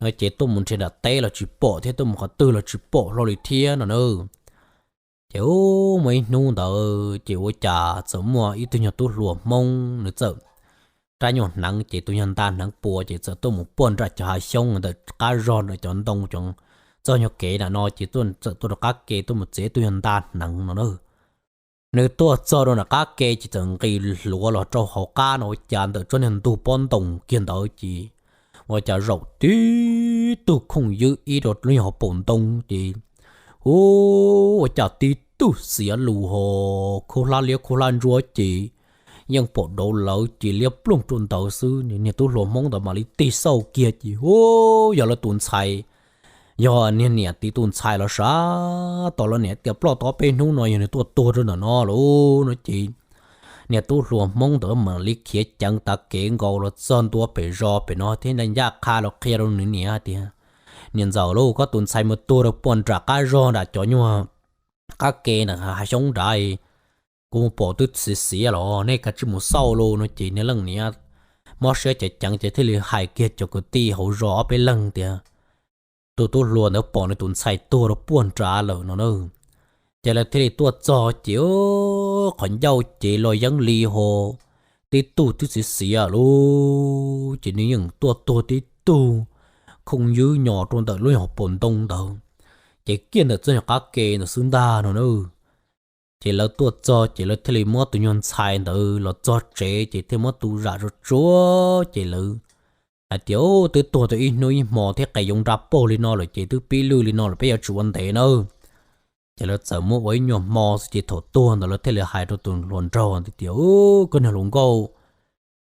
No ces tuaj mus nrhiav nram teb los tsis pom thiab, tuaj mus qhov twg los tsis pom hlo li thiab no na. Ces ub, muaj ib hnub ntawd ces ua cas txawm muaj ib tug nyuag tub hluas Hmoob nws txawm rab nyuag hneev ces tus nyuag nta hneev puas ces txawm tuaj mus puag nram cov hav xyoob ntawm qab zog ntawm cov ntoo cov txoj nyuag kev nram no ces txawm tuaj rau qab ke tuaj mus txiav tus nyuag nta hneev no na. Nws tuaj txog rau nram qab ke ces txawm nqis hluav los rau hauv qab no ua cas ntawm tsob niag ntug pob ntoo kiag ntawd ces ua cas zaum tib tug khooj ywb ib rau lub nyuag hauv paus ntoo ces ub, ua cas tib tug xiav lus ho khaub hlab liab khaub hlab ntsuab ces yeej pom dauv lawv ces liab ploog rau ntawd xwb. Niag tub hluas Hmoob ntawd mam li tig xauj kiag ces ub, yog lawv tus ntxhais, yog niag niam tiv tus ntxhais los sav. Tos lawv niam tias ploj tau peb hnub no yog nws tuaj tuag rau ntawm no lawm no ces niag tub hluas Hmoob ntawd mam li khiav ceev tav kev nkaus los txog ntua pem zos pem no thiab ncaj qha los qhia rau nws niam hais tias, Niam ntxawm lauj, koj tus ntxhais mus tuag rau puag nram qab zog nram cov nyuag qab ke ntawm hav xyoob nrad, kuv mus pom twb xiav xiav los nej kav tsij mus xauj lauj no ces niag leej niam mob siab ceev ceev ces thiaj li hais kiag cov kwv tij hauv zos ob peb leeg tias, Tus tub hluas ntawd pom nws tus ntxhais tuag rau puag nrad lawm no na. Ces lawv thiaj li tuaj txog ces qhov ncauj ces los yeeb li ho tib tug twb xiav xiav lauj, ces nws yeej tuaj tuag tib tug khooj ywb nyo rau ntawm lub nyuag hauv paus ntoo ntawd, ces kiag ntawm txoj nyuag qab ke ntawd xwb ntag no na. Ces lawv tuaj txog ces lawv thiaj li muab tus nyuag ntxhais ntawd los txog tsev ces thiaj muab tu zam tsuag tsuag ces lawv hais tias, Ub, twb tuag tau ib hnub ib hmo thiab qe yoov nra paug li no lawm ces twb pib lwj li no lawm, peb yuav tsum ua ntev nawb. Ces lawv txawm muab ua ib nyuag hmo xwb ces thaum tuag ntawd lawv thiaj li hais rau tus hluas nraug tias, Ub, koj niag hluas nkauj,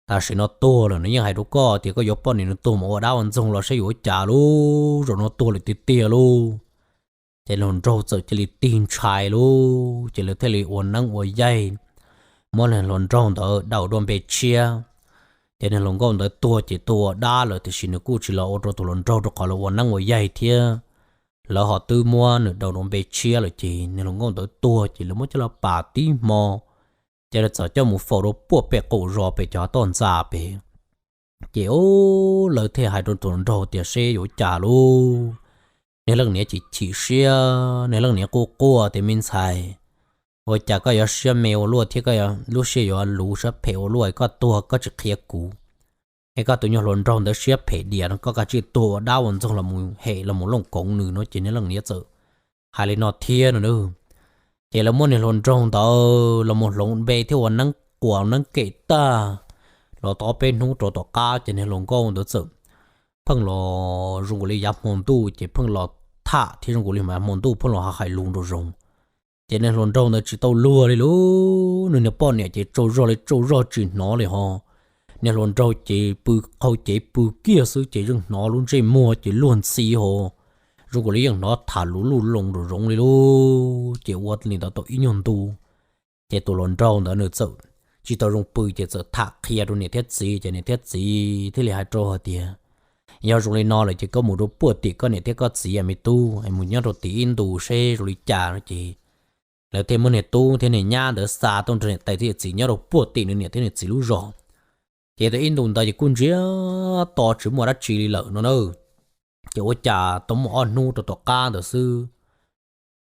tam sim no tuag lawm, nws yeej hais rau koj tias koj yuav poj niam nws tuag mus ua dab ua ntxoog los saib yuav ua cas lauj, zaum no tuag lawm tiag tiag lauj. Ces hluas nraug txawm cia li tig ntshai lauj, ces lawv thiaj li ua neeb ua yaig muab niag hluas nraug ntawd daus dua npe tshiab. Ces niag hluas nkauj ntawd tuag ces tuag ua dab lawm tiam sis nws kuj tsis los ua rau tus hluas nraug rau qhov lawv ua neeb ua yaig thiab. Lawv ho twb muab nws daus dua npe tshiab lawm ces niag hluas nkauj ntawd tuag ces lawv muab coj los pam tib hmo, ces lawv txawm coj mus faus rau puag pem qaum zos pem cov toj ntxas pem. Ces ub, lawv thiaj hais rau tus hluas nraug tias, Seb yuav ua cas lauj? Niag leej niam chim chim siab, niag leej niam quaj quaj tias, Me ntxhais, ua cas koj yuav siab me ua luaj thiab koj lub siab yuav luv siab phem ua luaj, koj tuag koj tsis qhia kuv, es koj tus nyuag hluas nraug ntawd siab phem diam no, koj kav tsij tuag ua dab ua ntxoog los mus hem los mus looj koov nws no. Ces niag leej niam txawm hais li no thiab no na. Ces lawv muab niag hluas nraug ntawd los mus hloov npe thiab ua neeb quas neeb kem tag los tau peb hnub rau tom qab ces niag hluas nkauj ntawd txawm pheej los zoo nkaus li yav hmo ntuj ces pheej los tham thiab zoo nkaus li yav hmo ntuj pheej los hais lus nraum zoov. Ces niag hluas nraug ntawd tsis tau luag li lauj, nws niag poj niam ces tsaug zog li tsaug zog tsis hnov li ho. Niag hluas nraug ces pw qhau cev pw kiag xwb ces yeej hnov lub ntsej muag ces luag ntxhi ho, zoo nkaus li yeej hnov tham lus luj loo nraum zoov li lauj. Ces ua li ntawd tau ib nyuag ntu, ces tus hluas nraug ntawd nws txawm tsis tau zoo pw ces txawm tham qhia rau niam thiab txiv ces niam thiab txiv thiaj li hais rau hais tias, Yog zoo li no lawm ces koj mus rau puag tim koj niam thiab koj txiv me tub, mus nyob rau tim ib ntus seb zoo li cas no. Ces lawv thiaj muab niag tub thiab niag nyab ntawd xa tuaj nrog niam tais thiab txiv nyob rau puag tim nws niam thiab nws txiv lub zos. Ces tau ib ntus ntawd ces kuj ntsiag to tsis muaj dab tsi li lawm no na. Ces ua cas tau muaj ob hnub rau tom qab ntawd xwb,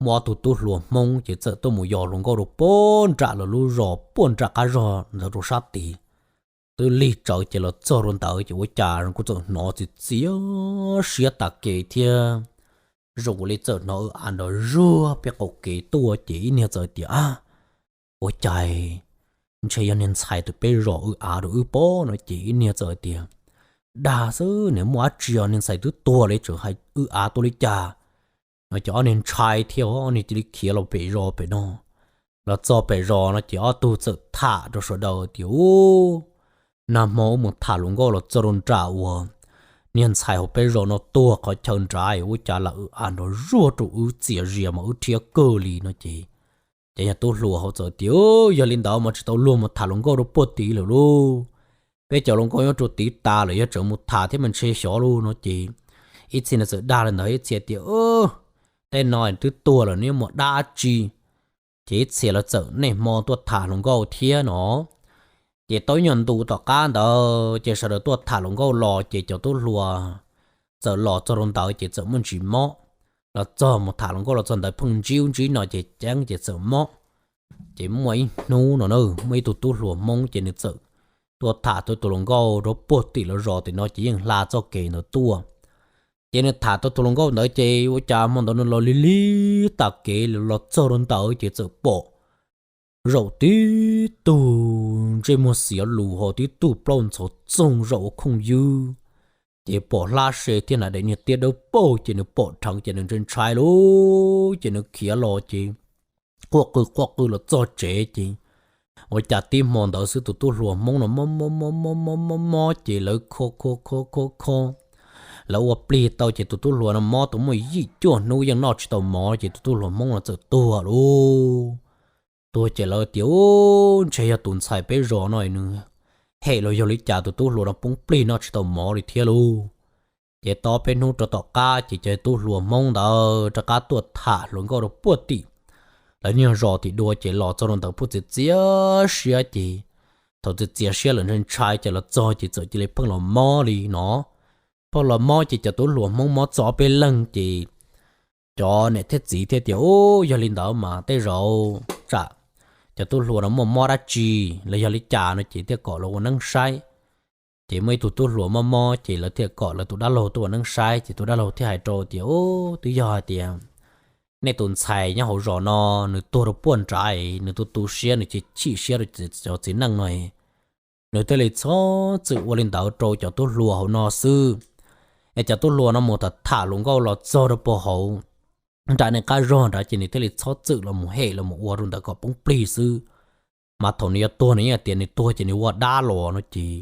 muaj ob tug tub hluas Hmoob ces txawm tuaj mus yos hluas nkauj rau puag nram lawv lub zos puag nram qab zog ntawd rau sab tid. Twb lig tsawv ces los txog rau ntawd ces ua cas kuj txawm hnov txiv txiv siab tas kev thiab, zoo nkaus li txawm hnov w av nrov zuag peb qaum kev tuaj ces ib niag txawm tias, Ab, ua cas ntshe yog niag ntxhais tus peb zos w av rau wb pob no. Ces ib niag txawm tias, Dag xwb, niag muaj dab tsi os, niag ntxhais twb tuag li tseem hais w av tuaj li cas? No ces ob niag ntshai thiab ob niag cia li khiav los pem zos pem no. Los txog pem zos no ces ob tug txawm tham rau sawv daws tias, Ub, nag hmo wb mus tham hluas nkauj los txog rau nram uas niag ntxhais hauv peb zos no tuag qhov chaw nrad, ua cas lam a nrov zuag rau wb txias zias mas wb rhiab kawg li no ces, ces yog tub hluas hauv txawm tias, Yog li ntawd mas tsis tau luag mus tham hluas nkauj rau puag tim lawm lauj. Peb cov hluas nkauj nyob rau tim tas lawm, yog tseem mus tham thiab mas ntshe xyov lauj no ces, ib txhia nws txawm dag li ntawd, ib txhia tias, Tej no twb tuag lawm, neb mus dab tsi? Ces ib txhia los txawm niaj hmo tuaj tham hluas nkauj thiab no. Ces tau ib nyuag ntu tom qab ntawd ces sawv daws tuaj tham hluas nkauj los ces cov tub hluas txawm los txog rau ntawd ces txawm muaj ntsis mob. Los txog mus tham hluas nkauj los txog ntawd pheej ntsib ub ntsib no ces ceeb ces txawm mob. Ces muaj ib hnub no na, muaj ib tug tub hluas Hmoob ces nws txawm tuaj tham tau tus hluas nkauj rau puag tim lawv zos tim no ces yeej hla txoj kev ntawd tuaj. Ces nws tham tau tus hluas nkauj ntawd ces ua cas hmo ntawd nws los lig lig tas kev los txog rau ntawd ces txawm pom zaum tib tug ntsej muag xiav lus ho tib tug plaub ntxhov txoog zaum ua khooj ywb. Ces pom hlab se thiab hnav daim niag tiab dawb paug ces nws pom dheev ces nws ntshai ntshai lauj, ces nws khiav los ces quaj qw quaj qw los txog tsev ces ua cas tib hmo ntawd xwb tus tub hluas Hmoob no mob mob mob mob mob mob mob ces lawv kho kho kho kho kho, lawv ua plig tau ces tus tub hluas no mob tau muaj yim cuaj hnub yeej noj tsis tau mov ces tus tub hluas Hmoob no txawm tuag lauj. Tuag ces lawv tias, Ub, ntshe yog tus ntxhais peb zos no nws hem los yog li cas tus tub hluas no poob plig noj tsis tau mov li thiab lauj. Ces tau peb hnub rau tom qab ces cov tub hluas Hmoob ntawd rov qab tuaj tham hluas nkauj rau puag tim lawv niag zos tim dua ces los txog rau ntawd pheej txiav txiav siab ces thaum txiav txiav siab lawm ntshai ntshai ces los txog ces txawm cia li pheej los mob li no. Pheej los mob ces cov tub hluas Hmoob mob txog ob peb leeg ces cov niam thiab txiv thiaj tias, Ub, yog li ntawd mas tej zaum tsam cov tub hluas no muaj mob dab tsi los yog li cas no ces thiaj kom lawv ua neeb saib. Ces muaj ib tug tub hluas mob mob ces lawv thiaj kom lawv tus dab laug tuaj ua neeb saib ces tus dab laug thiaj hais rau tias, Ub, twb yog hais tias nej tus ntxhais nyob hauv zos no nws tuag rau puag nrad, nws tu tu siab nws chim chim siab rau cov txiv neej no, nws thiaj li txhob txwm ua li ntawd rau cov tub hluas hauv no xwb. Es cov tub hluas no mus tham tham hluas nkauj los txog rau puag hauv nram nej qab zog nrad ces nws thiaj li txhob txwm los mus hem los mus ua rau ntawd kom poob plig xwb. Mas thaum nws yuav tuag nws yeej tias nws tuag ces nws ua dab los no ces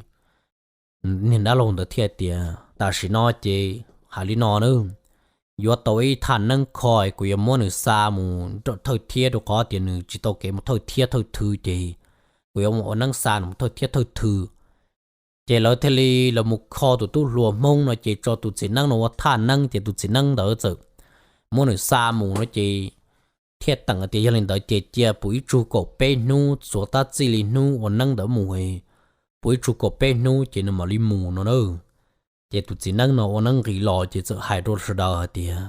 niag dab laug ntawd thiaj tias, Tam sim no ces hais li no na, yuav tau ib thaj neeb kho, kuv yuav muab nws xa mus thawj thiab rau qhov tias nws tsis tau kev mus thawj thiab thawj thw ces kuv yuav mus ua neeb xa nws mus thawj thiab thawj thw. Ces lawv thiaj li los mus kho tus tub hluas Hmoob no ces tso tus txiv neeb no ua thaj neeb ces tus txiv neeb ntawd txawm muab nws xa mus no ces thiaj teem tias yog li ntawd ces cia puv ib tsug kaum peb hnub, txuav tab txij li hnub ua neeb ntawd mus, puv ib tsug kaum peb hnub ces nws mam li mus no na. Ces tus txiv neeb no ua neeb nqis los ces txawm hais rau sawv daws hais tias,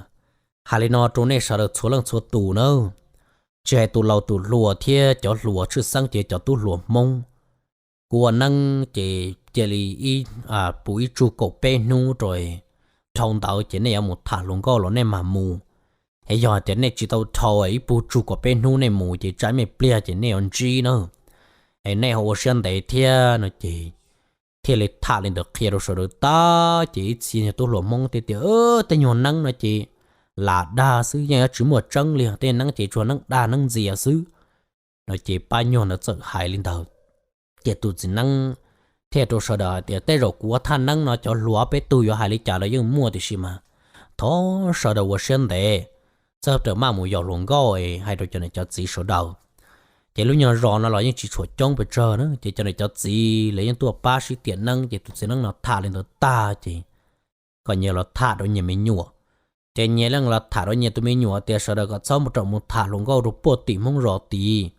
Hais li no rau nej sawv daws txhua leej txhua tus na, tsis hais tus laus tus hluas thiab cov hluas tshwj xeeb ces cov tub hluas Hmoob, kuv ua neeb ces cia li ib, puv ib tsug kaum peb hnub rau, dhau ntawd ces nej yuav mus tham hluas nkauj los nej mam mus. Es yog hais tias nej tsis tau dhau ib puv tsug kaum peb hnub nej mus ces tsam me pliag ces nej yuav ntsib na. Es nej ho ua siab ntev thiab no ces thiaj li tham li ntawd qhia rau sawv daws tag ces ib txhia nyuag tub hluas Hmoob thiaj tias, Tej nyuag neeb no ces lam dag xwb, yeej yuav tsis muaj tseeb li, tej neeb ces tsuas neeb dag neeb ntxias xwb no ces pab nyuag ntawd txawm hais li ntawd. Ces tus txiv neeb thiaj rau sawv daws hais tias, Tej zaum kuv ua thaj neeb no cov hluas peb tug yuav hais li cas los yeej muaj, tiam sis mas thov sawv daws ua siab ntev, txhob rawm maj mus yos hluas nkauj, hais rau cov niam cov txiv sawv daws. Ces lub nyuag zos no los yeej tsis tshua coob pes tsawg na, ces cov niam cov txiv lawv yeej tuaj pab sib tiam neeb, ces tus txiv neeb no tham li ntawd tag ces kom nyias los tham rau nyias me nyuam. Ces nyias leej los tham rau nyias tus me nyuam tias sawv daws kom txhob mus rawm mus tham hluas nkauj rau puag tim Hmoob zos tid.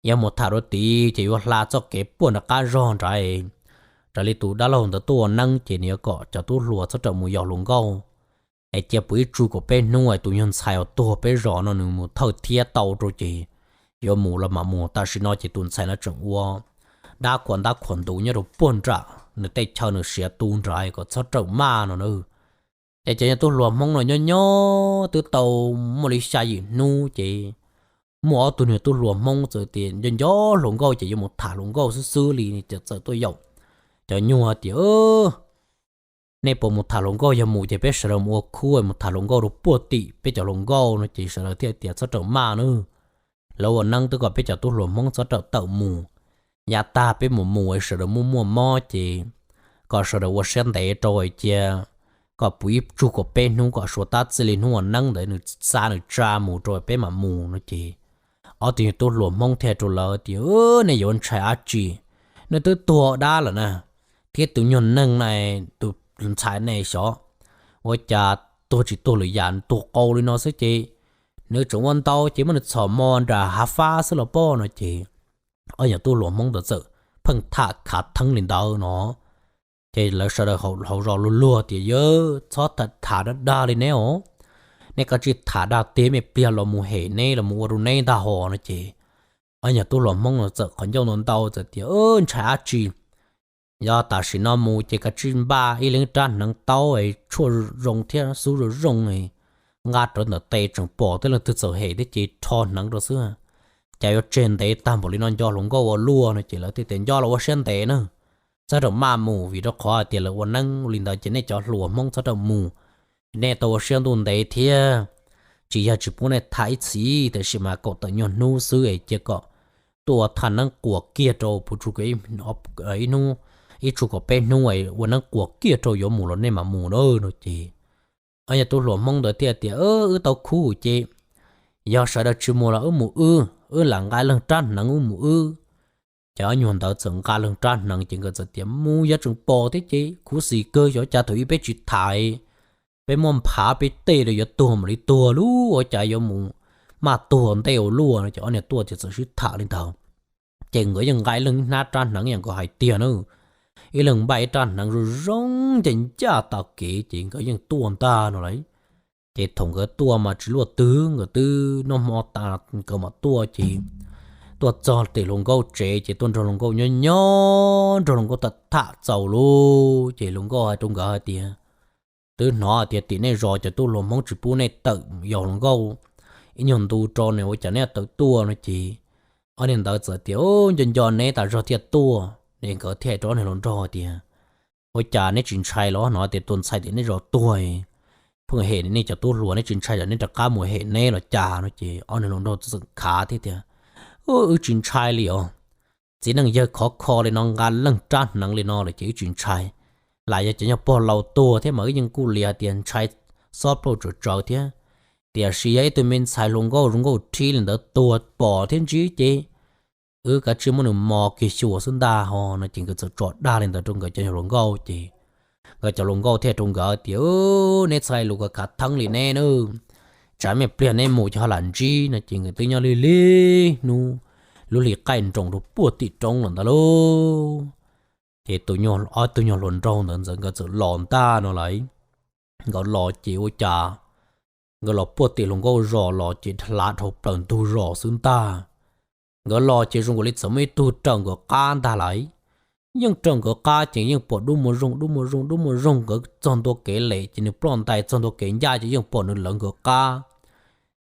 Yog mus tham rau tid ces yuav hla txoj kev puag nram qab zog nrad. Raws li tus dab laug ntawd tuaj ua neeb ces nws yuav kom cov tub hluas txhob rawm mus yos hluas nkauj. Es cia puv ib tsug kaum peb hnub es tus nyuag ntxhais uas tuag peb zos no nws mus thawj thiab tau rau ces yuav mus los mam mus. Tam sim no ces tus ntxhais no tseem ua dab khuam ntab khuam ntuv nyob rau puag nram nws tej chaw nws siav tu nrad kom txhob rawm maj no na. Ces cov nyuag tub hluas Hmoob no nyob nyob twb tau muaj li xya yim hnub ces muaj ob tug nyuag tub hluas Hmoob txawm tias nco nco hluas nkauj ces yuav mus tham hluas nkauj xwb xwb li, ces txawm tuaj yaum cov nyuag tias, Nej puas mus tham hluas nkauj? Yog mus ces peb sawv daws mus ua khub mus tham hluas nkauj rau puag tim peb cov hluas nkauj no. Ces sawv daws thiaj tias, Txhob rawm maj nawb, lawv ua neeb twb kom peb cov tub hluas Hmoob txhob rawm tawm mus. Yav tag peb mus mus sawv daws muaj muaj mob ces kom sawv daws ua siab ntev rau cia kom puv ib tsug kaum peb hnub kom suav tab txij li hnub uas neeb ntawd nws xa nws tsa mus rau peb mam mus no ces ob tug nyuag tub hluas Hmoob thiaj rau lawv tias, Nej yuav ntshai dab tsi? Nej twb tuag dab lawm na, thiab tus nyuag neeg na, tus ntxhais ne xyov ua cas tuag tsis tuag lwm yam, tuag qau li no xwb ces nws tseem ua ntau ces muab nws txhom mos nram hav fab xwb los pob no ces ob nyuag tub hluas Hmoob ntawd txawm pheej tham khav theeb li ntawd no. Ces lawv sawv daws hauv zos luag luag tias, Yawg, txhob tham tham dag dag li neb os, nej kav tsij tham dag tiag, me pliag los mus hem neb los mus ua rau neb ntag hos no ces ob nyuag tub hluas Hmoob no txawm qhov ncauj ntau ntau txawm tias, Ntshai dab tsi? Yog tam sim no mus ces kav tsij npaj ib leeg rab hneev taub es tshuaj zoo thiab xub zoo zoo, nqa rawv ntawm tes tseem pom tej leej twg txawm hem thiab ces rho hneev rau xwb. Cas yuav tseg ntev tag npaum li no, nco hluas nkauj ua luaj no ces lawv thiaj tias, Nco los ua siab ntev na, txhob rau maj mus, vim rau qhov hais tias lawv ua neeb li ntawd ces nej cov hluas Hmoob txhob rau mus, nej tau ua siab ntuj ntev thiab. Tsis yog tsis pub nej tham ib txhis, tiam sis mas kaum tawm nyuag hnub xwb es cia kom tuaj ua thaj neeb quas kiag rau puv tsu ib hnub, ib tsug kaum peb hnub es ua neeb quas kiag rau yuav mus los nej mam mus na no ces ob nyuag tub hluas Hmoob ntawd thiaj tias, Wb tau khub ces yog sawv daws tsis mus los wb mus wb, wb lam nqa leeg rab hneev wb mus wb. Ces ob nyuag ntawd txawm nqa leeg rab hneev ces nkawd txawm tias, Mus yog tseem pom thiab ces khuv xim kawg, xyov cas thaum ub peb tsis tham, peb muab nphav peb tej rau yuav tuag mam li tuag lauj, ua cas yuav mus maj tuag ntej ua luaj no ces ob niag tuaj ces txawm sib tham li ntawd. Ces nkawd yeej nqa ib leeg ib hnab rab hneev yam nkawd hais tiag na, ib leeg npaj ib rab hneev zoo zoo ncaj ncaj tav kev ces nkawd yeej tuaj ntag no lauj. Ces thaum nkawd tuaj mas tsis luaj twg, nkawd twb noj hmo tas nkawd mam tuaj ces tuaj txog tim hluas nkauj tsev ces tuaj nrog hluas nkauj nyob nyob nrog hluas nkauj tham tham txaus lauj ces hluas nkauj hais rau nkawd hais tias, Twb hnov tias tim nej zos cov tub hluas Hmoob tsis pub nej tawm, yog hluas nkauj ib nyuag ntu rau ne ua cas nej tawm tuaj no ces ob niag ntawd txawm tias, Nco nco neb tas zog thiaj tuaj. Ces nkawd thiaj hais rau ob niag hluas nraug tias, Ua cas neb tsis ntshai los? Hnov tias tus ntxhais tim nej zos tuag, pheej hem nej cov tub hluas, neb tsis ntshai los neb rov qab mus hem neb los cas no ces ob niag hluas nraug txawm khav thiab tias, Wb tsis ntshai li os. Txiv neej yawg khov kho li no, nqa leej rab hneev li no lawm ces wb tsis ntshai. Lam yog cov nyuag pog laus tuag thiab mas wb yeej kuj li hais tias ntshai xob plaub tsawv tsawv thiab. Tiam sis yog ib tug me ntxhais hluas nkauj zoo nkauj rhib li ntawd tuag pom thiab ntsib ces wb kav tsij muab nws mos kiag xyuas xwb ntag ho no ces nkawd txawm tso dag li ntawd rau nkawd cov hluas nkauj ces nkawd cov hluas nkauj thiaj rau nkawd tias, Neb txhais lus khav theeb li neb na, tsam me pliag neb mus ces ho lam ntsib no ces nkawd twb nyob lig lig hnub lub hli qaij nroos rau puag tim roob lawm ntag lauj. Ces tus nyuag, ob tug nyuag hluas nraug ntawd ntxawm nkawd txawm los ntag no lauj. Nkawd los ces ua cas nkawd los puag tim hluas nkauj zos los ces hlav dhau plaws ntug zos xwb ntag. Nkawd los ces zoo nkaus li txawm muaj ib tug raws nkawd qab ntag lauj. Yeej raws nkawd qab ces yeej pom dub muag zoog dub muag zoog dub muag zoog, nkawd txog ntua kev lem ces nws ploj ntais txog ntua kev ncaj ces yeej pom nws lawv nkawd qab.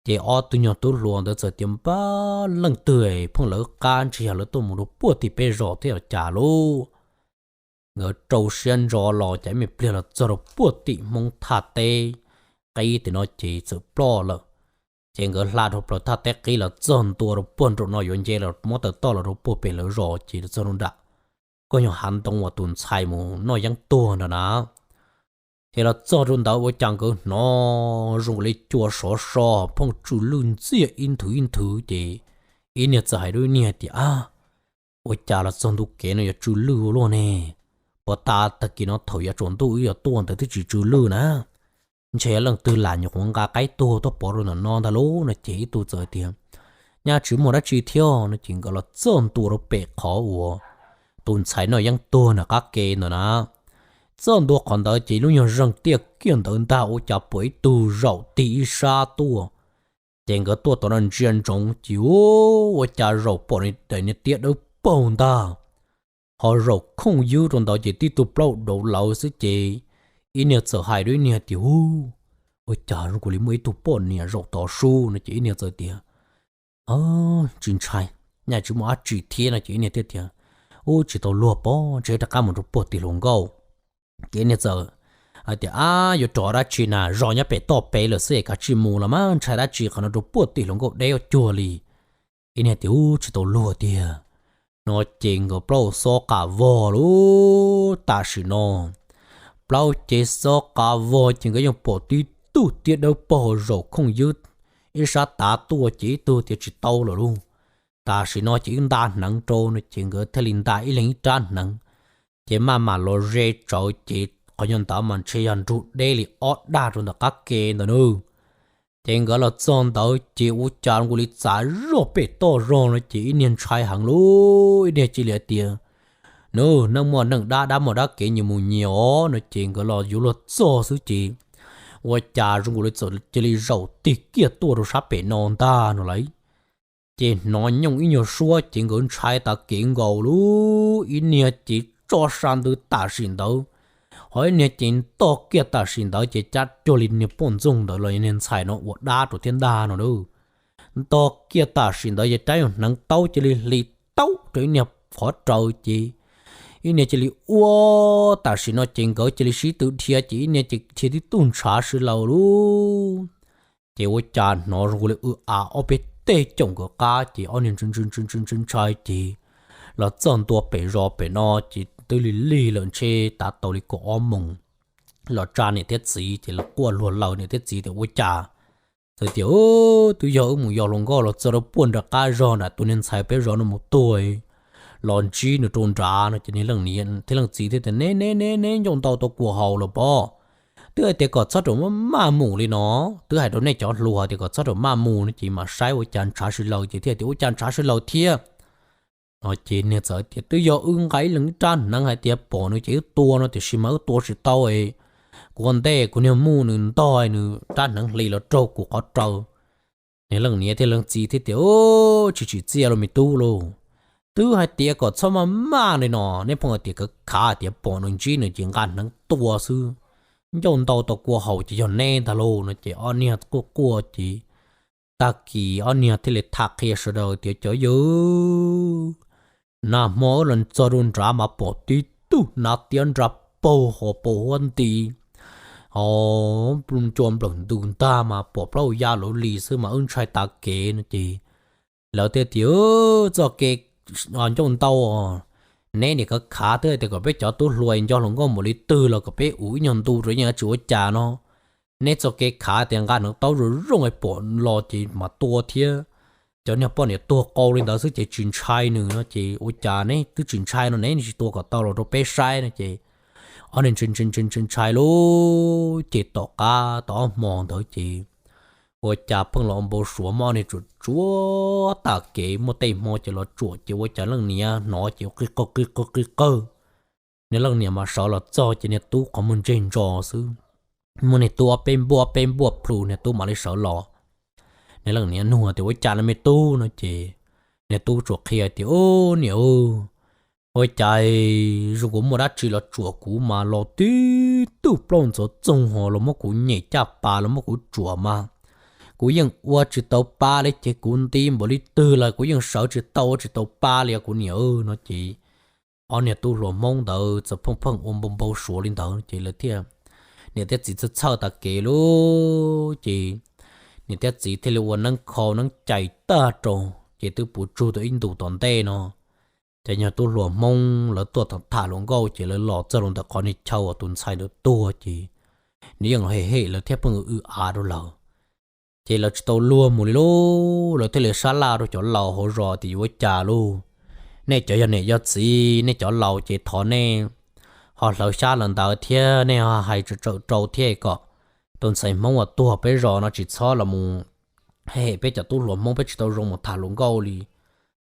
Ces ob tug nyuag tub hluas ntawd txawm tias, Npab, leej twg pheej lawv qab, ntshe yog lawv tuaj mus rau puag tim peb zos thiab los cas lauj. Nkawd rau siab ntso los ces me pliag los txog rau puag tim Hmoob thaj teb qib tim no ces txawm ploj lawm. Ces nkawd hla dhau plaws thaj teb qib los txog ntua rau puag nraum no yuav nce los muab taw toj los rau puag pem lawv zos ces los txog rau nram koj nyuag hav ntoo uas tus ntxhais mus noj yeeb tuag nrag na. Ces los txog rau ntawd ua cas nkawd hnov zoo li cua sov so phooj tsw lwj ntxiaj ib nthwv ib nthwv ces ib niag txawm hais rau ib niag tias, Ab, ua cas los txog ntu kev no yuav tsw lwj ua luaj ne? Puag ta tag kis no thaum yuav tsaus ntuj wb yuav tuaj ntawd twb tsis tsw lwj na. Ntshe leej twg lam nyuam qhuav nqa qaib tuag tuaj pov rau ntawm no ntag lauj no ces ib tug txawm tias, Nyaj tsis muaj dab tsi thiab no ces nkawd los txog ntua rau pem qhov uas tus ntxhais noj yeeb tuag nram qab ke ntawd na. Txog ntua qhov ntawd ces lub nyuag zeeg tiaj kiag ntawd ntag ua cas pom ib tug zaum tig ib sab tuaj. Ces nkawd tuaj tom no ntsia ntsoov ces ua cas zaum pom daim niag tiab dawb paug ntag, ho zaum khooj ywb rau ntawd ces tib tug plaub dauv lawv xwb ces ib niag txawm hais rau ib niag tias, Hu, ua cas zoo nkaus li muaj ib tug poj niam zaum tod sub no ces ib niag txawm tias, Tsis ntshai, nyaj tsis muaj dab tsi thiab no ces ib niag thiaj tias, Ub, tsis tau luag pob, ntshe rov qab mus rau puag tim hluas nkauj. Ces ib niag txawm hais tias, Ab, yuav rov dab tsi na, zos nyob pem toj pem lawm xwb es kav tsij mus los mas ntshai dab tsi, qhov no rau puag tim hluas nkauj deb ua cuag li. Ib niag tias, Ub, tsis tau luag tiag. No ces nkawd plaub xob qam vog lub tam sim no plaub cev xob qav vog ces nkawd yeej pom tib tug tiab dawb paug zaum khooj ywb ib sab tav tuaj ces ib tug tias tsis tau lawm lauj. Tam sim no ces wb nta hneev rau no ces nkawd thiaj li nta ib leeg ib rab hneev, ces maj mam los ze tsawv ces qhov nyuag ntawd mas ntshe yog nrug deb li ob dag rau ntawm qab ke ntawd nawb. Ces nkawd los txog ntawd ces ua cas zoo nkaus li txav zoj pem toj zog no ces ib niag ntshai heev lauj, ib niag cia li hais tias, Nws, neeg muaj neeg dab, dab muaj dab kev, nyias mus nyias os no ces nkawd los yuav luag txog xwb ces ua cas zoo nkaus li txawm cia li zaum tig kiag tuaj rau sab pem no ntag no lauj. Ces hnov nyooj ib nyuag suab ces nkawd ntshai tas kev nkaus lauj, ib niag ces tso sa ntws tam sim ntawd, ho ib niag ces ntog kiag tam sim ntawd ces cab cuag li niag poj ntxoog ntawd los niag ntxhais no ua dab rau thiab ntag no lauj. Ntog kiag tam sim ntawd ces rab nyuag hneev taub cia li hli taub rau ib niag qhov raws ces ib niag cia li ua, tam sim no ces nkawd cia li sib tw dhia ces ib niag ces dhia tib tug ntshav si laws lauj. Ces ua cas hnov zoo nkaus li w av ob peb teg caum nkawd qab ces ob niag ntshai ntshai ntshai ntshai ntshai ces los txog ntua pem zos pem no ces twb lig lig lawm ntshe tav tau li kaum ob moos. Los tsa niam thiab txiv ces los quaj luag laws niam thiab txiv tias ua cas, txawm tias, Twb yog wb mus yos hluas nkauj los txog rau puag nram qab zog nram tus niag ntxhais peb zos no mus tuag los ntsib nws rau nrad no ces niag leej niam thiab leej txiv thiaj tias, Neb neb neb neb ncauj ntau tau kua haus los pob. Twb hais tias kom txhob ram maj maj mus li no, twb hais rau nej cov hluas tias kom txhob ram maj mus no ces mam saib ua cas ntshav si laws ces thiaj tias ua cas ntshav si laws thiab no ces niag txawm tias, Twb yog wb nqa ib leeg ib rab hneev hais tias pom nws ces wb tua no tiam sis mas wb tua tsis tau. Kuv ua ntej kuv niag muj nws ntog nws rab hneev hli los raug kuv qhov raws. Niag leej niam thiab leej txiv thiaj tias, Tsis tsim txiaj lauj me tub lauj, twb hais tias kom txhob maj maj li no, neb pheej hais tias khav khav tias pom nws ntsib nws ces nqa hneev tua xwb, ncauj ntau tau kua haus ces yog neb ntag lauj no ces ob niag quaj quaj ces tag kis ob niag thiaj li tham qhia sawv daws tias, Cov yawg, nag hmo wb los txog rau nrad mas pom tib tug hnav tiab nra paug ho paus huab nti ho ncua nplawm ntws ntag mas pom plaub ya luv li xwb mas wb ntshai tas kev no ces lawv thiaj tias, Txoj kev ncauj ntau, neb niam khav khav twb hais tias kom peb cov tub hluas nco hluas nkauj npaum li twg los kom peb ua ib nyuag ntu rau yeej tsis ua cas no. Neb txoj kev khav tias nqa hneev taub zoo zoo pom los ces mas tua thiab, cov niag poj niam tuag qau li ntawd xwb ces tsis ntshai nws no ces ua cas neb twb tsis ntshai no neb tsis tua kom tau los rau peb saib no ces ob niag ntshai ntshai ntshai ntshai lub ces tom qab tau ob hmo ntawd ces ua cas pheej los npau suav muaj ob niag tsuam tsuav tas kev muaj tej hmo ces los tsuam ces ua cas leej niam hnov ces qi qawg qi qawg qi qawg. Niag leej niam mas sawv los txog ces niag tub qhov muag ntseg ntso xwb, muaj niag tub ob peb npuaj peb npuaj plhu niag tub mam li sawv los. Niag leej niam nug tias, Ua cas no me tub no ces niag tub tsuas qhia tias, Ub niam, ua cas zoo kuv muaj dab tsi los tsuam kuv mas los tib tug plaub ntxoov txoog ho los muab kuv nyem caj pas los muab kuv tsuam mas kuv yeej ua tsis tau pa li ces kuv nti npaum li twg los kuv yeej sawv tsis tau ua tsis tau pa li os kuv niam no ces ob niag tub hluas Hmoob ntawd txawm pheej pheej ua npau npau suav li ntawd ces lawv thiaj, niam thiab txiv txhawj txhawj tas kev lub ces niam thiab txiv thiaj li ua neeb khau neeb cais tag rau ces twb puv tsug tau ib ntus tom ntej no ces nyuag tub hluas Hmoob lawv tuaj tham hluas nkauj ces lawv los txog rau ntawm qhov niag chaw uas tus ntxhais ntawd tuag ces nws yeej los hem hem lawv thiab pheej w av rau lawv. Ces lawv tsis tau luag mus li lauj, lawv thiaj li sab laj rau cov laus hauv zos tias yuav ua cas lauj, nej cov yog niam yog txiv nej cov laus ces thov nej ho hlawv xyab hlawv ntawv thiab nej ho hais tsawm tsawm rau thiab kom tus ntxhais Hmoob uas tuag peb zos no tsis txhob los mus hem peb cov tub hluas Hmoob, peb tsis tau zoo mus tham hluas nkauj li.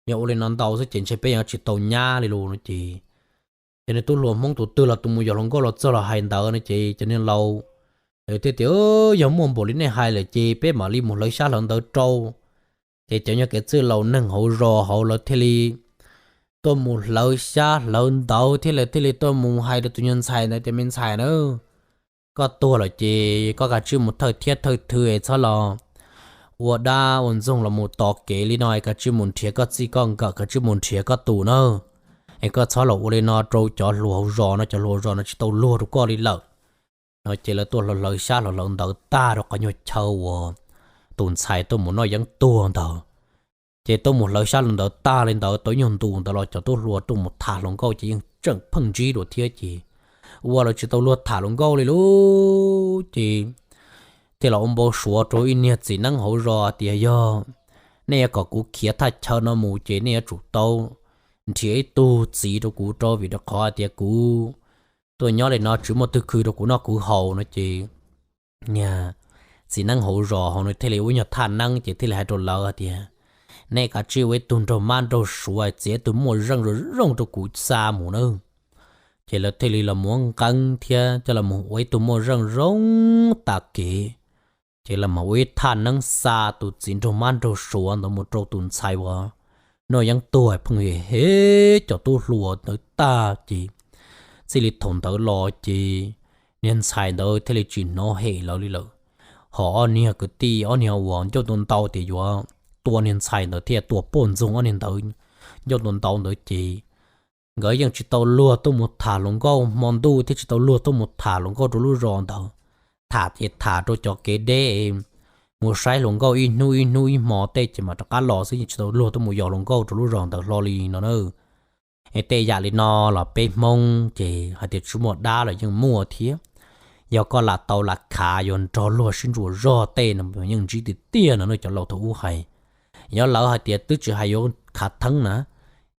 Yog ua li no ntau xwb ces ntshe peb yeej tsis tau nyab li lauj no ces cov niag tub hluas Hmoob tus twg los tus mus yos hluas nkauj los txog los hais ntawd no ces cov niag laus thiaj tias, Yog muaj npaum li nej hais lawm ces peb mam li mus hlawv xyab hlawv ntawv rau. Ces cov nyuag kev txwj laus neeg hauv zos hauv lawv thiaj li tuaj mus hlawv xyab hlawv ntawv thiab lawv thiaj li tuaj mus hais rau tus nyuag ntxhais ntawd tias, Me ntxhais na, koj tuag lawm ces koj kav tsij mus thawj thiab thawj thw es txhob los ua dab ua ntxoog los mus tos kev li no es kav tsij mus nrhiav koj txij koj nkawm, kav tsij mus nrhiav koj tus na, es koj txhob los ua li no rau cov hluas hauv zos no, cov hluas hauv zos no tsis tau luag rau koj li lawm no ces lawv tuaj hlawv xyab hlawv ntawv tag rau qhov nyuag chaw uas tus ntxhais tuaj mus noj yeeb tuag ntawd. Ces tuaj mus hlawv xyab hlawv ntawv tag li ntawd tau ib nyuag ntu ntawd los cov tub hluas tuaj mus tham hluas nkauj ces yeej tseem pheej ntsib dua thiab ces ua lawv tsis tau luag tham hluas nkauj li lauj. Ces thiaj los ua npau suav rau ib niag txiv neeb hauv zos tias yog nej yuav kom kuv khiav thaj chaw no mus ces nej yuav tsum tau nrhiav ib tug txiv rau kuv rau, vim rau qhov hais tias kuv tuaj nyob li no tsis muaj twg khw rau kuv noj kuv haus no ces niag txiv neeb hauv zos hauv no thiaj li ua nyuag thaj neeb ces thiaj li hais rau lawv hais tias nej kav tsij ua ib tug nraug mab nraug suav txiav ib tug muaj zeej zoo zoo rau kuv xa mus nawb. Ces lawv thiaj li los muab nqeeb thiab coj los mus ua ib tug muaj zeej zoo tas kev. Ces los mus ua ib thaj neeb xa tus txiv nraug mab nraug suav ntawd mus rau tus ntxhais uas noj yeeb tuag pheej hem hem cov tub hluas ntawd tag ces txij li thaum ntawd los ces niag ntxhais ntawd thiaj li tsis hnov hem lawv li lawm. Ho ob niag kwv tij ob niag uas ncauj ntau ntau tias yuav tua niag ntxhais ntawd thiab tua poj ntxoog ob niag ntawd ncauj ntau ntau ntawd ces nkawd yeej tsis tau luag tuaj mus tham hluas nkauj, hmo ntuj thiab tsis tau luag tuaj mus tham hluas nkauj rau lub zos ntawd. Tham ces tham rau cov kev deb, mus saib hluas nkauj ib hnub ib hnub ib hmo tej ces mam rov qab los xwb, yeej tsis tau luag tuaj mus yos hluas nkauj rau lub zos ntawd hlo li no na. Es tej yam li no los peb Hmoob ces hais tias tsis muaj dab los yeej muaj thiab. Yog koj lam tau lam khav yuav nrog luag sib ntsuas zog tej no yeej ntsib tiag tiag no na cov laus thaum ub hais. Yog lawv hais tias twb tsis hais yuav khav theeb na,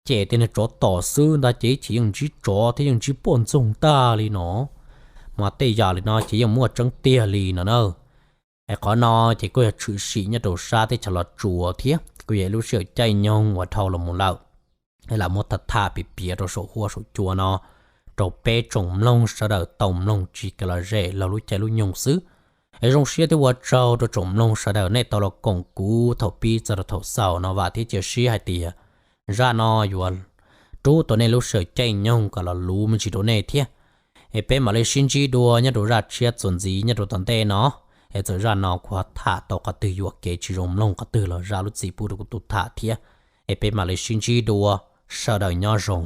ces tej niag tsov tom xwb ntag ces ib chim yeej ntsib tsov thiab yeej ntsib poj ntxoog tag li no. Mas tej yam li no ces yeej muaj tseeb tiag li no na. Es qhov no ces kuj yog tshwm sim nyob rau sab teb chaws Los Tsuas thiab kuj yog ib lub sij hawm caij nyoog uas dhau los mus lawm. Lam muab tham tham piav piav rau saum huab saum cua no rau peb tsoom mloog sawv daws tau mloog tsis kam lom zem laug lub caij lub nyoog xwb. Es zoo siab thiab ua tsaug rau tsoom mloog sawv daws nej tau los koom kuv thaum pib txog rau thaum xaus no, vam thiab cia siab hais tias zaj no yuav rub tau nej lub sij hawm caij nyoog kom los luv me ntsis rau nej thiab. Es peb mam li sib ntsib dua nyob rau zaj tshiab txuas ntxiv nyob rau tom ntej no. Es txawm zaj no kuv ho tham tau qhov twg yuam kev tsis zoo mloog qhov twg los zam lub txim pub rau kuv tus tham thiab. Es peb mam li sib ntsib dua, sawv daws nyob zoo.